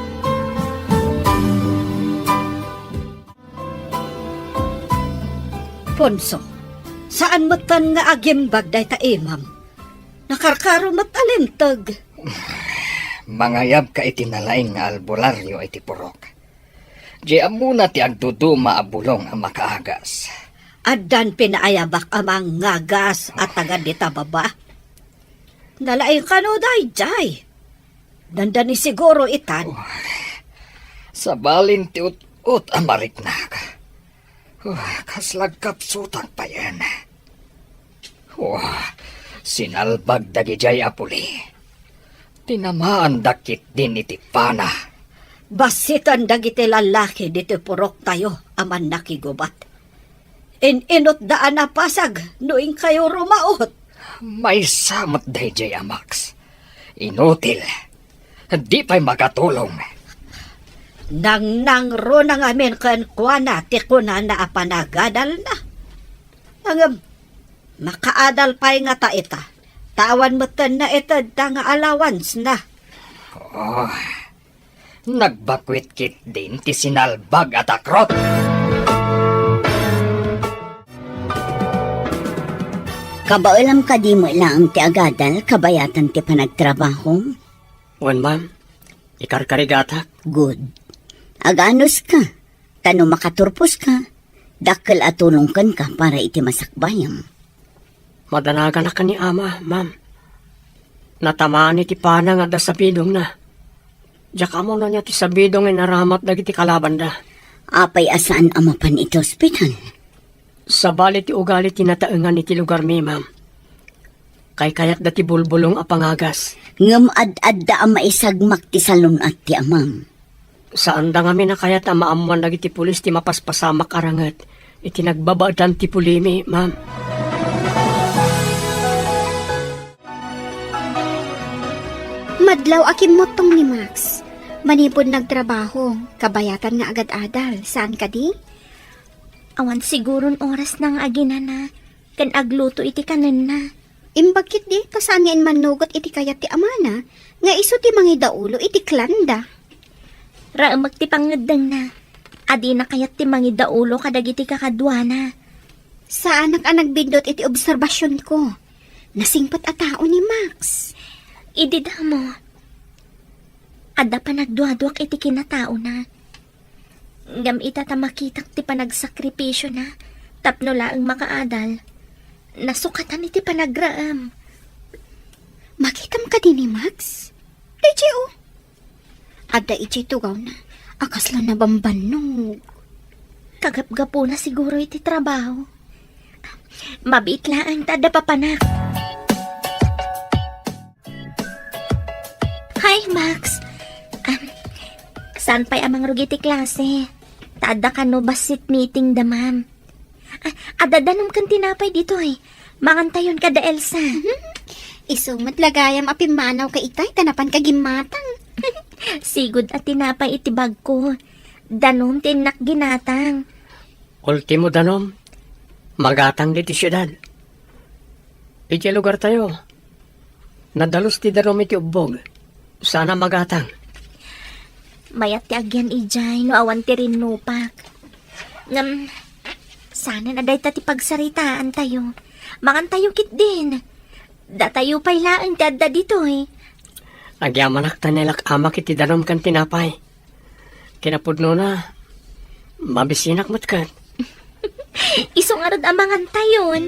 Ponso, saan metten nga agimbag dayta imam. Nakarkaro met a linteg. Mangayabka iti nalaing nga albularyo iti purok. Diay ammona ti agduduma a bulong a makaagas. Addan pinaayabak a mangagas a taga dita baba. Nalaing kano daydiay. Dandani siguro itan. Sabalin ti ut-ot a mariknak. Oh, kas lagkapsutang payen. Oh, sinalbag dagidiay a puli. Tinamaandak ketdin iti pana. Bassitan dagiti lallaki ditoy puroktayo a mannakigubat. In-inutda a napasag no inkayo rumaot. Maysa met daydiay a Max. Inutil. Di pay makatulong. Nangnangruna ngamin kenkuana ti kunana a panagadalna. Ngem, makaadal pay ngata ita. Ta awan metten naitedda nga allowance na. Oh, nagbakuit ketdin ti sinalbag a takrot. Kabaelam kadi met laeng ti agadal kabayatan ti panagtrabaho? Wen, ma'am. Ikarkarigatak. Good. Aganuska. Ta no makaturposka, dakkel a tulong kenka para iti masakbayam. Madanaganak ni Ama, ma'am. Natamaan iti pana nga adda sabidongna. Diak ammo no ania ti sabidong nga inaramat dagiti kalabanda. Apay a saan a mapan iti ospital? Sabali ti ugali ti nataengan iti lugarmi, ma'am. Kaykayatda ti bulbulong a pangagas. Ngem ad-adda a maisagmak ti salun-at ti amam. Saanda ngamin a kayat a maammoan dagiti pulis ti mapaspasamak a ranget iti nagbabaetan ti pulimi, ma'am. Madlaw a kimmuttong ni Max. Manipud nagtrabaho, kabayatan nga agad-adal, saan kadi? Awan siguron orasna nga aginana ken agluto iti kanenna. Imbag ketdi ta saan nga immannugot iti kayat ti amana nga isu ti mangidaulo iti klanda. Raemek ti pangngeddengna. Adina kayat ti mangidaulo kadagiti kakaduana. Saanak a nagbindut iti obserbasionko. Nasingpet a tao ni Max. Idi damo, adda panagduaduak iti kinataona. Ngem ita ta makitak ti panagsakripisyona tapno laeng makaadal, nasukatan iti panagraem. Makitam kadi ni Max? Daydiay, o. Adda idiay tugawna a kasla nabambannog. Kagapgapuna siguro iti trabaho. Mabiit laeng ta adda papanak. Hi, Max. Am, saan pay a mangrugi ti klase? Ta adda kano bassit meeting da ma'am. Ah, adda danom ken tinapay ditoy. Mangantayon kada Elsa. Mhm. Isu met la gayam a pimmanawka itay ta napanka gimmatang. Sigud a tinapay iti bagko. Danom ti innak ginatang. Ultimo danom, magatang ditoy siudad. Idiay lugartayo, nadalus ti danom iti ubbog. Saan a magatang. Mayat ti agyan idiay no awan ti rinnupak. Ngem, saanen a dayta ti pagsaritaantayo. Mangantayo ketdin. Datayo pay laeng ti adda ditoy. Agyamanak ta nailak-amak iti danom ken tinapay. Kinapudnona, mabisinak met ket. Isu ngarud a mangantayon.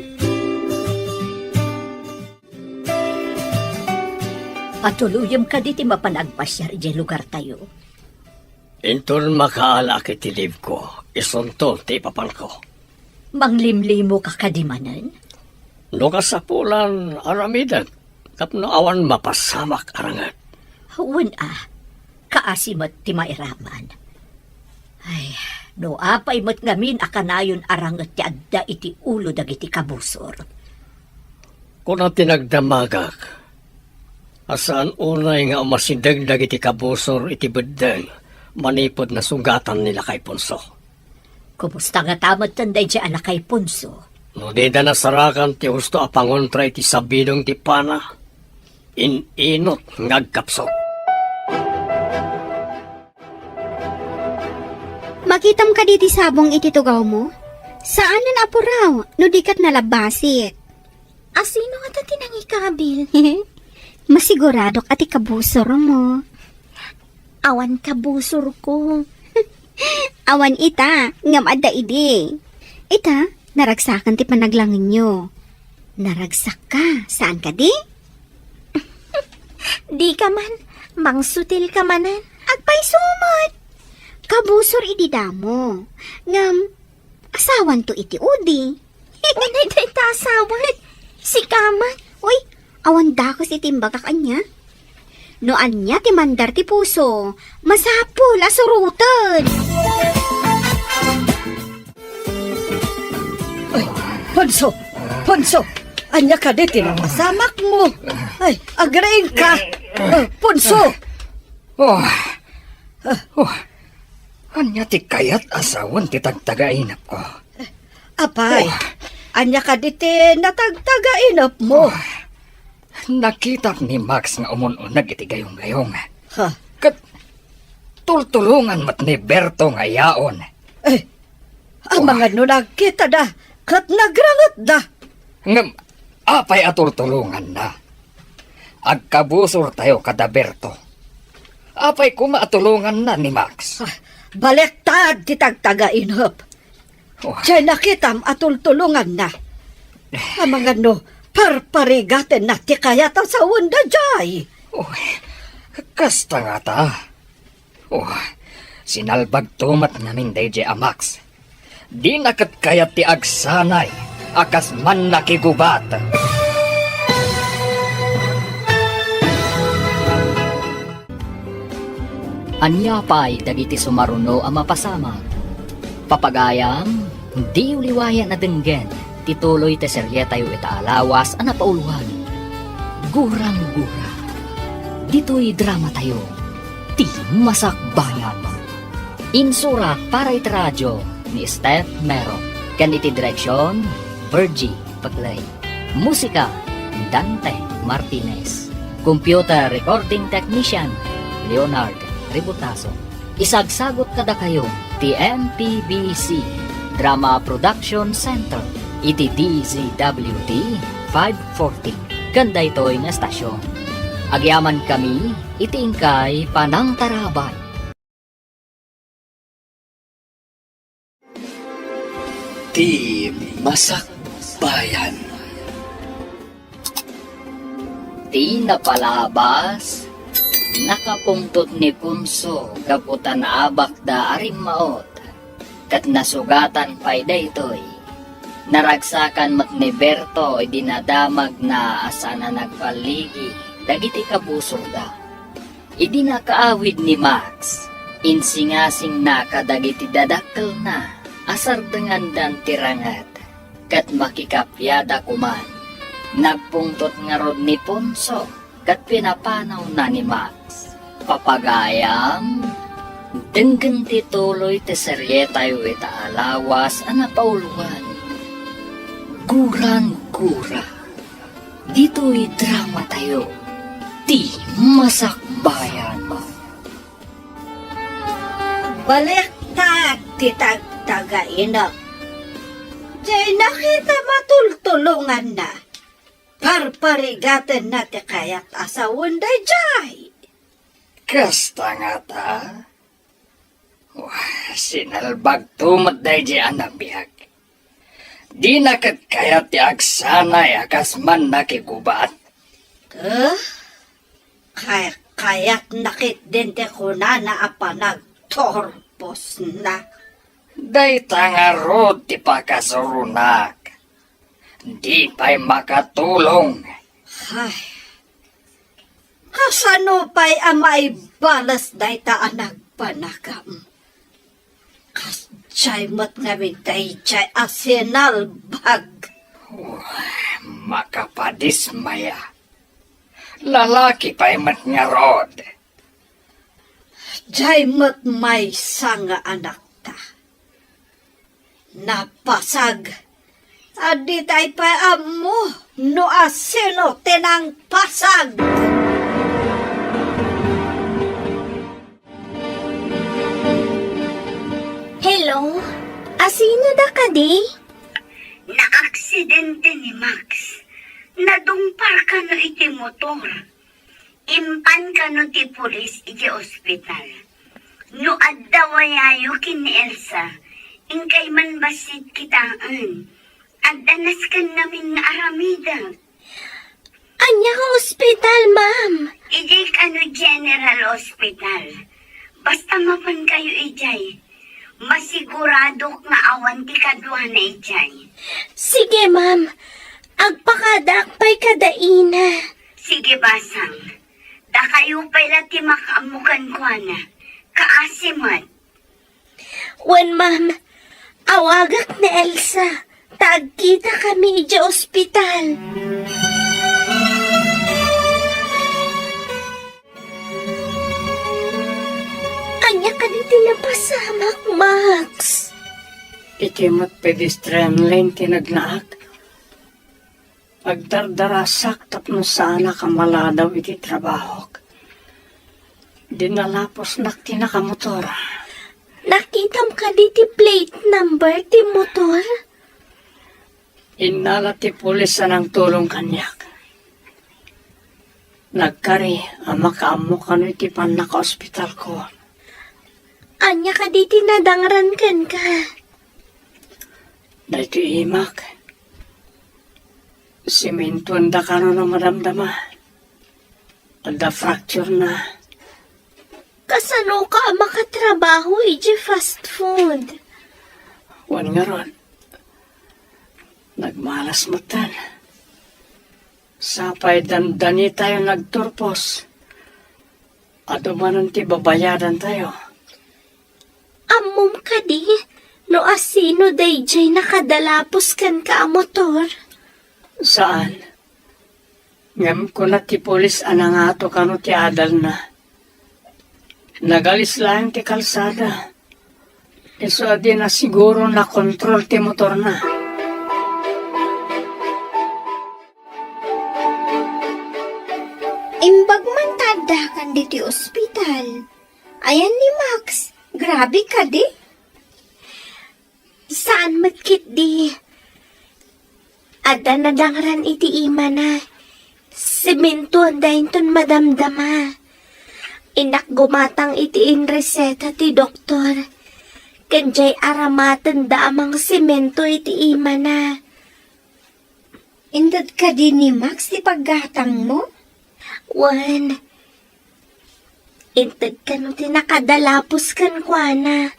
Patuloyem kadi ti mapan agpasiar idiay lugartayo. Inton makaalaak iti leave ko, isunto ti ipapanko. Manglimlimoka kadi manen? No kasapulan, aramidek tapno awan mapasamak a ranget. Wen a, kaasi met ti mairaman. Ay, no apay met ngamin a kanayon a ranget ti adda iti ulo dagiti kabusor. Kuna ti nagdamagak a saan unay nga umasideg dagiti kabusor iti beddeng manipud nasugatan ni Lakay Ponso. Kumusta ngata metten daydiay a Lakay Ponso? No dida nasarakan ti husto a pangontra iti sabidong ti pana, in-inot nga agkapsut. Makitam kadi ti sabong iti tugawmo? Saanen a puraw no di ket nalabbasit. A sino ngata ti nangikabil? Masiguradok a ti kabusormo. Awan kabusorko. Awan ita, ngem adda idi. Ita, naragsakan ti panaglangenyo. Naragsakka, saan kadi? Dika man, mangsutilka manen. Agpayso met. Kabusor idi damo. Ngem, asawanto iti udi. Unay dayta asawan. Sika man. Uy, awan dakes iti imbagak ania. No ania ti mandar ti puso, masapul a suroten. Ay, Ponso! Ponso! Ania kadi ti napasamakmo? Ay, agriingka! Ah, Ponso! Oh. Oh. Ania ti kayat a sawen ti tagtagainepko? Apay, Oh. ania kadi ti natagtagainepmo? Oh. Nakitak ni Max nga umun-uneg iti gayong-gayong. Ha? Ket tultulongan met ni Berto nga yaon. Eh, amangan no nagkitada, ket nagrangetda. Ngem, apay a tultulonganna? Agkabusortayo kada Berto. Apay koma a tulonganna ni Max? Ah, baliktad ti tagtagainep. Oh. Diay nakitam a tultulonganna. Amangan no, parparigatenna ti kayat a sawen daydiay. Oh, kasta ngata. Oh, Sinalbagto met ngamin daydiay a Max. Dina ket kayat ti agsanay a kas mannakigubat. Ania pay dagiti sumaruno a mapasamak? Papagayam, diyo liwayan a denggen ti tuloy ti serietayo ita a lawas a napauluan, Gurang-gura. Ditoy dramatayo, Ti Masakbayan. Insurat para iti radio ni Steph Mero, ken iti direksion, Virgie Paclay. Musika, Dante Martinez. Computer recording technician, Leonard Ributaso. Isagsagut kadakayo ti M P B C Drama Production Center iti D Z W T five forty ken daytoy nga estasion. Agyamankami iti inkay panangtarabay. Ti Masakbayan. Ti napalabas, nakapungtot ni Ponso gapu ta naabakda a rimmaot, ket nasugatan pay daytoy. Naragsakan met ni Berto idi nadamagna a saan a nagballigi dagiti kabusorda. Idi nakaawid ni Max, insingasingna kadagiti dadakkelna a sardengandan ti ranget, ket makikapiada koman. Nagpungtot ngarud ni Ponso ket pinapanawna ni Max. Papagayam, denggen ti tuloy ti serietayo ita a lawas a napauluan, Gurang-gura. Ditoy dramatayo, Ti Masakbayan. Baliktad ti tagtagainak. Diay nakita matultulonganna. Parparigatenna ti kayat a sawen daydiay. Kasta ngata? Wah, sinalbagto met daydiay a nabiag. Dina ket kayat ti agsanay a kas mannakigubat. Eh? Kay-, kayatna ketdin ti kunana a panagturposna. Dayta ngarud ti pakasuronak. Di pay makatulong. Ay, kasano pay a maibales dayta a nagbanagam? Kasdiay met ngamin daydiay a sinalbag. Wah, makapadismaya. Lalaki pay met ngarud. Diay met maysa nga anakta. Napasag. Adda tay pay ammo no asino ti nangpasag. Hello? Asino da kadi? Naaksidente ni Max. Nadungpar kano iti motor. Impan kano ti pulis iti ospital. No adda wayayo ken ni Elsa, inkay man bassit kitaen. Adda nasken ngamin nga aramidek. Ania nga ospital, ma'am? Idiay kano General Hospital. Basta mapan kayo idiay. Masiguradok nga awan ti kaduana idiay. Sige, ma'am. Agpakadaak pay kada ina. Sige, basang. Dakayo pay la ti makaammo kenkuana. Kaasi met. Wen, ma'am. Awagak ni Elsa. Ta agkitakami idiay ospital. Ania kadi ti napasamak, Max? Iti met pedestrian lane ti nagnaak. Agdardarasak tapno saanak a maladaw iti trabahok. Dinalapusnak ti nakamotor. Nakitam kadi ti plate number ti motor? Innala ti pulis a nangtulong kaniak. Nagkari a makaammo kano iti pannakaospitalko. Ania kadi ti nadangran kenka? Daytoy imak. Simintuanda kano no madamdama. Adda fracture na. Kasanoka a makatrabaho iti fast food? Wen ngarud, nagmalas metten. Sapay dandanitayo nagturpos. Adu manen ti babayadantayo. Ammom kadi no asino daydiay nakadalapos kenka a motor? Saan. Ngem kuna ti pulis a nangato kano ti adalna. Nagalis laeng ti kalsada. Isu a di na siguro nakontrol ti motorna. Imbag man ta addakan ditoy ospital. Ayan ni Max, grabe kadi. Saan met ketdi. Adda nadangran iti imana. Sementoanda inton madamdama. Innak gumatang iti inreseta ti doktor. Ken diay aramatenda a mangsemento iti imana. Inted kadi ni Max ti paggatangmo? Wen, inted kano ti nakadalapos kenkuana.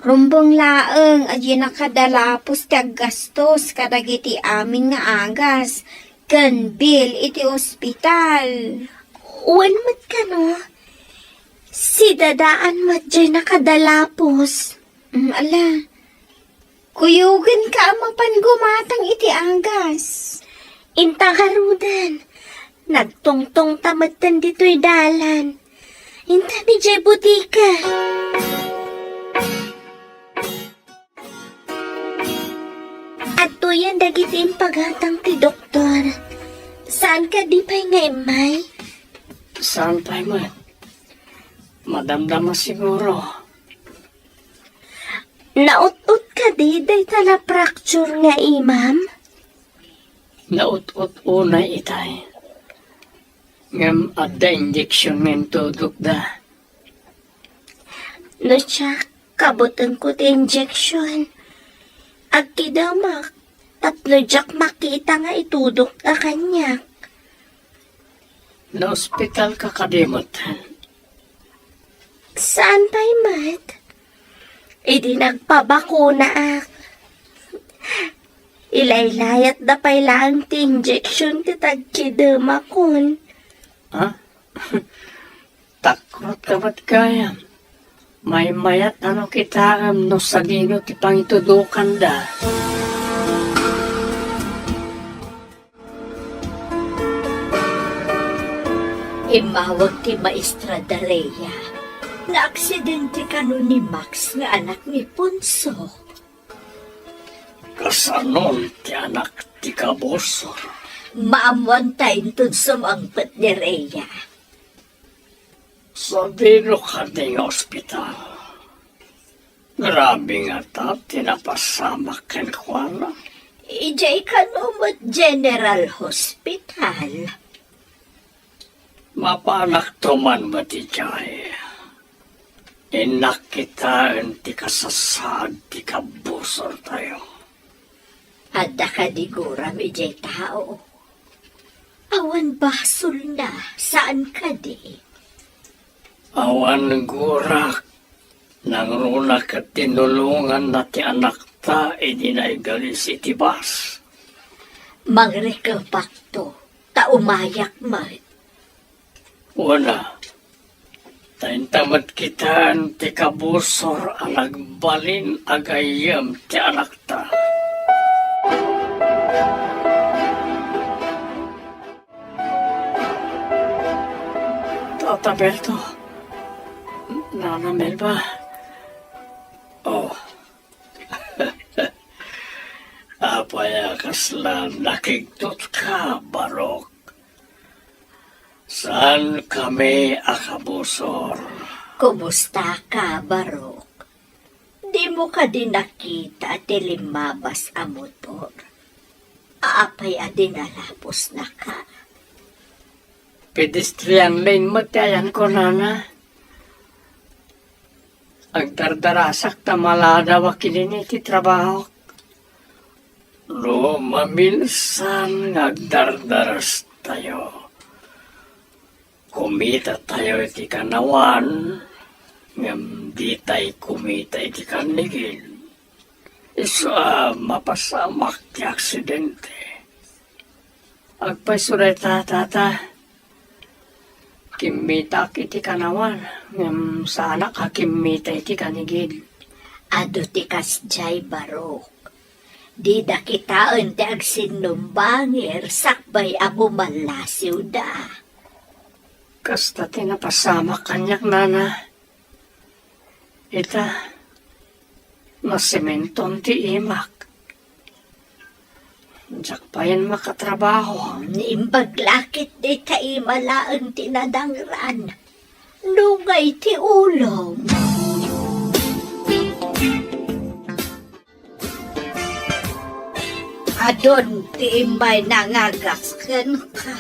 Rumbeng laeng a diay nakadalapos ti aggastos kadagiti amin nga agas ken bill iti ospital. Wen met kano, sidadaan met diay nakadalapos. Mm, ala, kuyogenka a mapan gumatang iti agas. Inta ngaruden, nagtungtongta metten ditoy dalan. Inta idiay butika. Adtoyen dagiti impagatang ti doktor. Saan kadi pay nga immay? Saan pay met? Madamdama siguro. Naut-ot kadi dayta na fracture nga imam? Naut-ot unay itay. Ngem adda injection nga intudokda. No siak, kabutenko ti injection. Agkidemak, tapno diak makita nga itudokda kaniak. Naospitalka kadi met? Saan pay met? Idi nagpabakunaak, ilaylayatda pay laeng ti injection ti tagkidemakon. Ha? Takrotka met gayam. Maymayat a no kitaem no sadino ti pangitudokanda. Immawag ti maestra Daria. Naaksidente kano ni Max nga anak ni Ponso? Kasanon ti anak ti kabusor? Maammoanta inton sumangpet ni Rhea. Sadino kadi nga ospital? Grabe ngata ti napasamak kenkuana. Idiay kano met General Hospital. Mapanakto man met idiay. Innak kitaen ti kasasaad ti kabusortayo. Adda kadi guram idiay tao? Awan basolna, saan kadi? Awan gurak, nangruna ket tinulonganna ti anakta idi naigalis iti bus. Mangrikepakto, ta umayak met. Wen a, ta inta met kitaen ti kabusor a nagbalin a gayyem ti anakta. Tata Berto, Nana Melba. Oh. Apay a kasla nakigtotka, Barok? Saankami a kabusor. Kumustaka, Barok? Dimo kadi nakita ti limmabas a motor? Apay a dinalapusnaka? Pedestrian lane met ti ayanko, Nana. Agdardarasak ta maladaw a kinini ti trabahok. No maminsan nga agdardarastayo, Kumitatayo iti kanawan, ngem ditay kumita iti kannigid. Isu a mapasamak ti aksidente. Agpayso dayta, Tata. Kimmitak iti kanawan, ngem saanak a kimmita iti kannigid. Adu ti kasdiay, Barok. Dida kitaen ti agsinnumbangir sakbay a bumallasiwda. Kasta ti napasamak kaniak, Nana. Ita, nasimenton ti imak. Diak payen makatrabaho. Naimbag la ket dayta ima laeng ti nadangran. Nungay ti ulom. Adun ti immay nangagas kenka.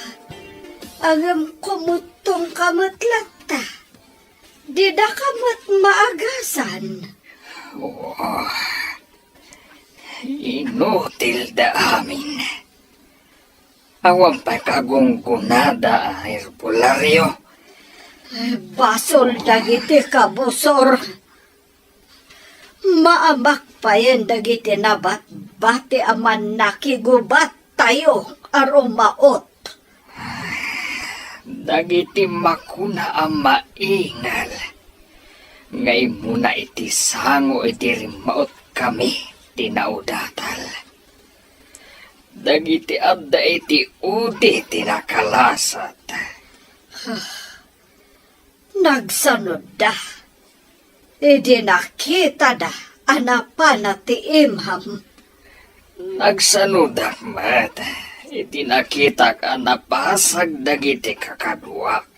Ngem kumutongka met latta. Didaka met maagasan. Oh, inutilda amin. Awan pay kagunggonada a herbolario. Ay, basol dagiti kabusor. Maamak payen dagiti nabatbati a mannakigubattayo a rumaot. Dagiti makuna a maingal nga immuna iti sango iti rimmaotkami ti naudatal. Dagiti adda iti udi ti nakalasat. Nagsanudda idi nakitada a napana ti imam. Nagsanudak met idi nakitak a napasag dagiti kakaduak.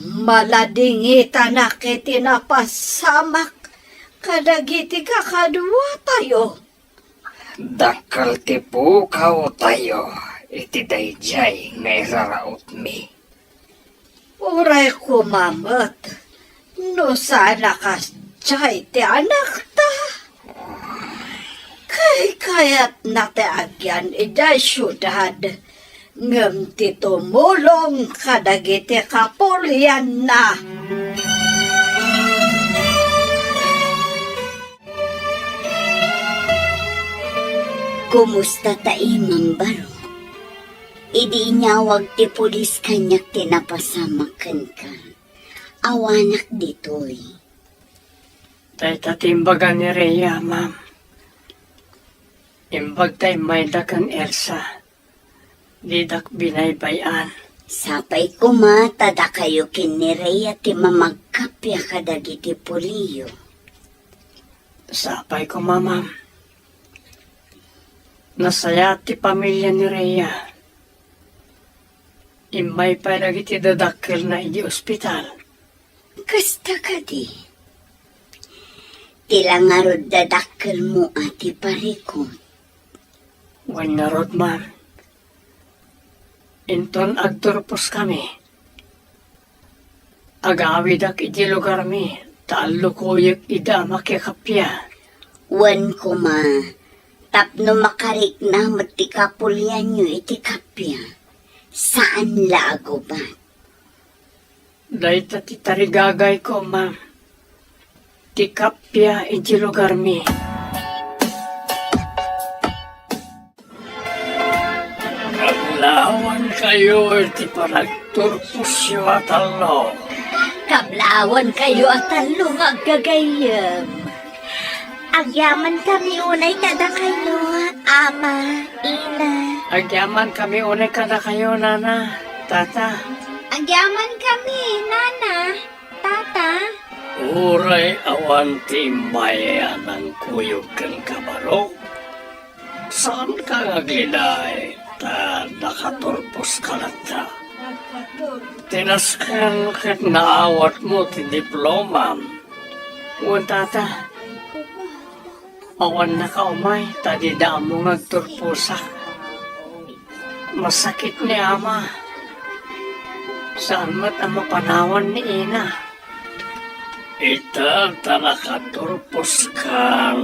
Maladingitanak iti napasamak kadagiti kakaduatayo. Dakkel ti pukawtayo iti daydiay nga irarautmi. Uray koma met no saan a kasdiay ti anakta. Kaykayatna ti agyan idiay siudad, ngem ti tumulong kadagiti kapulianna. Kumusta ta imam, Baro? Idi inyawag ti pulis kaniak ti napasamak kenka, awanak ditoy. Dayta ti imbaga ni Rhea, ma'am. Imbag ta immayda ken Elsa. Didak binaybay-an. Sapay koma ta dakayo ken ni Rhea ti mamagkappia kadagiti puliyo. Sapay koma, ma'am. Nasayaat ti pamilia ni Rhea. Immay pay dagiti dadakkelna idiay ospital. Kasta kadi, ti la ngarud dadakkelmo a ti parikut. Wen ngarud, ma'am. Inton agturposkami, agawidak iti lugarmi ta allukuyek ida a makikappia. Wen koma, tapno makarikna met ti kapulianyo iti kappia, saan la a gubat. Dayta ti tarigagayko, ma'am. Ti kappia iti lugarmi. Kablawankayo iti panagturposyo a tallo. Kablawankayo a tallo nga aggagayyem. Agyamankami unay kadakayo, Ama, Ina. Agyamankami unay kadakayo, Nana, Tata. Agyamankami, Nana, Tata. Uray awan ti immay a nangkuyog kenka, Barok, saanka nga agliday ta nakaturposka latta. Ti nasken ket naawatmo ti diplomam. Wen, Tata, awannaka umay ta dida ammo nga agturposak. Masakit ni Ama. Saan met a mapanawan ni Ina. Ita ta nakaturposkan,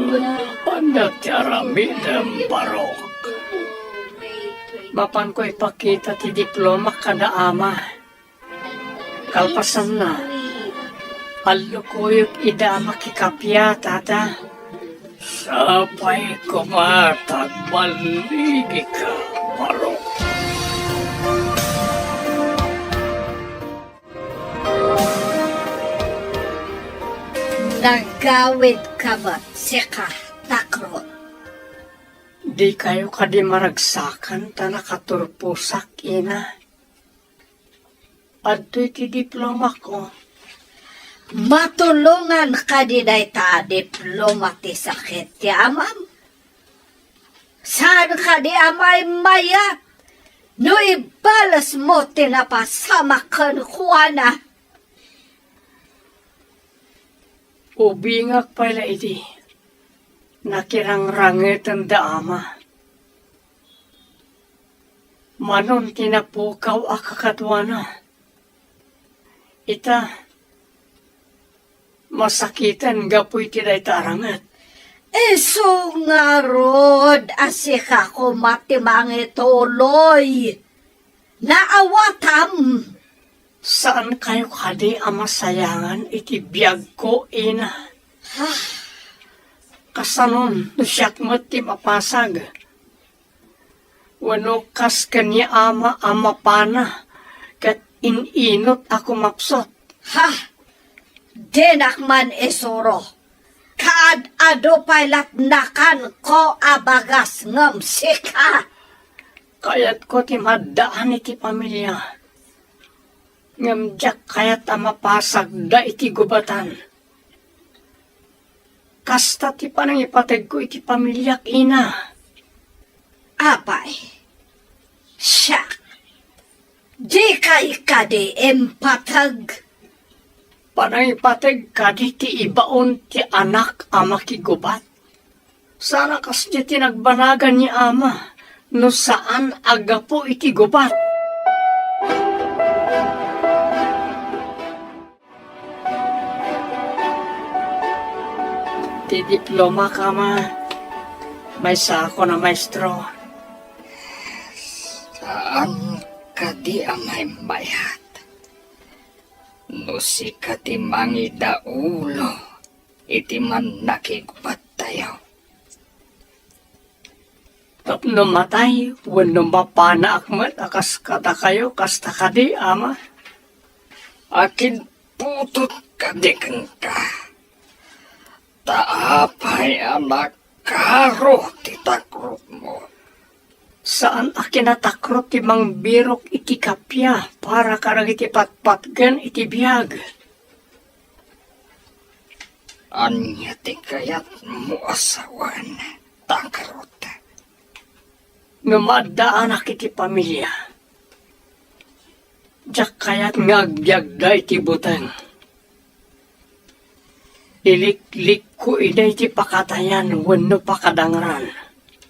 ania ti aramidem, Barok? Mapanko ipakita ti diplomak kada Ama. Kalpasanna, allukoyek ida a makikappia, tata. Sapay koma ta agballigika, barok. Nagawidka met, sika, Takrot. Dikayo kadi maragsakan ta nakaturposak, ina? Adtoy ti diplomako. Matulongan kadi dayta a diploma ti sakit ti amam? Saan kadi a maymayat no ibalesmo ti napasamak kenkuana? Ubingak pay la idi nakirangrangeten da ama. Manon ti napukaw a kakaduana. Ita, masakiten gapu iti dayta a ranget. Isu ngarud a sika koma ti mangituloy. Naawatam. Saankayo kadi a masayangan iti biagko, ina? Ah. Kasanon no siak met ti mapasag? Wenno kas ken ni ama a mapana ket in-inut a kumapsut? Ha! Dinak man isuro. Kaad-adu pay latnakanko a bagas ngem sika. Kayatko ti maddaan iti pamilia. Ngem diak kayat a mapasagda iti gubatan. Kasta ti panangipategko iti pamiliak, ina. Apay, siak, dikay kadi impateg? Panangipateg kadi ti ibaon ti anak a makigubat? Saan a kasdiay ti nagbanagan ni ama no saan a gapu iti gubat. Ti diplomaka, ama, maysakon a maestro. Saan kadi a maymayat no sika ti mangidaulo iti mannakigubattayo? Tapno matay wenno mapanaak met a kas kadakayo, kasta kadi, ama? Akinputut kadi kenka. Ta apay a nakaro ti takrotmo? Saan a kinatakrot ti mangbirok iti kappia para kadagiti patpatgen iti biag. Ania ti kayatmo a sawen, takrot? No maaddaanak iti pamilia, diak kayat nga agbiagda iti buteng. Iliklikko ida iti pakatayan wenno pakadangran.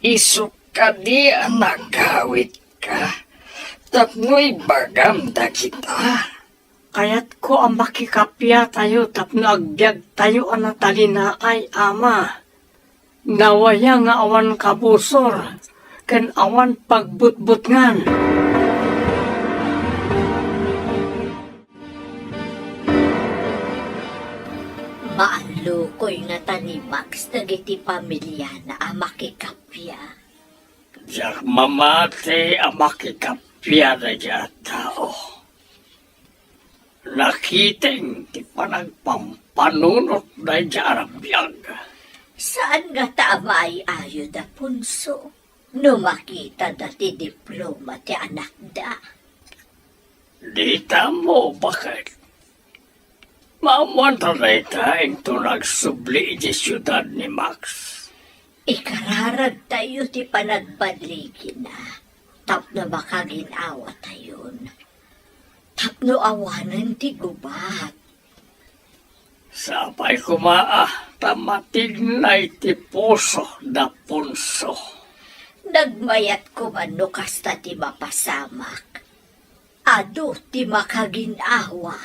Isu kadi a nagawidka tapno ibagam dagita? Kayatko a makikappia tayo tapno agbiag tayo a natalinaay, ama. Nawaya nga awan kabusor ken awan pagbutbutngan. Maallukoy ngata ni Max dagiti pamiliana a makikappia. Diak mamati a makikappia daydiay a tao. Nakiteng ti panagpampanunot daydiay a biag. Saan ngata a maay-ayo da Ponso no makitada ti diploma ti anakda? Dita ammo, baket. Maammoanta dayta inton agsubli idiay siudad ni Max. Ikararagtayo ti panagballigina tapno makagin-awatayon, tapno awanen ti gubat. Sapay koma a ta matignay ti puso da Ponso. Nagmayat koma no kasta ti mapasamak. Adu ti makagin-awa.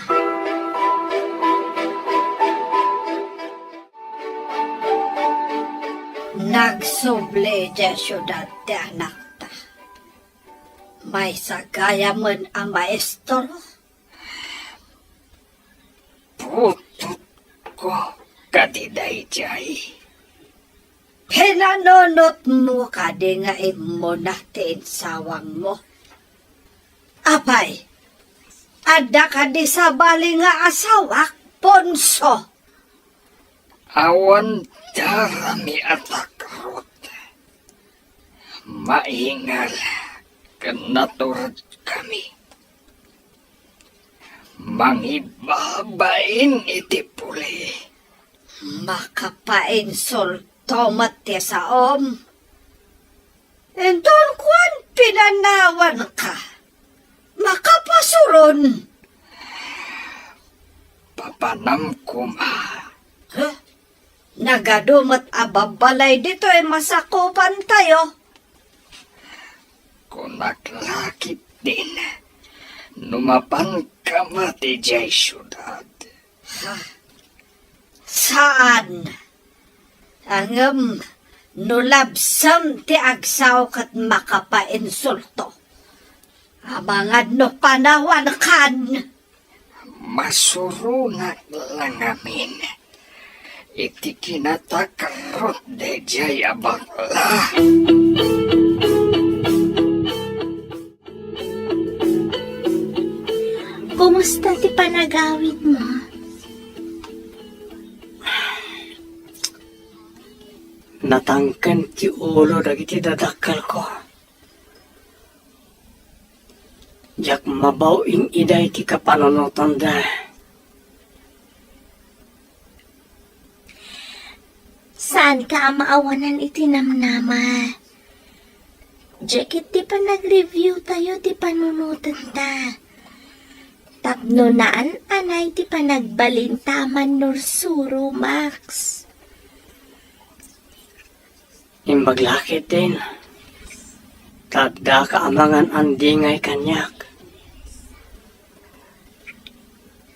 Nagsubli idiay siudad ti anakta. Maysa gayamen a maestro. putotko kadi daydiay. Pinanunotmo kadi nga immuna ti insawangmo? Apay, adda kadi sabali nga asawak, Ponso? Awan darami a takrot. Maingal ken naturedkami. Mangibabain iti puli. Makapainsulto met ti saom. Inton kuan, pinanawanka. Makapasuron. Papanam koma. Huh? Nagadu met a babbalay ditoy masakupantayo. Kunak la ketdin, no mapanka met idiay siudad. Ha? Saan? Ngem no labsem ti agsao ket makapainsulto, amangan no panawankan. Masuronak la ngamin iti kinatakrot daydiay a bakla. Kumusta ti panagawidmo? Natangken ti ulo dagiti dadakkelko. Diak mabaw in-ida iti kapanunotanda. Saanka a maawanan iti namnama. Diak iti panag-review tayo ti panunotanta. Tapno naan-anay ti panagbalinta a mannursuro, Max. Imbag la ketdin, ta addaka amangan a dingay kaniak.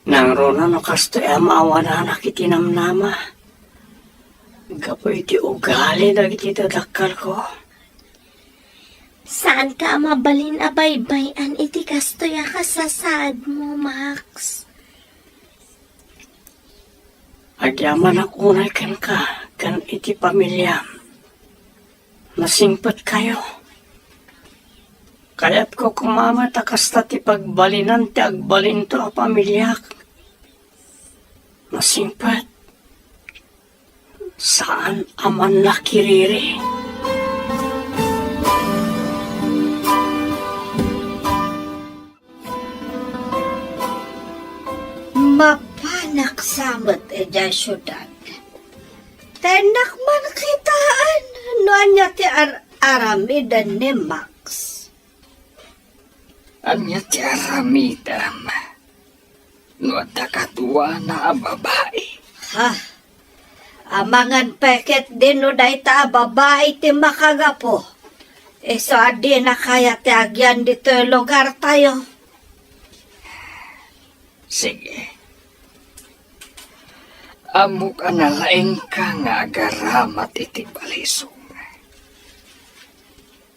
Nangruna no kastoy a maawananak iti namnama gapu iti ugali dagiti dadakkelko. Saanka a mabalin a baybay-an iti kastoy a kasasaadmo, Max. Agyamanak unay kenka ken iti pamiliam. Nasingpetkayo. Kayatko koma met a kasta ti pagbalinan ti agbalinto a pamiliak. Nasingpet. Saan a mannakiriri. Mapanak sa met idiay siudad. Ta innak man kitaan no ania ti ar-aramiden ni Max. Ania ti aramidem no adda kaduana a babai? Ha? Amangan pay ketdin no dayta a babai ti makagapu. Isu a dina kayat ti agyan ditoy lugartayo. Sige. Ammok a nalaingka nga agaramat iti balisong.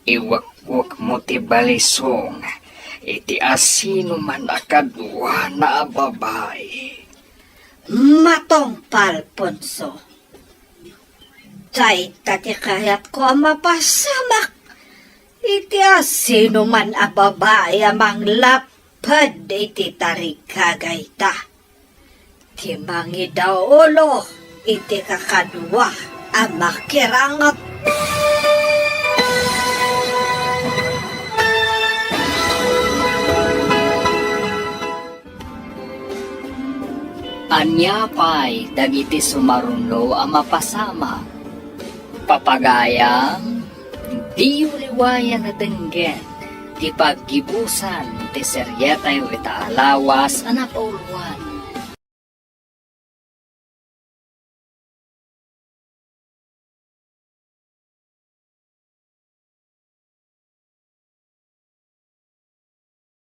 Iwekwekmo ti balisong iti asinoman a kaduana a babai. Matungpal, Ponso. Dayta ti kayatko a mapasamak iti asinoman a babai a manglapad iti tarigagayta. Ti mangidaulo iti kakadua a makirangep. Ania pay dagiti sumaruno a mapasamak? Papagayam, diyo liwayan a denggen ti paggibusan ti serietayo ita a lawas a napauluan